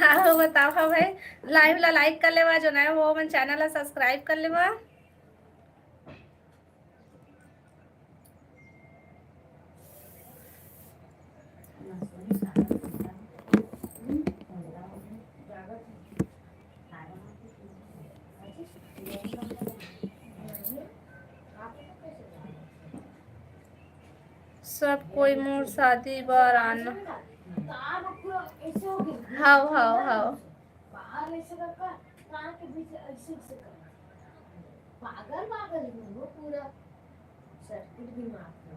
हाँ, बताओ, हाँ भाई, लाइव ला लाइक कर लेवा, जो नया हो, हमन चैनल ला सब्सक्राइब कर लेवा। सब कोई मोर शादी बर आना। हाव, हाव, हाव। पागल, पागल ही हो पूरा, सर्किट भी मार दो।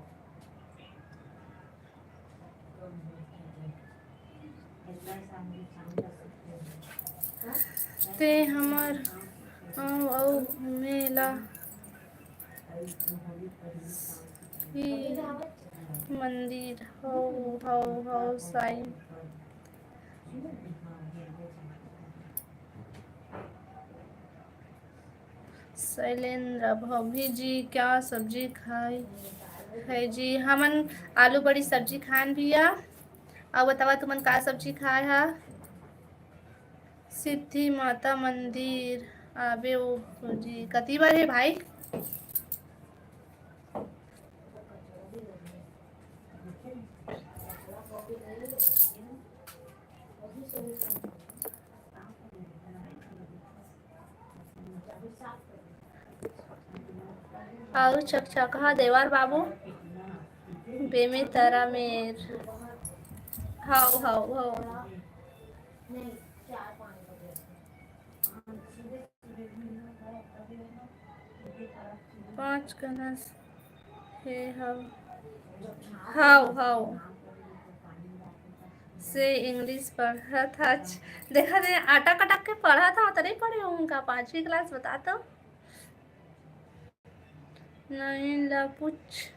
ते हमर गाँव अउ मेला ही मंदिर हो, हो, हो साईं। शैलेंद्र, भाभी जी क्या सब्जी खाए है जी? हमन आलू बड़ी सब्जी खान भैया। अउ बतावा तुमन का सब्जी खाए हा? सिद्धि माता मंदिर आबे ओ जी, कति बार हे भाई? अउ चकचकहा देवर बाबू, बेमे तरा मेर। हव, हव, हव। पाँच कनस हे हव। हव, हव। से English पढ़त हच। देखा ने, अटक अटक के पढ़त हव, त नहीं पढ़े हूँ का पाँचवीं class, बता तो। नवीन ला पूछ।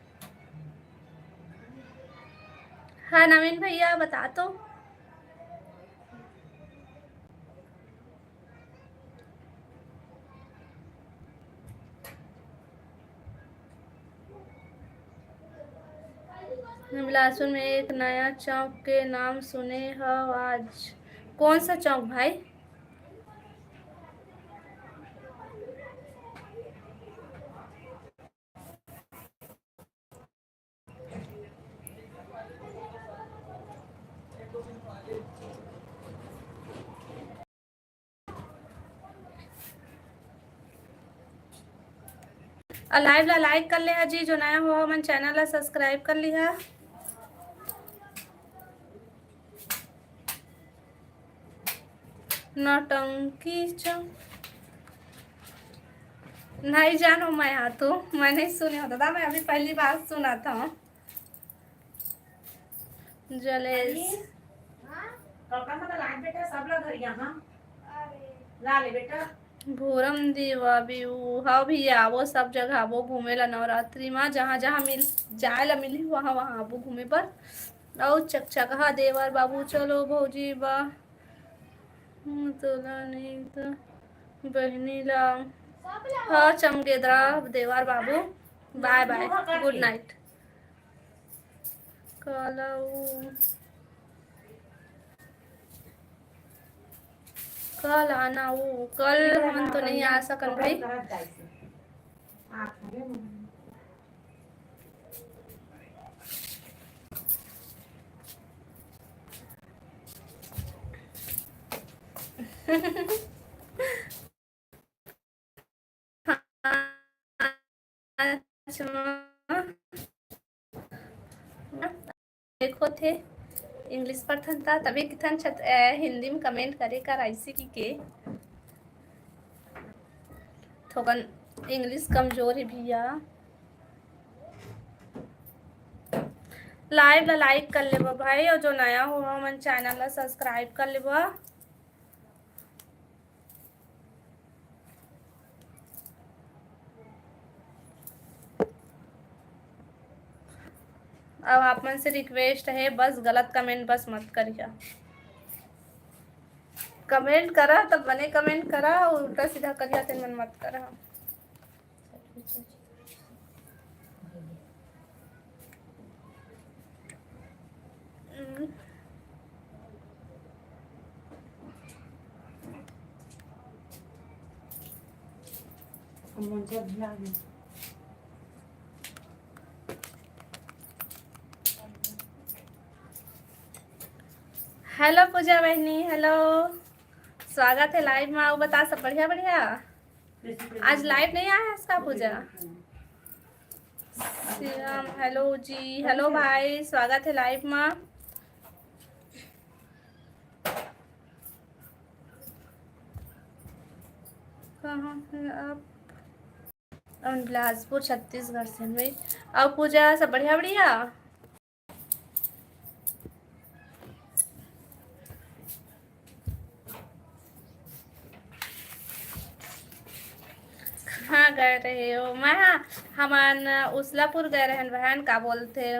हाँ, नवीन भैया, बता तो। हम बिलासपुर में एक नया चौक के नाम सुने हव आज। कौन सा चौक भाई? अउ live ला like कर ले हा जी, जो नया हो हमन channel ला subscribe कर लिहा। नौटंकी चौ-, नहीं जानो मैं, हाँ तो मैं नहीं सुने हो दादा, मैं अभी पहली बार सुना था। जलेश। कपड़ा मत लाग बेटा, सब ला धरिया, हाँ। ला ले बेटा। भोरम देवा भी उ, हाँ भैया, वो सब जगह आबो घूमे ला नवरात्रि मा, जहाँ जहाँ मिल, जाए ला मिली, वहाँ वहाँ आबो घूमे बर। अउ चकचकहा देवर बाबू, चलो भौजी बा, हम्म, तोला नहीं तो बहिनी ला। हाँ, चमगेदरा देवर बाबू, bye bye, good night। काला उ कल आना, वो कल हमन तो नहीं आ सकन भाई। अच्छा, देखो थे English पढ़थन ता तभी किथन छत, ए, हिंदी में comment करे कर ऐसे की के थोकन English कमजोर है भैया। Live ला like कर लेबो भाई, और जो नया हो हमन channel ला subscribe कर लेबो। अब आप मन से request है, बस गलत comment बस मत करिहा। Comment करा तब बने comment करा, उल्टा सीधा करिहा तेन मन मत करा। Hello पूजा बहनी, hello, स्वागत है live में। आओ, बता सब बढ़िया बढ़िया। आज live नहीं आया इसका पूजा। श्याम, hello जी, hello भाई, स्वागत है live में। कहाँ है आप? हम बिलासपुर, छत्तीसगढ़ से हन भाई। और पूजा, सब बढ़िया बढ़िया? कहाँ गए रहे हो? मैं, हाँ, हमन उसलापुर गए रहन बहन, का बोलथे,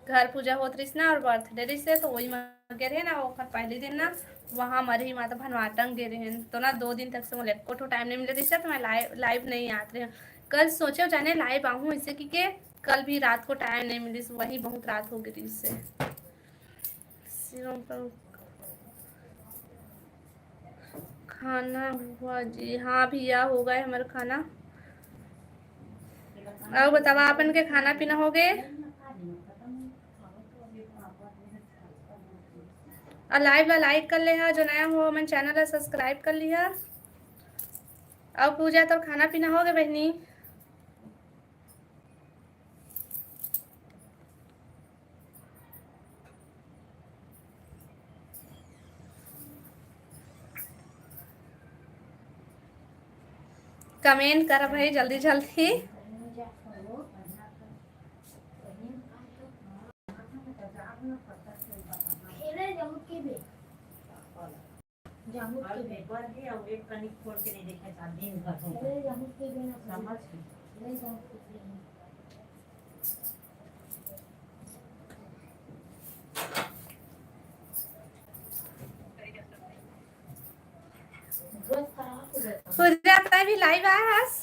घर पूजा होत रहिस ना और birthday रहिस हे, तो वही मा गे रहे ना, ओकर पहले दिन ना वहाँ मरही माता भनवाटन गे रहे, तो ना दो दिन तक से मोला एको ठो time नहीं मिले रहिस हे, तो मैं live, live नहीं आत रहे। कल सोचे जाने live आहूँ, इसे कि के कल भी रात को time नहीं मिलिस, वही बहुत रात हो गई रहिस हे। शिवम प्रभु। खाना हुआ जी? हाँ भैया, हो गए हमारे खाना। और बतावा, आपन के खाना पीना हो गए? और live ला like कर ले हा, जो नया हो हमन channel ला subscribe कर लिहा। और पूजा, तोर खाना पीना हो गए बहनी? कमेंट कर भाई, जल्दी जल्दी। पूजा, तैं भी लाइव आए हस?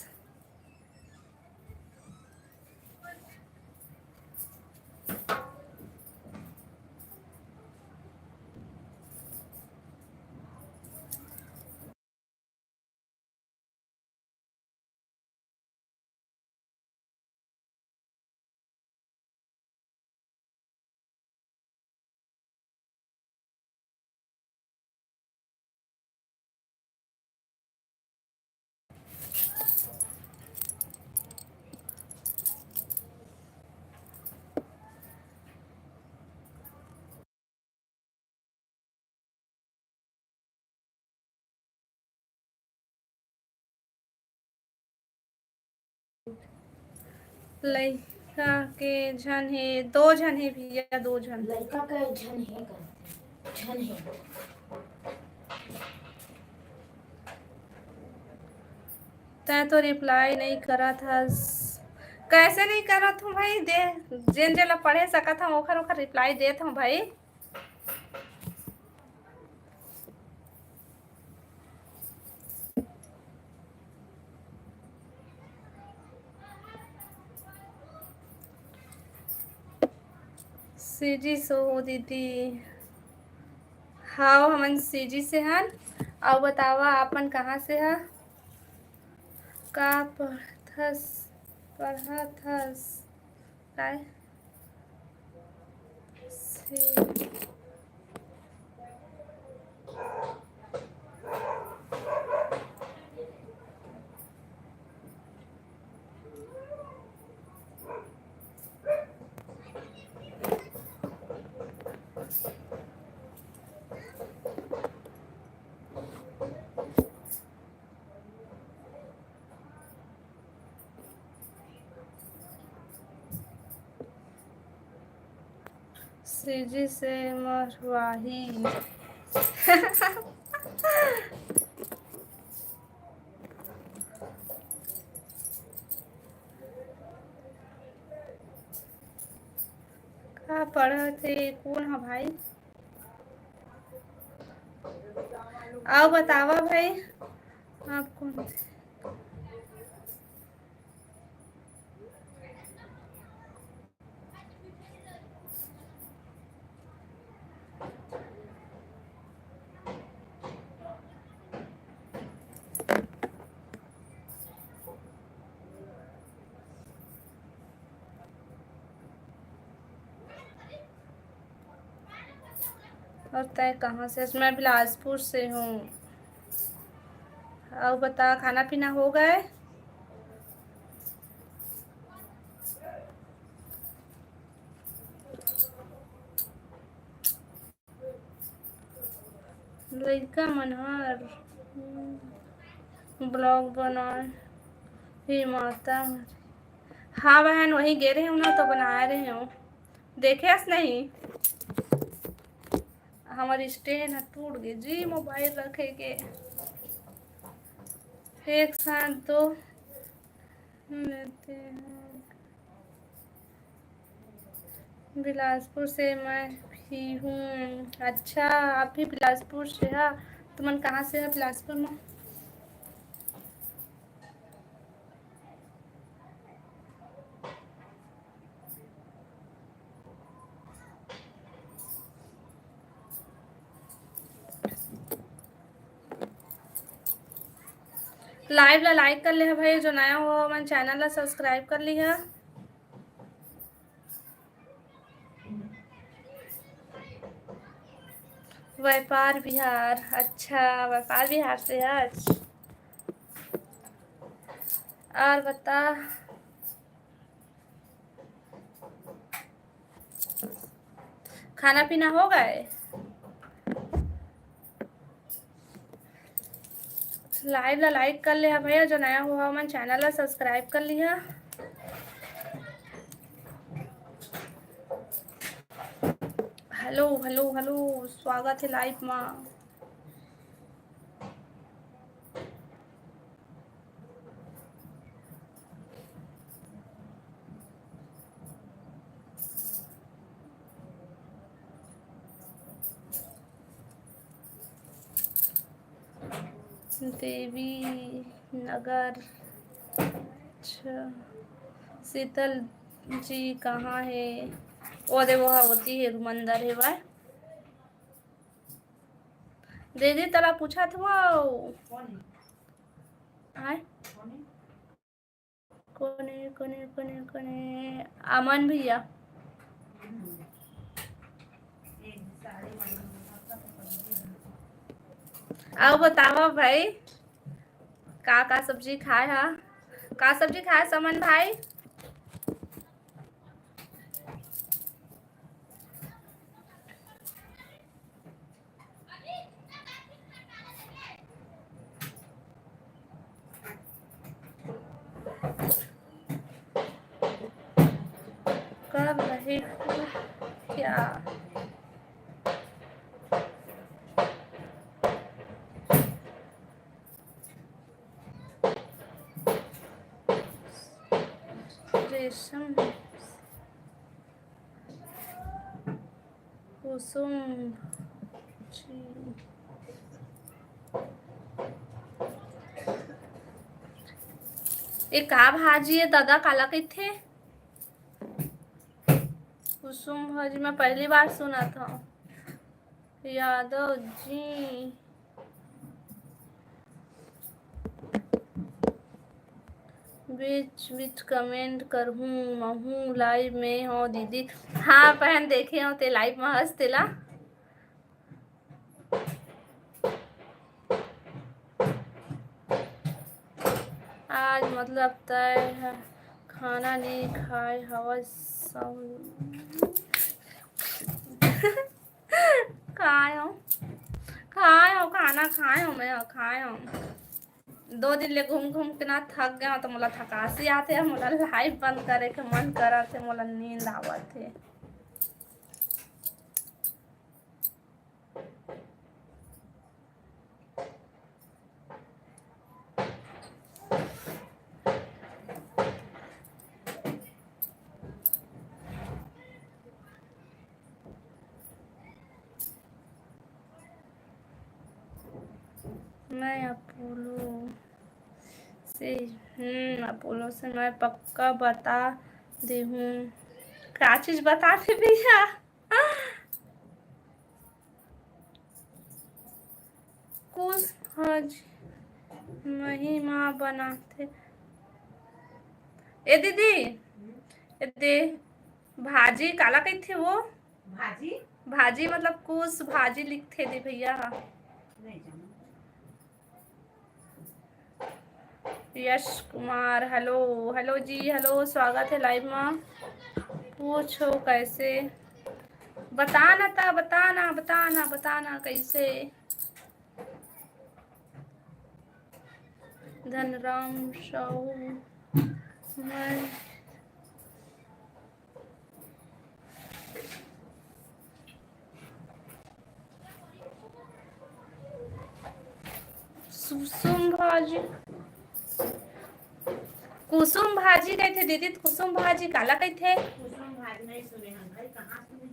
लइका के झन हे, दो झन हे भैया, दो झन। लइका के झन हे का? झन हे। तैं तो रिप्लाई नइ करत हस। कैसे नइ करत हूँ भाई? दे, जेन जेन ला पढ़े सकत हूँ, ओखर ओखर रिप्लाई देत हूँ भाई। सीजी से हो दीदी। हाव, हमन सीजी से हन। अउ बतावा, आपन कहाँ से ह? का पढ़थस, पढ़त हस? काय? से सीजी से मरवाही। का पढ़त हे? कोन ह भाई? अउ बतावा भाई, आप कोन? और तय कहाँ से? मैं बिलासपुर से हूँ। और बता, खाना पीना हो गए? लइका मन हर, हम्म, vlog बनाए। हे माता, हाँ बहन, वही गे रहे हूँ ना, तो बनाए रहे हूँ। देखे हस नहीं? हमर stand ह टूट गे जी, मोबाइल रखे के। एक साथ दो लेते हैं। बिलासपुर से मैं भी हूँ। अच्छा, आप भी बिलासपुर से हा? तुमन कहाँ से हा बिलासपुर में? Live ला like कर ले हा भाई, जो नया हो हमन channel ला subscribe कर लिहा। व्यापार बिहार, अच्छा, व्यापार बिहार से आज। और बता, खाना पीना हो गए? Live ला like कर ले हा भैया, जो नया हुआ मन channel ला subscribe कर लिहा। Hello, hello, hello, स्वागत है live मा। देवी नगर। अच्छा, शीतल जी कहाँ है? ओ दे, वो होती है, मंदिर है भाई। दीदी, तला पूछा था वो। आय? कोने, कोने, कोने, कोने? अमन भैया। अउ बतावा भाई, का का सब्जी खाए हा? का सब्जी खाए समन भाई? कर रहे हो क्या? रेशम, कुसुम जी। ए का भाजी ए ददा, काला कहिथे? कुसुम भाजी मैं पहली बार सुनत हव। यादव जी बीच बीच comment करहूँ, महूँ live में हव दीदी। हाँ बहन, देखे हव ते live में हस तेला। आज मतलब तय है, खाना नहीं खाए हवस। खाए हो, खाए हो, खाना खाए हो, मैं खाए हो। दो दिन ले घूम घूम के ना थक गया, तो मोला थकासी आते है, मोला live बंद करे के मन करत है, मोला नींद आवत है। मैं अपोलो से, हम्म, अपोलो से मैं पक्का बता देहूँ। का चीज बता दे भैया? कुछ आज महिमा बनाथे। ए दीदी, ए दे, भाजी काला कहिथे वो? भाजी? भाजी मतलब कुछ भाजी लिखथे दे भैया हा। नहीं जानव। यश कुमार, hello, hello जी, hello, स्वागत है live मा। पूछो कैसे? बता ना ता, बता ना, बता ना, बता ना कैसे? धनराम साहू, मैं कुसुम भाजी, कुसुम भाजी कहिथे दीदी, कुसुम भाजी काला कहिथे? कुसुम भाजी नहीं सुने हम भाई, कहाँ सुने?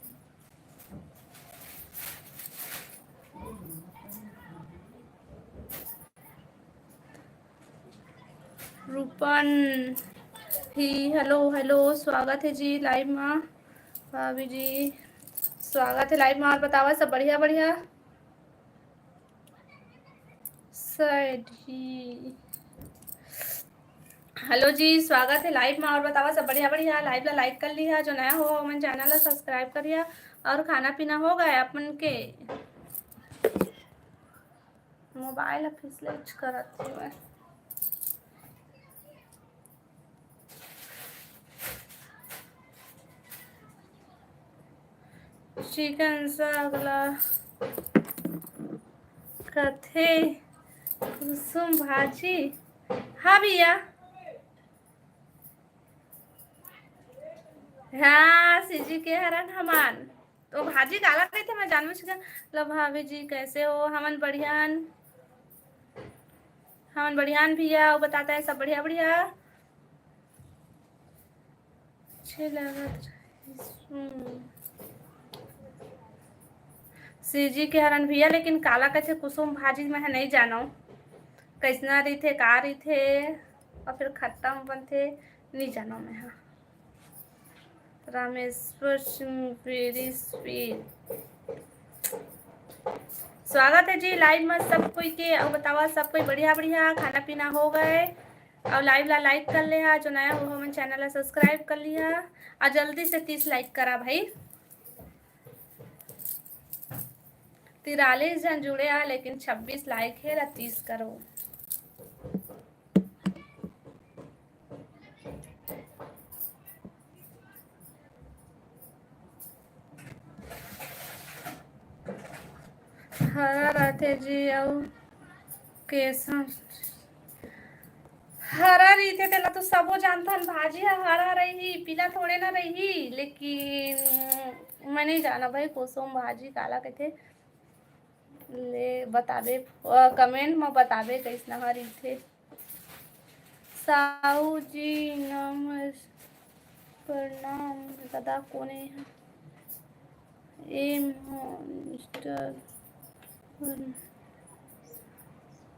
रूपन ही, hello, hello, स्वागत है जी live मा। भाभी जी, स्वागत है live मा। और बतावा सब बढ़िया, बढ़िया? सैडी, hello जी, स्वागत है live मा। और बतावा सब बढ़िया, बढ़िया? Live ला like कर लिहा, जो नया हो ओमन channel ला subscribe करिहा। और खाना पीना हो गए अपन के? मोबाइल ह फिसलेच करत हवय। चिकन साग ला कथे कुसुम भाजी। हाँ भैया। हाँ, सीजी के हरन हमन। तो भाजी काला कहिथे, मैं जानबूझ के। लो भाभी जी, कैसे हो? हमन बढ़ियान, हमन बढ़ियान भैया, वो बताता है सब बढ़िया, बढ़िया। अच्छे लागत रहिस। हम्म। सीजी के हरन भैया, लेकिन काला कथे कुसुम भाजी, मैं ह नहीं जानव, कैसना रहिथे, का रहिथे, और फिर खट्टा में बनथे, नहीं जानव मैं ह। Rameshwar Singh, very sweet। स्वागत है जी live में सब कोई के। और बतावा, सब कोई बढ़िया बढ़िया खाना पीना हो गए? और live ला like कर ले हा, जो नया हो हमन channel ला subscribe कर लिहा। और जल्दी से तीस like करा भाई। तिरालीस जन जुड़े हा, लेकिन छब्बीस like है ला, तीस करो। हरा रथे जी, अउ केसर हरा रहिथे, तेला तो सबो जानथन। भाजी ह हरा रही, पीला थोड़े ना रही। लेकिन मैं नहीं जाना भाई, कुसुम भाजी काला कथे, ले बताबे, अ, comment म बताबे, कैसना ह रहिथे। साहू जी, नमस-, प्रणाम। दादा कोने ह? ए मिस्टर,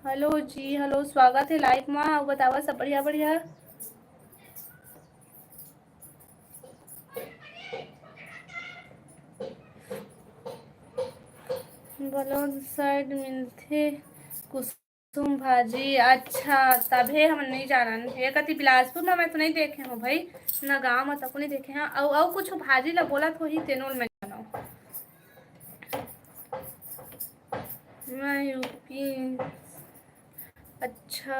hello जी, hello, स्वागत है live मा। अउ बतावा, सब बढ़िया, बढ़िया? बलौद side मिलथे कुसुम भाजी। अच्छा, तभे हम नहीं जानन। ये कति बिलासपुर में मैं तो नहीं देखे हूँ भाई, ना गाँव में तको नहीं देखे हैं। अउ, अउ कुछ भाजी ला बोलत होही, तेनो ल मैं जानव। मैं यूपी। अच्छा,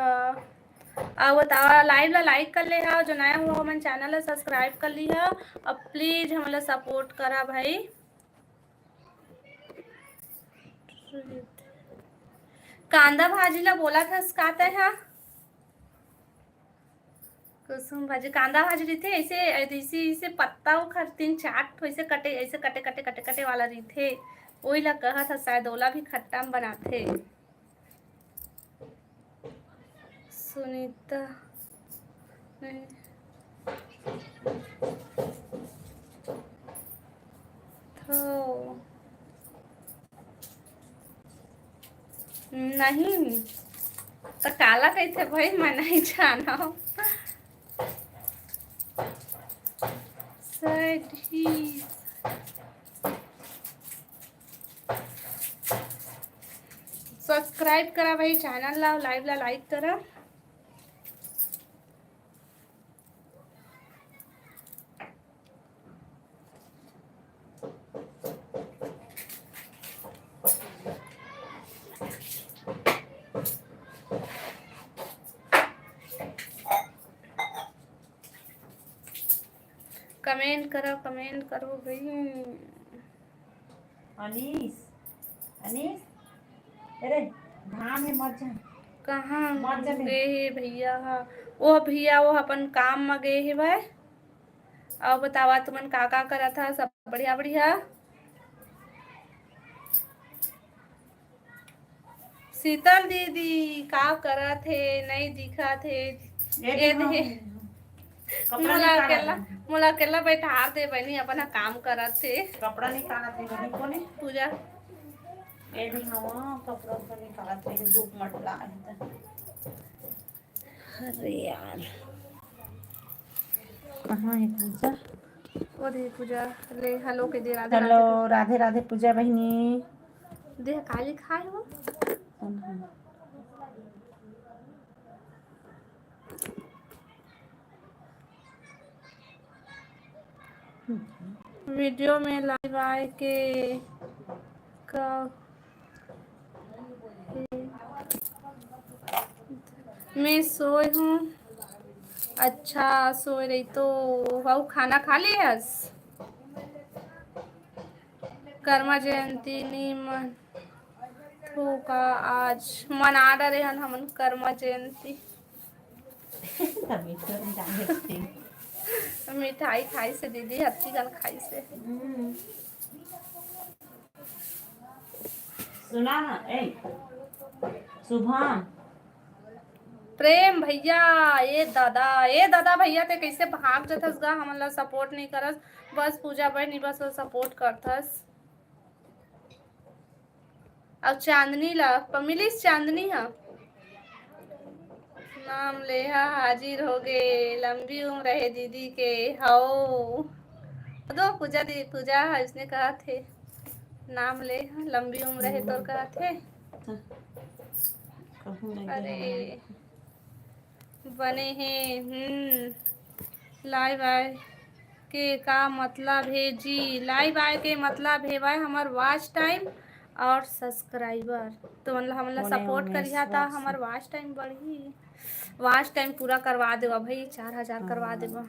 अउ बतावा, live ला like कर ले हा, जो नया हो हमन channel ला subscribe कर लिहा। अब please हमन ला support करा भाई। कांदा भाजी ला बोलत हस का तैं हा? कुसुम भाजी, कांदा भाजी रहिथे, ऐसे, ऐसे, ऐसे पत्ता ओखर तीन चार ठो ऐसे कटे, ऐसे कटे, कटे, कटे, कटे वाला रहिथे, ओही ला कहत ह शायद, ओला भी खट्टा म बनाथे। सुनीता, नहीं। तो नहीं, त काला कहिथे भाई, मैं नहीं जानव। सही। Subscribe करा भाई channel ला, live ला like करा। Comment करो, comment करो भाई। अनीस, अनीस, अरे, घाम हे, मत जा। कहाँ मत जा बे। गे हे भैया ह? ओ भैया, वो अपन काम म गे हे भाई। अउ बतावा, तुमन का का करत हा? सब बढ़िया, बढ़िया? शीतल दीदी का करत हे, नई दिखत हे। ये ये देखो, दे। कपड़ा मोला निकालत अकेला, हे। मोला अकेला बैठार दे बनी, अपन ह काम करत हे। कपड़ा निकालत हे बनी कोने? पूजा। ये भी हम कपड़ा तो निकालत हे, धूप मत लाए त। अरे यार, कहाँ हे पूजा? ओ दे पूजा, ले hello के दे, राधे hello, राधे। राधे राधे पूजा बहिनी। देह काली खाए हो? कौन है? Video में live आए के का मैं सोए हूँ। अच्छा, सोए रही तो। अउ खाना खा लिहस? कर्मा जयंती नी मन का आज मना डरे हन हमन कर्मा जयंती। तभी तो हम जाने थे। मिठाई खाई से दीदी, हत्ती कन खाई से। हम्म। सुना ना, ए, शुभम। प्रेम भैया, ए दादा, ए दादा भैया, ते कैसे भाग जथस गा, हमन ला सपोर्ट नहीं करस, बस पूजा बहनी बस ला सपोर्ट करथस। अब चांदनी ला प-, मिलिस चांदनी हा। नाम ले हा हाजिर हो गे, लंबी उम्र हे दीदी के। हौ। दो पूजा दी, पूजा हा इसने कहा थे। नाम ले हा, लंबी उम्र हे तोर कहा थे। कहूँ लगे अरे। हमारे। बने हे। हम्म। लाइव आए के का मतलब हे जी? लाइव आए के मतलब हे भाई हमर वॉच टाइम और सब्सक्राइबर। तो मतलब हमन ला सपोर्ट करिहा ता हमर वॉच टाइम बढ़ही। वॉच टाइम पूरा करवा देवा भाई, चार हजार करवा देवा।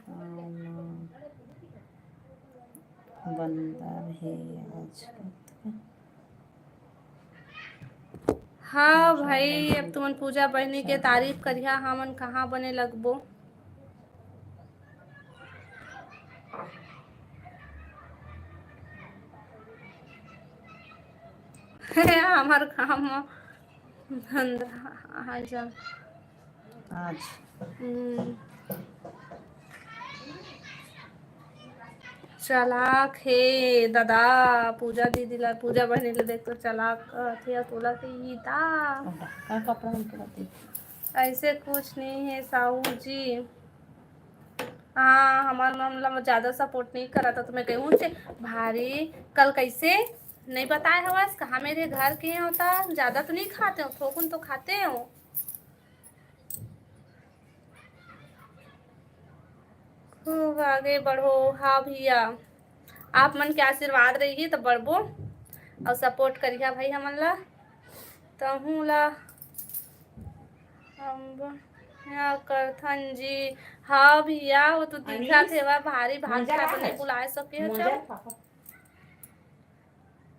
बंदर हे आज। हाँ भाई, अब तुमन पूजा बहिनी के तारीफ करिहा, हमन कहाँ बने लगबो। हमर काम म धंधा आ जा। आज। हम्म। चलाक हे दादा, पूजा दीदी ला, पूजा बहनी ला देख तो चलाक कथे, अउ तोला कही ता। का कपड़ा में के बात है? ऐसे कुछ नहीं है साहू जी। हाँ, हमार मन ला ज्यादा सपोर्ट नहीं करा था, तो मैं कहूँ से भारी कल कैसे नहीं बताए हवस, कहाँ मेरे घर के होता, ज्यादा तो नहीं खाते हो, थोकुन तो खाते हो। खूब आगे बढ़ो। हाँ भैया, आप मन के आशीर्वाद रही तो बढ़बो और सपोर्ट करिहा भाई हमन ला, तहूँ ला हम यहाँ करथन जी। हाँ भैया, वो तो दिखा थे वा भारी भाग खाए बर नहीं बुलाए सके हो जब।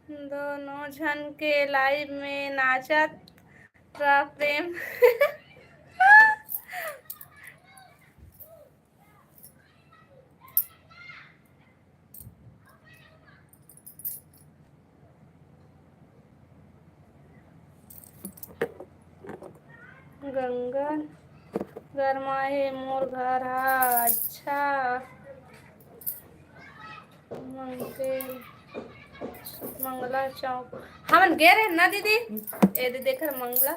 दोनों झन के लाइव में नाचत रह प्रेम। गंगा गरमा हे मोर घर हा। अच्छा। मंगला चौक हमन गे रहे ना दीदी। ए दे देख मंगला,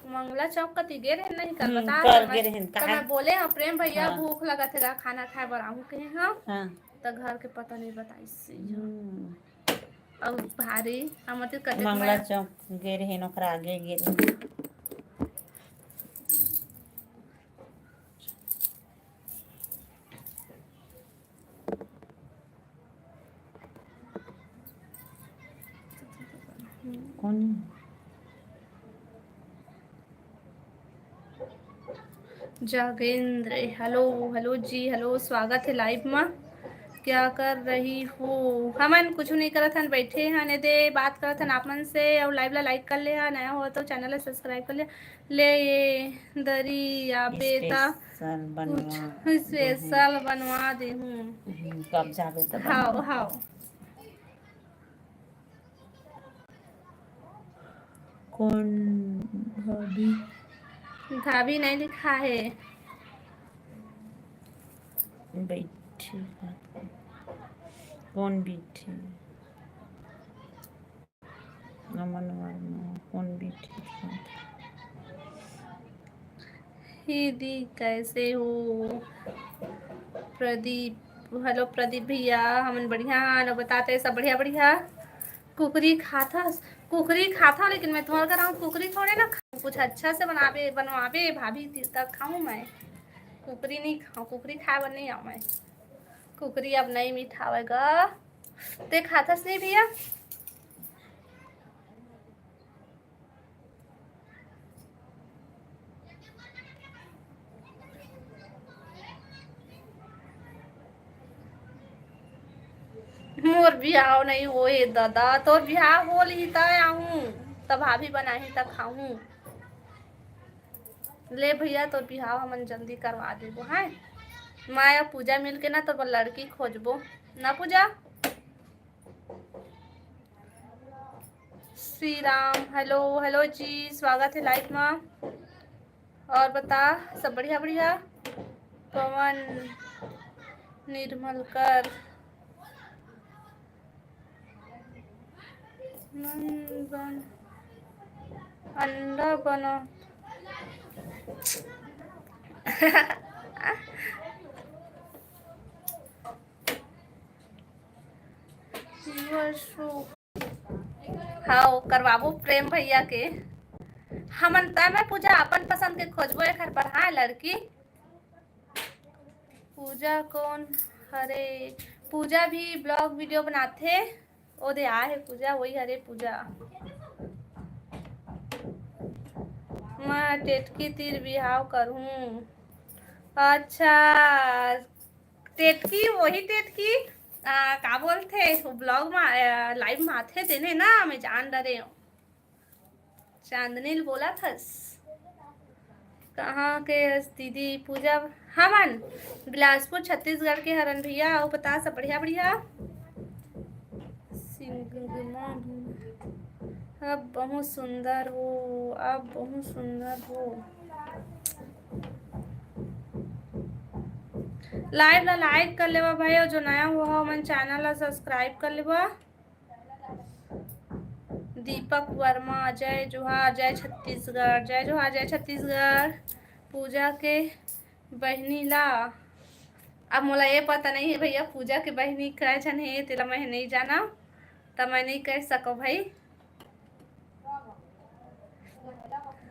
मंगला चौक कति गे रहे नहीं कल बता। कल गे रहे। मैं बोले हाँ प्रेम भैया भूख लगा थे, खाना खाए बर आहूँ कहे हाँ। हाँ। तो घर के पता नहीं बताइस। अब भारी हमर तो कते मंगला चौक गे रहे, ओकरा आगे गे रहे। कौन? जागेंद्र, हेलो, हेलो जी, हेलो, स्वागत है लाइव में। क्या कर रही हो? हमन कुछ नहीं करत हन, बैठे हन, एदे बात करत हन आप मन से। और लाइव ला लाइक कर ले, नया हो तो चैनल ला सब्सक्राइब कर ले। ले ये दरी या बेटा स्पेशल बनवा स्पेशल बनवा दे हूँ। कब जाबे तब। हाव हाव। कौन भाभी? भाभी नहीं लिखा है। बैठी। कौन बैठी? नमन वर्मा, कौन बैठी? ही दी, कैसे हो? प्रदीप, हेलो प्रदीप भैया, हमन बढ़िया हन, बताते सब बढ़िया बढ़िया। कुकरी खाथस? कुकरी खाथव, लेकिन मैं तुम्हारे घर आऊँ, कुकरी थोड़े ना खाऊँ। कुछ अच्छा से बनाबे, बनवाबे भाभी, तब खाऊँ मैं। कुकरी नहीं खाऊँ, कुकरी खाए बर नहीं आऊँ मैं। कुकरी अब नहीं मिठावे गा। ते खाथस नहीं भैया? मोर बिहाव नहीं होए दादा, तोर बिहाव हो लिही त आहूँ। त भाभी बनाही त खाहूँ। ले भैया, तोर बिहाव हमन जल्दी करवा देबो, हैं? मैं अउ पूजा मिलके ना तोर बर लड़की खोजबो ना पूजा। श्री राम, हेलो, हेलो जी, स्वागत है लाइव मा। और बता, सब बढ़िया, बढ़िया? पवन निर्मलकर, मन बन, अंडा बना। हाव, करवाबो प्रेम भैया के। हमन तय मैं पूजा अपन पसंद के खोजबो एखर बर, हाँ लड़की। पूजा कौन हरे? पूजा भी blog video बनाथे। ओ दे आए हे पूजा, वही हरे पूजा। मैं टेटकी तीर बिहाव करहूँ। अच्छा, टेटकी, वही टेटकी, आ, का बोलथे, वो blog मा, आ, live मा आथे तेने ना, मैं जान डरे हूँ। चांदनी ल बोलत हस? कहाँ के हस दीदी? पूजा, हमन बिलासपुर, छत्तीसगढ़ के हरन भैया। अउ बता, सब बढ़िया, बढ़िया? सिंगमा, अब बहुत सुंदर हो, अब बहुत सुंदर हो। Live ला like कर लेवा भाई, अउ जो नया हो, हो मन channel ला subscribe कर लेवा। दीपक वर्मा, जय जोहार, जय छत्तीसगढ़, जय जोहार, जय छत्तीसगढ़। पूजा के बहिनी ला, अब मोला ये पता नहीं है भैया, पूजा के बहिनी कै झन हे, तेला मैं नहीं जाना, त मैं नहीं कह सको भाई।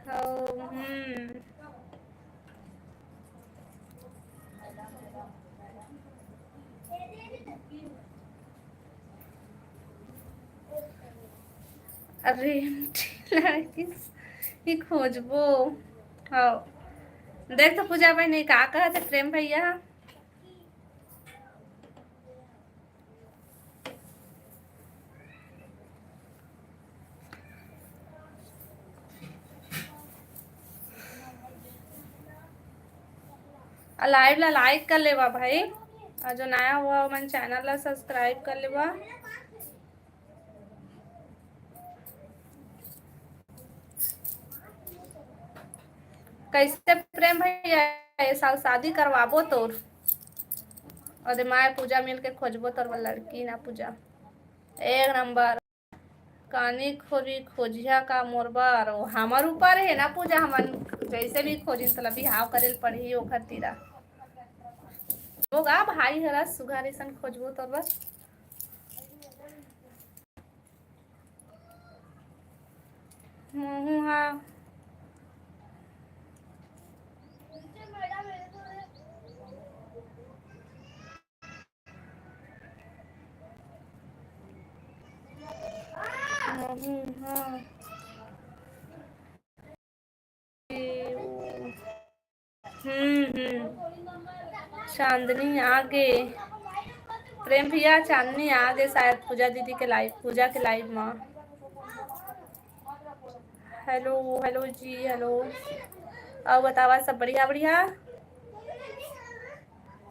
हम्म। अरे, लड़की ही खोजबो। हाँ, देख तो पूजा बहिनी का कहत हे प्रेम भैया। Live ला like कर लेवा भाई, और जो नया हुआ मन channel ला subscribe कर लेवा। कैसे प्रेम भैया, ये साल शादी करवाबो तोर। अरे माय पूजा मिल के खोजबो तोर बर लड़की ना पूजा। एक नंबर। कानी खोरी खोजिया का मोर बर, वो हमर ऊपर है ना पूजा, हमन जैसे भी खोजिन तला बिहाव करे ल पड़ही ओखर तीरा। होगा भाई हरा सुघर अइसन खोजबो तोर बर। महू हा। महू हा। हम्म, हम्म। चांदनी आगे। प्रेम भैया, चांदनी आगे शायद पूजा दीदी के live, पूजा के live मा। Hello, hello जी, hello। अउ बतावा, सब बढ़िया, बढ़िया?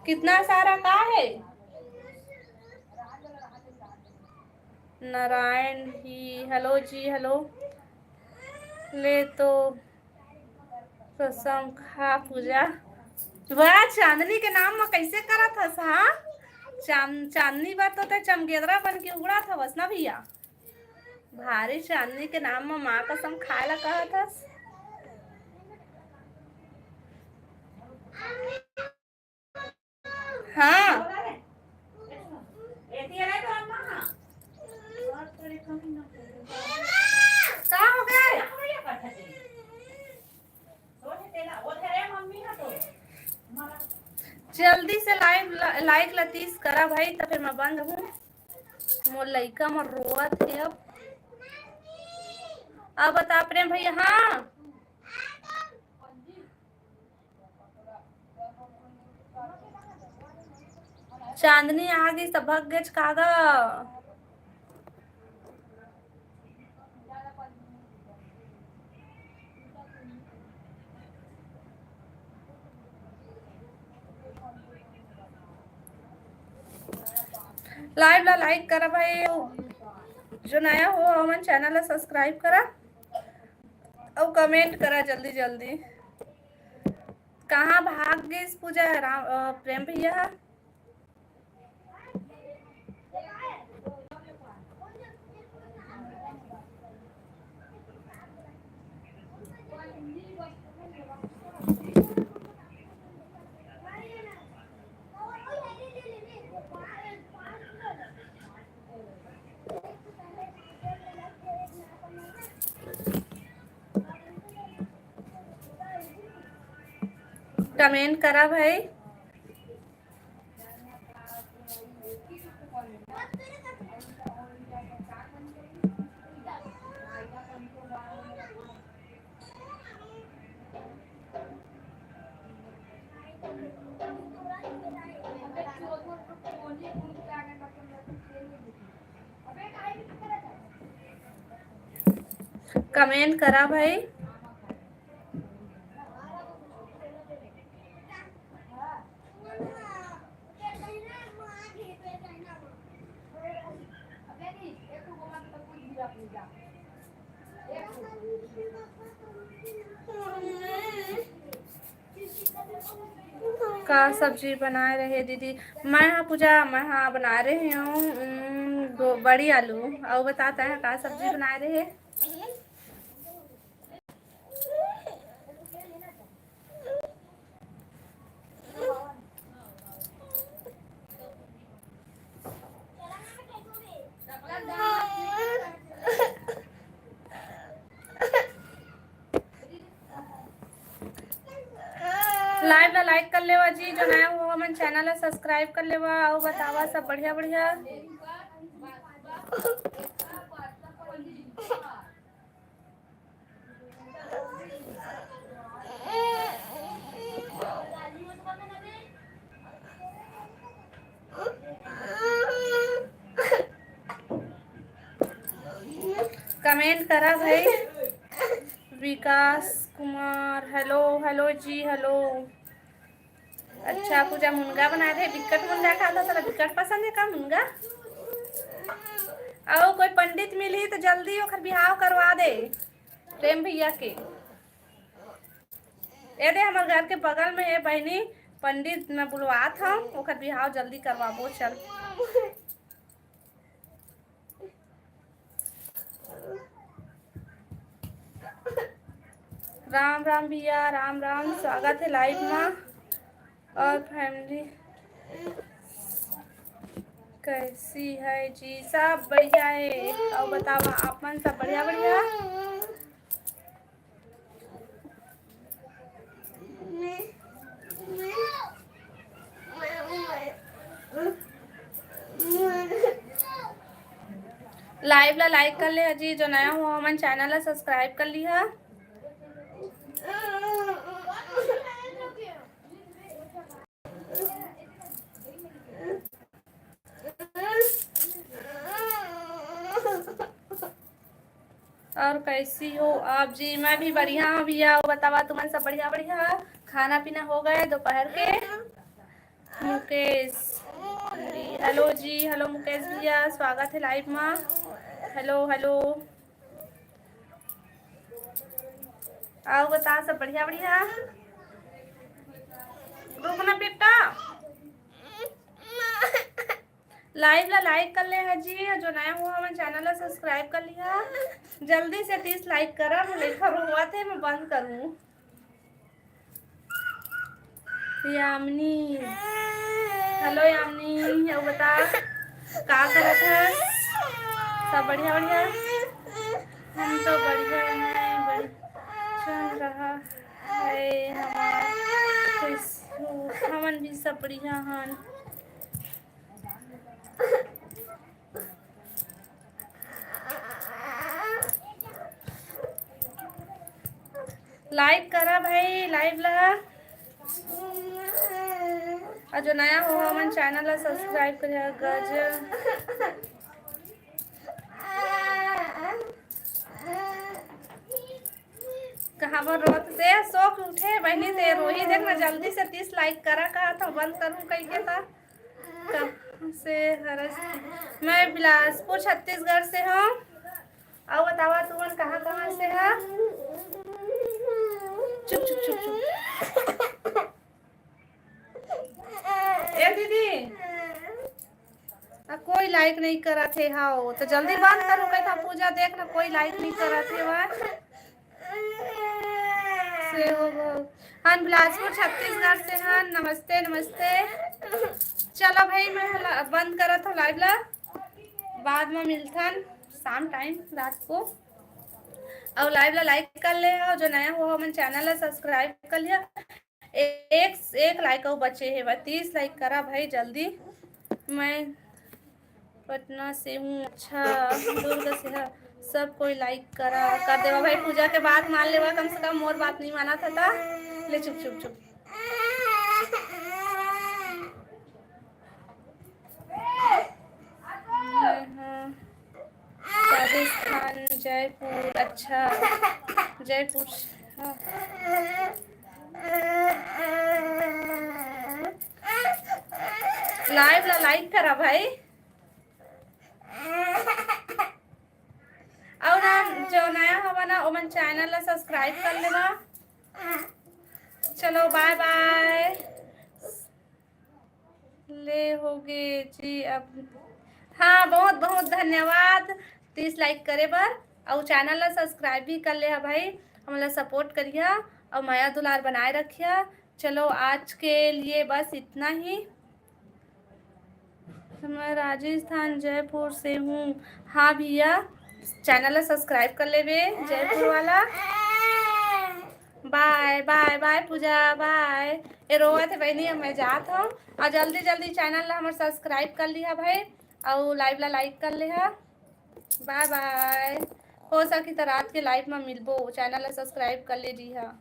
कितना सारा का है? नारायण ही, hello जी, hello। ले तो कसम खा पूजा। वाह, चांदनी के नाम म कैसे करत हस, हाँ? चांद-, चांदनी बर तो ते चमगेदरा बन के उगड़त हवस ना भैया। भारी चांदनी के नाम म माँ कसम खाए ला कहत हस। हाँ। का हो गए? जल्दी से live, like ला तीस करा भाई, त फिर मैं बंद हूँ। मोर लइका मोर रोवत हे अब। अब बता प्रेम भैया, हाँ। चांदनी आ गई, सब भग गेच कागा। Live ला like करा भाई, जो नया हो हमन channel ला subscribe करा अउ comment करा जल्दी जल्दी। कहाँ भाग गइस पूजा राम, अ, प्रेम भैया? Comment करा भाई। Comment करा भाई। का सब्जी बनाए रहे दीदी? मैं हा पूजा, मैं हा बनाए रहे हूँ, उम, गो-, बड़ी आलू। अउ बता, तैं हा का सब्जी बनाए रहे? Live ला like कर लेवा जी, जो नया हो हमन channel ला subscribe कर लेवा, अउ बतावा सब बढ़िया बढ़िया। Comment करा भाई। विकास कुमार, hello, hello जी, hello। अच्छा, पूजा मुनगा बनाए रहे, बिकट मुनगा खात हस, तोला बिकट पसंद हे का मुनगा? अउ कोई पंडित मिलही त जल्दी ओखर बिहाव करवा दे प्रेम भैया के। ए दे, हमर घर के बगल में हे बहिनी, पंडित मैं बुलवात हव, ओखर बिहाव जल्दी करवाबो। चल। राम राम भैया, राम राम, स्वागत हे live मा। और family कैसी है जी? सब बढ़िया हे। अउ बतावा, आप मन सब बढ़िया, बढ़िया? Live ला like कर ले जी, जो नया हो हमन channel ला subscribe कर लिहा। और कैसी हो आप जी? मैं भी बढ़िया हूँ भैया, अउ बतावा तुमन सब बढ़िया बढ़िया? खाना पीना हो गए दोपहर के? मुकेश जी, hello जी, hello मुकेश भैया, स्वागत हे live मा। Hello, hello। अउ बता, सब बढ़िया बढ़िया? रुक ना बेटा, live ला like कर ले हा जी, जो नया हो हमन channel ला subscribe कर लिहा। जल्दी से तीस like करा, मैं लइका रोवत हे, मैं बंद करूँ। यामिनी, hello यामिनी, अउ बता का करत हस? सब बढ़िया बढ़िया? हम तो बढ़िया हैं, बढ़िया चल रहा है हमार Facebook, हमन भी सब बढ़िया हन। Like करा भाई live ला, अउ जो नया हो हमन channel ला subscribe करिहा गज। कहाँ बर रोत से? सो के उठे बहिनी, ते रोही। देख ना, जल्दी से तीस like करा, कहा था बंद करूँ कही के था। कब से हरस, मैं बिलासपुर छत्तीसगढ़ से हूँ। अउ बतावा तुमन कहाँ कहाँ से हा? चुप चुप चुप चुप। ए दीदी, आ, कोई लाइक नहीं करत हे। हाँ, तो जल्दी बंद करो, कहता पूजा देख ना, कोई लाइक नहीं करत हे। वाह। से हो गो। हन बिलासपुर छत्तीसगढ़ से हन। नमस्ते नमस्ते। चलो भाई, मैं हला-, बंद करत हूँ लाइव ला, बाद में मिलथन शाम टाइम रात को। और लाइव ला लाइक कर ले, और जो नया हो हमन चैनल ला सब्सक्राइब कर लिया। एक एक लाइक अउ बचे हे बा, तीस लाइक करा भाई जल्दी। मैं पटना से हूँ। अच्छा, दुर्ग से है। सब कोई लाइक करा कर देवा भाई। पूजा के बात मान लेवा, कम से कम मोर बात नहीं माना था ता। ले चुप चुप चुप। हाँ। राजस्थान, जयपुर। अच्छा, जयपुर। हाँ। लाइव ला लाइक करा भाई। और ना, जो नया हवा ना, ओमन चैनल ला सब्सक्राइब कर लेवा। चलो, बाय बाय। ले होगे जी अब। हाँ, बहुत बहुत धन्यवाद तीस लाइक करे बर। और चैनल ला सब्सक्राइब भी कर ले हा भाई, हमला सपोर्ट करिहा और मया दुलार बनाए रखिहा। चलो, आज के लिए बस इतना ही। मैं राजस्थान जयपुर से हूँ। हाँ भैया, चैनल ला सब्सक्राइब कर लेबे, जयपुर वाला। बाय बाय बाय पूजा, बाय। ए रोवत हे बहनी, अब मैं जात हूँ। और जल्दी जल्दी चैनल ला हमर सब्सक्राइब कर लिहा भाई, और लाइव ला लाइक कर लिहा। बाय बाय। हो सकी तो रात के लाइव में मिलबो, चैनल ला सब्सक्राइब कर ले जी हा।